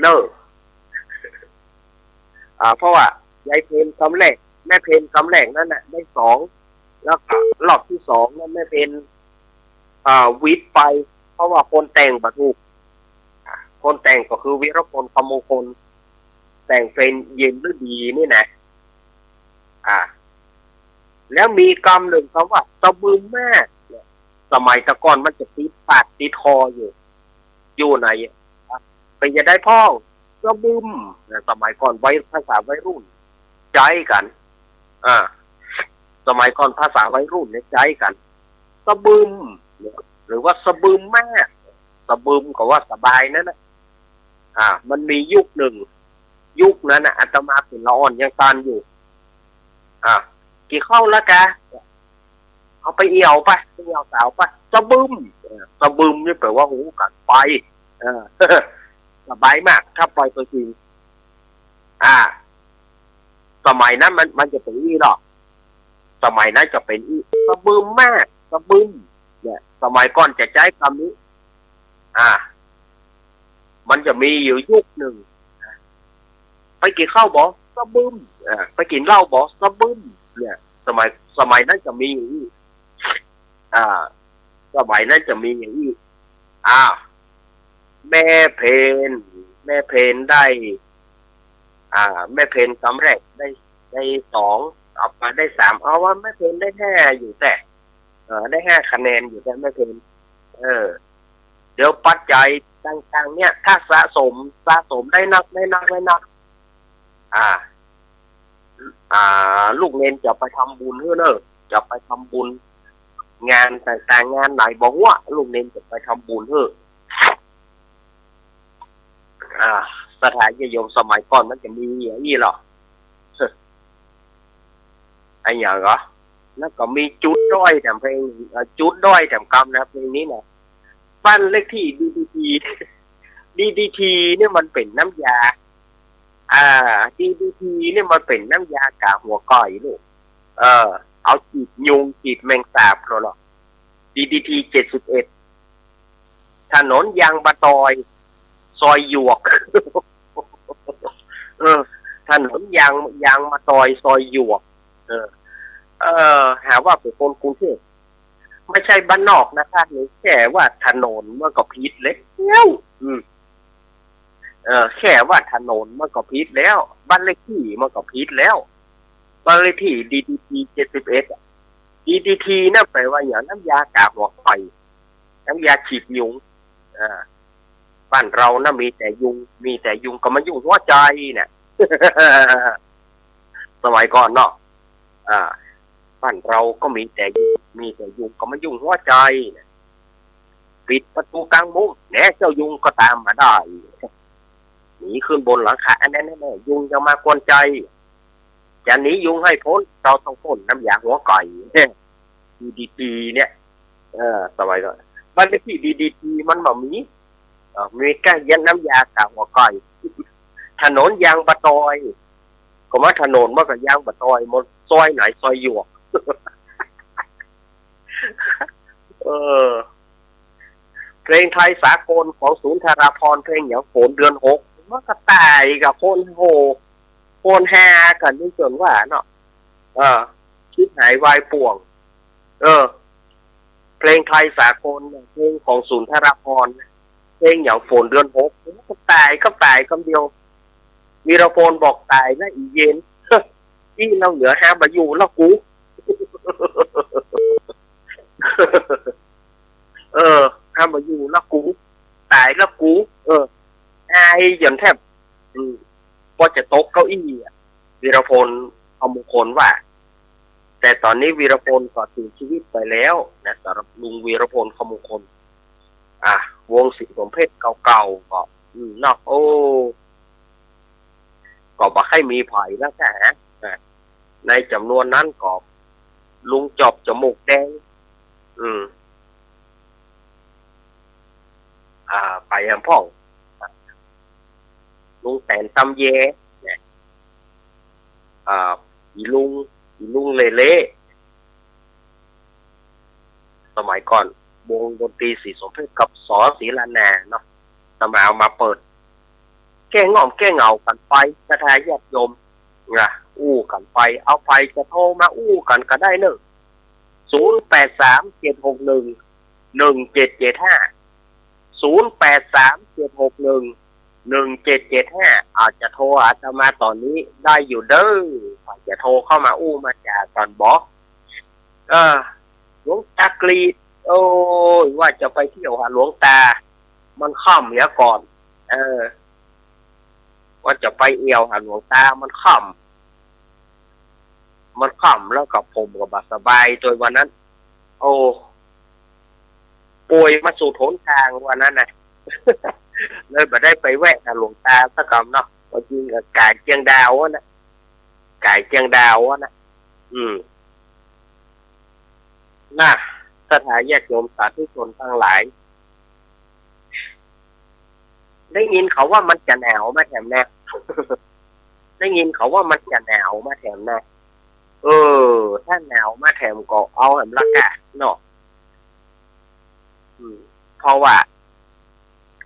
เน่อ อ่า เพราะว่ายายเพ็ญกำแรก แม่เพ็ญกำแรกนั้นน่ะ ได้สอง แล้วก็รอบที่สองนั้นแม่เพ็ญ อ่า หวิดไป เพราะว่าคนแต่งบ่ถูก อ่า คนแต่งก็คือวีรพล คำมงคล แต่งเพลงเย็นฤดีนี่นะ อ่า แล้วมีกำนึ่งกำว่า สะบึมมาก เนี่ย สมัยแต่ก่อนมันจะติดปากติดคออยู่ อยู่ใน อ่ะ เป๋นจะใดพ่อง สะบึม เนี่ย สมัยก่อนวัย ภาษาวัยรุ่น ใจ๊กั๋น อ่า สมัยก่อนภาษาวัยรุ่นเนี่ยใจ๊กั๋น สะบึม เนี่ย หรือว่าสะบึมมาก สะบึมก็ว่าสบายนั่นแหละ อ่า มันมียุคนึ่ง ยุคนั้นน่ะ อาตมาเป๋นละอ่อนยังตันอยู่ อ่า กิ๋นข้าวแล้วกา เอาไปเอี่ยวไป ไปเอี่ยวสาวไป สะบึม เออ สะบึมนี่แป๋ว่า โอ้ กั๋นไป เออ สบายมาก ถ้าไปก็จริง อ่า สมัยนั้นมัน มันจะเป๋นอี้เนาะ สมัยนั้นจะเป๋นอี้ สะบึมมาก สะบึม เนี่ย สมัยก่อนจะใจ๊กำนี้ อ่า มันจะมีอยู่ยุคนึ่ง ไปกิ๋นข้าวบ่ สะบึม อ่า ไปกิ๋นเหล้าบ่ สะบึม เนี่ย สมัย สมัยนั้นจะมีอย่างอี้ อ่า สมัยนั้นจะมีอย่างอี้ อ่า แม่เพ็ญ แม่เพ็ญได้ อ่า แม่เพ็ญกำแรกได้ ได้สอง เอาไปได้สาม เอาว่าแม่เพ็ญได้ห้าอยู่แต๊ เออ ได้ห้าคะแนนอยู่แต๊แม่เพ็ญ เออ เดี๋ยวปัจจัยต่างๆ เนี่ย ถ้าสะสม สะสมได้นัก ได้นัก ได้นัก อ่า อ่า ลูกเณรจะไปทำบุญหื้อเน่อ จะไปทำบุญ งานต่างๆ งานไหนบ่ฮู้ ลูกเณรจะไปทำบุญหื้อ อ่า ศรัทธาญาติโยมสมัยก่อนมันจะมีอย่างอี้เหรอ อะหยังเหรอ แล้วก็มีจุดด้อยแถมเพลง เอ่อ จุดด้อยแถมกำนะ เพลงนี้นะ บ้านเลขที่ ดีดีที ดีดีที เนี่ยมันเป๋นน้ำยา อ่า ดีดีที เนี่ยมันเป๋นน้ำยากาหัวก่อยลูก เออ เอาจีบยุงจีบแมงสาบเนาะ ดีดีที เจ็ดสิบเอ็ด ถนนยางมะตอย ซอยหยวก เออ ถนนยาง ยางมะตอย ซอยหยวก เออ เออ หาว่าเป๋นคนกรุงเทพ ไม่ใช่บ้านนอกนะคะ นี่แค่ว่าถนนมันก็ผิดแล้ว อืม เออ แค่ว่าถนนมันก็ผิดแล้ว บ้านเลขที่มันก็ผิดแล้ว บ้านเลขที่ ดีดีที เจ็ดสิบเอ็ด อะ ดีดีที นั่นแป๋ว่าอย่างน้ำยากาหัวก่อย น้ำยาจีบยุง อ่า บ้านเฮานะมีแต่ยุง มีแต่ยุงก็มายุ่งหัวใจ๋เนี่ย สมัยก่อนเนาะ อ่า บ้านเฮาก็มีแต่ยุง มีแต่ยุงก็มายุ่งหัวใจ๋เนี่ย ปิดประตู๋กังมุ้ง แหน่ เจ้ายุงก็ต๋ามมาได้ หนีขึ้นบนหลังคา อันนั้นแหละ ยุงจะมากวนใจ๋ จะหนียุงหื้อป๊น เฮาต้องพ่นน้ำยาหัวก่อย ดีดีที เนี่ย เออ สมัยก่อน บ้านเลขที่ ดีดีที มันบ่มี เออ มีแค่ยันน้ำยากาหัวก่อย ถนนยางมะตอย ก็ว่าถนนมันก็ยางมะตอย มันซอยไหน ซอยหยวก เออ เพลงไทยสากลของสุนทราภรณ์ เพลงอย่างฝนเดือนหก มันก็ต๋ายกับคนโห่ คนฮากั๋นนี่จ๋นว่าเนาะ เออ ชิบหายวายป่วง เออ เพลงไทยสากล เพลงของสุนทราภรณ์ เพลงอย่างฝนเดือนหก มันก็ต๋ายกับต๋ายกำเดียว วีรพลบอกต๋ายนะอีเย็น อี้เล่าเหลือห้ามบ่อยู่แล้วกู เออ ห้ามบ่อยู่แล้วกู ต๋ายแล้วกู เออ อายจ๋นแทบ อืม ว่าจะตกเก้าอี้อะ วีรพล คำมงคลว่า แต่ต๋อนนี้วีรพลก็เสียชีวิตไปแล้วนะ สำหรับลุงวีรพล คำมงคล อ่ะ วงศ์ศรีสมเภชเก่าๆ ก็ อืม เนาะ โอ้ ก็บ่ใค่มีใผแล้วนะ อ่า ในจ๋ำนวนนั้นก็ลุงจอบจมูกแดง อืม อ่า ไปแหมพ่อง ลุงแต๋นตำแย เนี่ย อ่า อีลุง อีลุงเล่เล่ สมัยก่อนวงดนตรีศรีสมเพชรกับ ส.ศรีลานา เนาะ อาตมาเอามาเปิด แก้ง่อมแก้เหงากั๋นไป ศรัทธาญาติโยม นะ อู้กั๋นไป เอาใผจะโทรมาอู้กั๋นก็ได้เน่อ ศูนย์แปดสาม เจ็ดหกหนึ่ง หนึ่งเจ็ดเจ็ดห้า ศูนย์แปดสาม เจ็ดหกหนึ่ง หนึ่งเจ็ดเจ็ดห้า อาจจะโทรหาอาตมาต๋อนนี้ได้อยู่เน่อ อาจจะโทรเข้ามาอู้มาจ๋ากั๋นบ่ เออ หลวงตากรีด โอ้ย ว่าจะไปเอี่ยวหาหลวงตา มันค่ำเหียก่อน เออ ว่าจะไปเอี่ยวหาหลวงตา มันค่ำ มันค่ำแล้วก็ผมก็บ่สบายตวยวันนั้น โอ้ ป่วยมาสุดหนตางวันนั้นนะ เลยบ่ได้ไปแวะหาหลวงตาสักกำเนาะ ก็จริงก็ก๋ายเจียงดาวอะนะ ก๋ายเจียงดาวอะนะ อืม นะ ศรัทธาญาติโยมสาธุชนตังหลาย ได้ยินเขาว่ามันจะหนาวมาแถมนะ ได้ยินเขาว่ามันจะหนาวมาแถมนะ เออ ถ้าหนาวมาแถมก็เอาแหมละกะเนาะ อืม เพราะว่า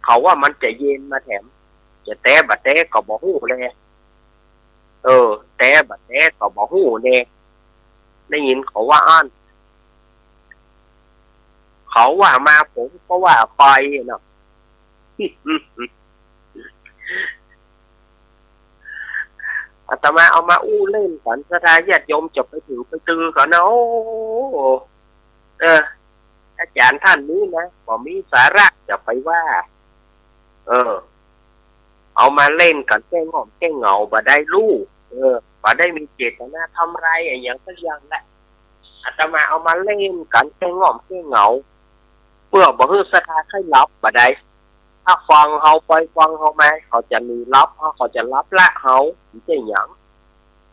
เขาว่ามันจะเย็นมาแถม จะแต๊บ่แต๊ก็บ่ฮู้แล เออ แต๊บ่แต๊ก็บ่ฮู้แล ได้ยินเขาว่าอั้น เขาว่ามาผมก็ว่าไปเนาะ อาตมาเอามาอู้เล่นกั๋น ศรัทธาญาติโยมจะไปถือไปตือเขานะ โอ้ เออ อาจ๋ารย์ต้านนี้นะ บ่มีสาระจะไปว่า เออ เอามาเล่นกั๋นแก้ง่อมแก้เหงา บ่ได้ฮู้ เออ บ่ได้มีเจตนาทำร้ายอะหยังสักอย่างแหละ อาตมาเอามาเล่นกั๋นแก้ง่อมแก้เหงา เปื้อบ่หื้อศรัทธาใค่หลับบ่ได้ ถ้าฟังเฮาไปฟังเฮามา เขาจะหนีหลับ เขาจะหลับละเฮา บ่ใจ้หยัง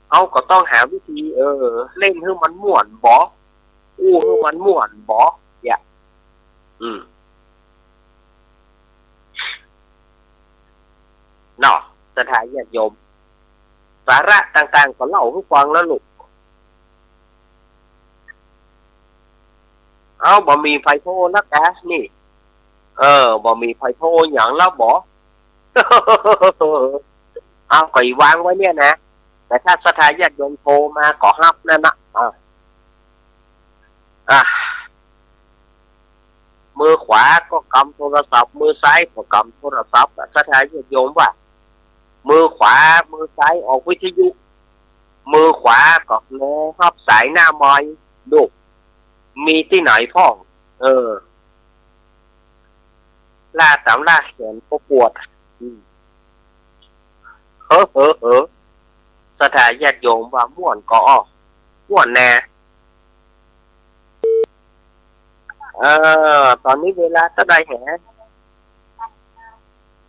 เฮาก็ต้องหาวิธี เออ เล่นหื้อมันม่วนบ่ อู้หื้อมันม่วนบ่ เนี่ย อืม เนาะ ศรัทธาญาติโยม สาระต่างๆ ก็เล่าหื้อฟังแล้วลูก เอ้า บ่มีใผโทรแล้วกะนี่ เออ บ่มีใผโทรหยังแล้วบ่ เอ้า ก็อีวางไว้เนี่ยนะ แต่ถ้าศรัทธาญาติโยมโทรมาก็ฮับนั่นนะ อ่ะ อ่ะ มือขวาก็กำโทรศัพท์ มือซ้ายก็กำโทรศัพท์ ศรัทธาญาติโยมว่า มือขวา มือซ้ายออกวิทยุ มือขวาก็แลฮับสายหน้าไมค์ ลูก มีตี้ไหนพ่อง เออ ล้าต๋ามล้าแขนก็ปวด อืม เฮ้อ เฮ้อ เฮ้อ ศรัทธาญาติโยมว่าม่วนก่ออ้อ ม่วนแน่ เออ ต๋อนนี้เวลาเต้าใดแห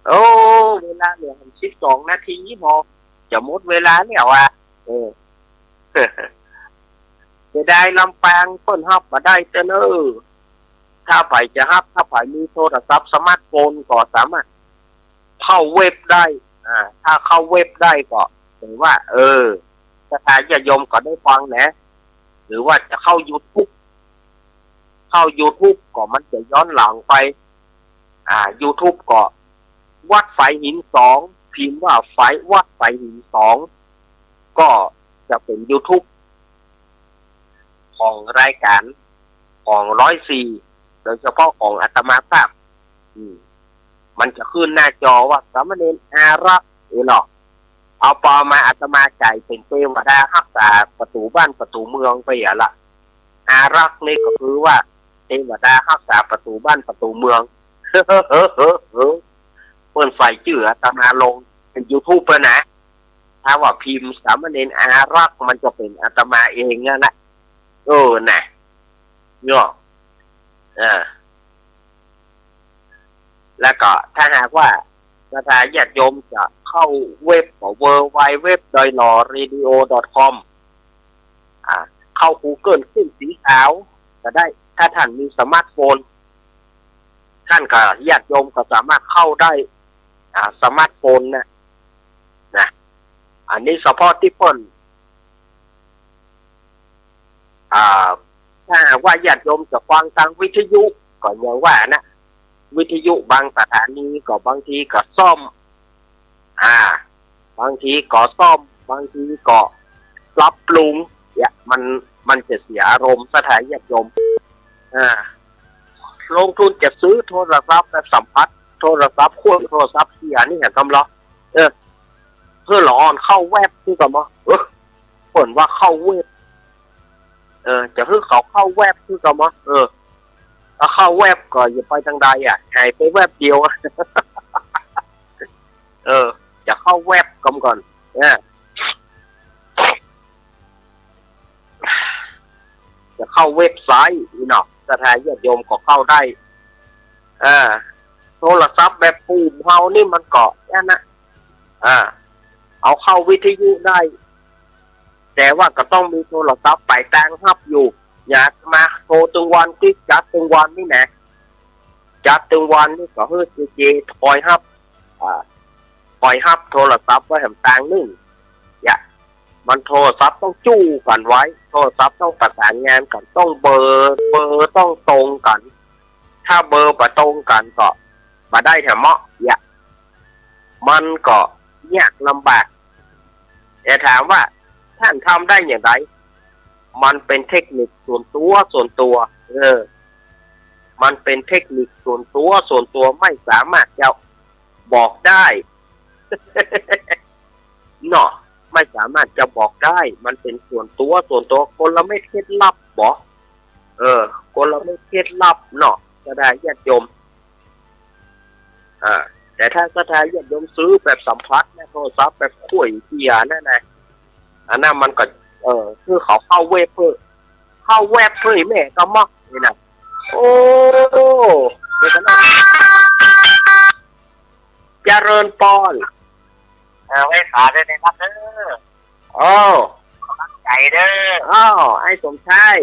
โอ้ เวลาเหลือสิบสองนาทีพอ จะหมดเวลาแล้วอะ เออ เสียดายลำปางเปิ้นฮับบ่ได้เต๊อะเน่อ ถ้าใผจะฮับ ถ้าใผมีโทรศัพท์สมาร์ทโฟนก็สามารถเข้าเว็บได้ อ่า ถ้าเข้าเว็บได้ก็ถือว่า เออ ศรัทธาญาติโยมก็ได้ฟังนะ หรือว่าจะเข้ายูทูบ เข้ายูทูบก็มันจะย้อนหลังไป อ่า ยูทูบก็วัดฝายหินสอง พิมพ์ว่าฝาย วัดฝายหินสอง ก็จะเป๋นยูทูบของรายก๋านของร้อยสี่ โดยเฉพาะของอาตมาภาพ อืม มันจะขึ้นหน้าจอว่าสามเณรอารักษ์ เออเนาะ เอาปอมาอาตมาจ่ายเป๋นเตวดาฮักษาประตู๋บ้านประตู๋เมืองไปอะละ อารักษ์นี่ก็คือว่าเตวดาฮักษาประตู๋บ้านประตู๋เมือง เปิ้นใส่จื้ออาตมาลงเป๋นยูทูบเปิ้นนะ ถ้าว่าพิมพ์สามเณรอารักษ์มันจะเป๋นอาตมาเองนั่นแหละ เออ น่ะ เนาะ เออ แล้วก็ถ้าหากว่า ศรัทธาญาติโยมจะเข้าเว็บก็ ดับเบิลยู ดับเบิลยู ดับเบิลยู ดอท หล่อเรดิโอ ดอท คอม อ่า เข้า กูเกิล ขึ้นสีขาวก็ได้ ถ้าท่านมีสมาร์ทโฟน ท่านก็ ญาติโยมก็สามารถเข้าได้ อ่า สมาร์ทโฟนนะ นะ อันนี้เฉพาะตี้เปิ้น อ่า ถ้าหากว่าญาติโยมจะฟังตางวิทยุก็อย่างว่านะ วิทยุบางสถานีก็บางทีก็ซ่อม อ่า บางทีก็ซ่อม บางทีก็ปรับปรุง เนี่ย มัน มันจะเสียอารมณ์ ศรัทธาญาติโยม อ่า ลงทุนจะซื้อโทรศัพท์แบบสัมผัส โทรศัพท์ขว้าง โทรศัพท์เสียนี่แหม กำลัง เออ เพื่อละอ่อนเข้าเว็บคือก่อมอ เออ เปิ้นว่าเข้าเว็บ เออ จะหื้อเขาเข้าเว็บคือก่อมอ เออ ถ้าเข้าเว็บก็อย่าไปตางใดอะ หายไปแวบเดียว เออ จะเข้าเว็บก่อมก่อน เออ จะเข้าเว็บไซต์นี่เนาะ ศรัทธาญาติโยมก็เข้าได้ เออ โทรศัพท์แบบปู่เฮานี่มันก็นั่นนะ อ่า เอาเข้าวิทยุได้ แต่ว่าก็ต้องมีโทรศัพท์ป๋ายตางฮับอยู่ อย่ามาโทรตึงวัน ตี้จัดตึงวันนี่นะ จัดตึงวันนี่ก็หื้อเจเจคอยฮับ อ่า คอยฮับโทรศัพท์ไว้แหมตางนึ่ง อย่า มันโทรศัพท์ต้องจู๊กั๋นไว้ โทรศัพท์ต้องประสานงานกั๋น ต้องเบอร์ เบอร์ต้องตรงกั๋น ถ้าเบอร์บ่ตรงกั๋นก็บ่ได้แถมเมาะ อย่า มันก็ยากลำบาก แต่ถามว่าท่านทำได้อย่างไร มันเป็นเทคนิคส่วนตัว ส่วนตัว เออ มันเป็นเทคนิคส่วนตัว ส่วนตัว ไม่สามารถจะบอกได้ เนาะ ไม่สามารถจะบอกได้ มันเป็นส่วนตัว ส่วนตัว กลเม็ดเคล็ดลับบ่ เออ กลเม็ดเคล็ดลับเนาะ ศรัทธาญาติโยม อ่า แต่ถ้าศรัทธาญาติโยมซื้อแบบสัมผัสนะ โทรศัพท์แบบขว้างเสียนั่นนะ อันนั้นมันก็ เออ คือเขาเข้าเว็บเพื่อ เข้าเว็บเพื่อแม่กำมอกนี่นะ โอ้ เดี๋ยวก่อนนะ เจริญปอน เออ ไหว้สาด้วยนะครับเด้อ อ้าว กำลังใจ๋เด้อ อ้าว ไอ้สมชาย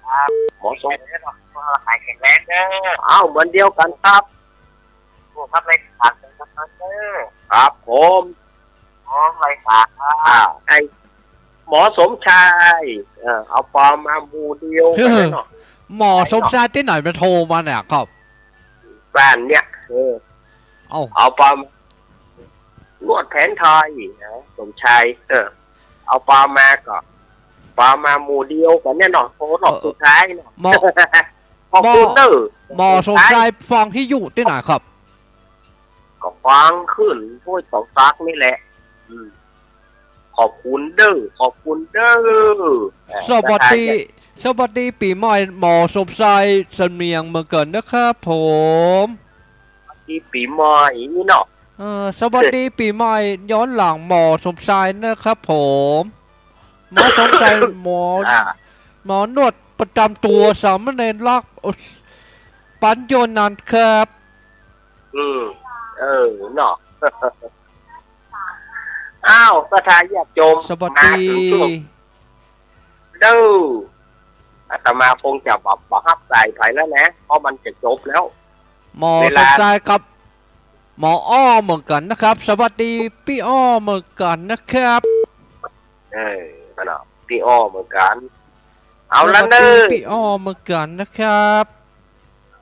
ครับ หมอสม หายแข็งแรงเด้อ อ้าว เหมือนเดียวกั๋นครับ โอ้ ครับ ไหว้สาเด้อ ครับผม ผมไหว้สาครับ อ่า ไอ้หมอสมชาย เออ เอาปอมาหมู่เดียวกั๋นเนาะ หมอสมชายตี้ไหนมาโทรมาเนี่ยครับ บ้านเนี่ย เออ เอ้า เอาปอมา นวดแผนไทยนะ สมชาย เออ เอาปอมาก็ ปอมาหมู่เดียวกั๋นเนี่ยเนาะ โทรรอบสุดท้ายเนาะ หมอ ขอบคุณเด้อ หมอสมชายฟังวิทยุตี้ไหนครับ ก็ฟังขึ้นห้วยเขาซากนี่แหละ อืม ขอบคุณเด้อ ขอบคุณเด้อ เออ สวัสดี ศรัทธาญาติ สวัสดีปี๋ใหม่ หมอสมชายสำเนียงเมืองเกินนะครับผม สวัสดีปี๋ใหม่นี่เนาะ เออ สวัสดีปี๋ใหม่ย้อนหลังหมอสมชายนะครับผม หมอสมชาย หมอ อ่า หมอนวดประจำตัวสามเณรรัก ปัญโยนันท์ครับ อืม เออ เนาะ อ้าว ศรัทธาญาติโยม สวัสดี มาถึงช่วง เด้อ อาตมาคงจะบ่ บ่ฮับสายใผแล้วนะ เพราะมันจะจบแล้ว หมอ เวลา สมชายครับ หมออ้อเหมือนกั๋นนะครับ สวัสดีปี้อ้อเหมือนกั๋นนะครับ เออ นั่นน่ะ ปี้อ้อเหมือนกั๋น เอาละเน่อ สวัสดีปี้อ้อเหมือนกั๋นนะครับ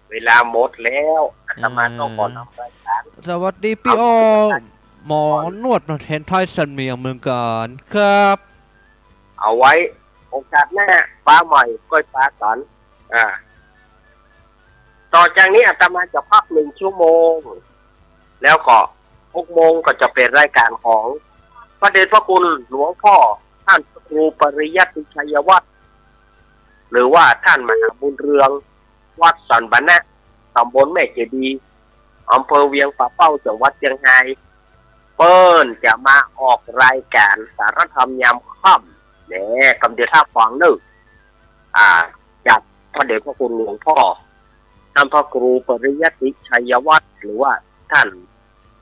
เวลาหมดแล้ว อาตมาต้องขอนำรายการ สวัสดีปี้อ้อ เอา หมอนวดแผนไทยสำเนียงเมืองเกินครับ เอาไว้โอกาสหน้า ปาใหม่ก้อยปากั๋น อ่า ต่อจากนี้อาตมาจะพักหนึ่งชั่วโมง แล้วก็หกโมงก็จะเปิดรายการของพระเดชพระคุณหลวงพ่อท่านพระครูปริยัติชัยวัฒน์ หรือว่าท่านมหาบุญเรือง วัดสันบะนะ ตำบลแม่เจดีย์ อำเภอเวียงป่าเป้า จังหวัดเจียงฮาย เปิ้นจะมาออกรายการสารธรรมยามค่ำ แหน่ กำเดียวถ้าฟังเน่อ อ่า จากพระเดชพระคุณหลวงพ่อ ท่านพระครูปริยัติชัยวัฒน์ หรือว่าท่าน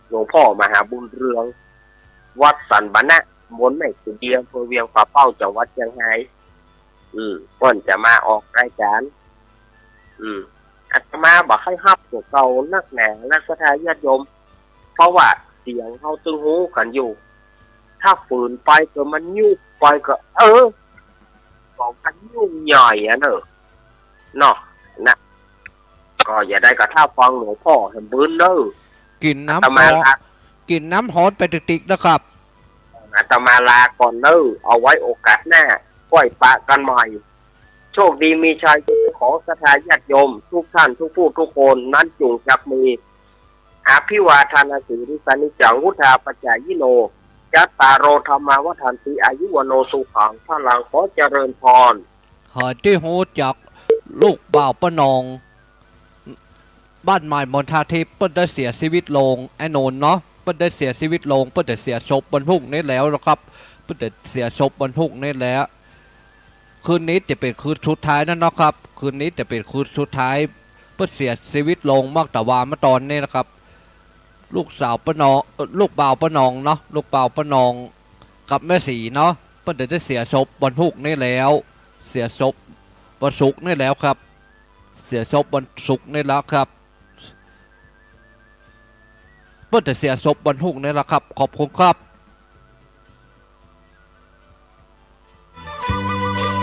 หลวงป้อมหาบุญเรือง วัดสันบรรณะ ตำบลแม่ขุนเดีย อำเภอเวียงป่าเป้า จังหวัดเจียงฮาย อืม เปิ้นจะมาออกรายก๋าน อืม อาตมาบ่ใค่ฮับตั๋วเก่านักหนา และศรัทธาญาติโยม เพราะว่าเสียงเฮาตึงฮู้กั๋นอยู่ ถ้าฝืนไปก็มันยุบไปก็ เออ ก็มันยุ่งใหญ่อะเน่อ เนาะ นะ ก็อย่าได้กระทำฟังหลวงป้อแหมเปิ้นเน่อ กิ๋นน้ำ อาตมา ฮ้อน ลา กิ๋นน้ำฮ้อนไปติ๊กๆ นะครับ อาตมาลาก่อนเน่อ เอาไว้โอกาสหน้า ค่อยปะกั๋นใหม่ โชคดีมีชัย ขอศรัทธาญาติโยม ทุกท่าน ทุกผู้ ทุกคน นั้นจุ่งจักมี อภิวาทานสีลิสสะนิจจัง วุฑฒาปจายิโน จัตตาโร ธัมมา วัฑฒันติ อายุ วัณโณ สุขัง พลัง ขอเจริญพร เฮาได้ฮู้จักลูกบ่าวป้านอง บ้านใหม่มณฑาทิพย์ เปิ้นได้เสียชีวิตลง ไอ้นนท์เนาะ เปิ้นได้เสียชีวิตลง เปิ้นจะเสียศพวันพุธนี้แล้วนะครับ เปิ้นจะเสียศพวันพุธนี้แล้ว คืนนี้จะเป๋นคืนสุดท้ายแล้วนะครับ คืนนี้จะเป๋นคืนสุดท้าย เปิ้นเสียชีวิตลงเมื่อตะวาเมื่อตอนนี้นะครับ ลูกสาวป้านอง เอ่อ ลูกบ่าวป้านองเนาะ ลูกบ่าวป้านองกับแม่ศรีเนาะ เปิ้นจะได้เสียศพวันพุธนี้แล้ว เสียศพวันศุกร์นี้แล้วครับ เสียศพวันศุกร์นี้แล้วครับ เปิ้นจะเสียศพวันพุธนี้แล้วครับ ขอบคุณครับ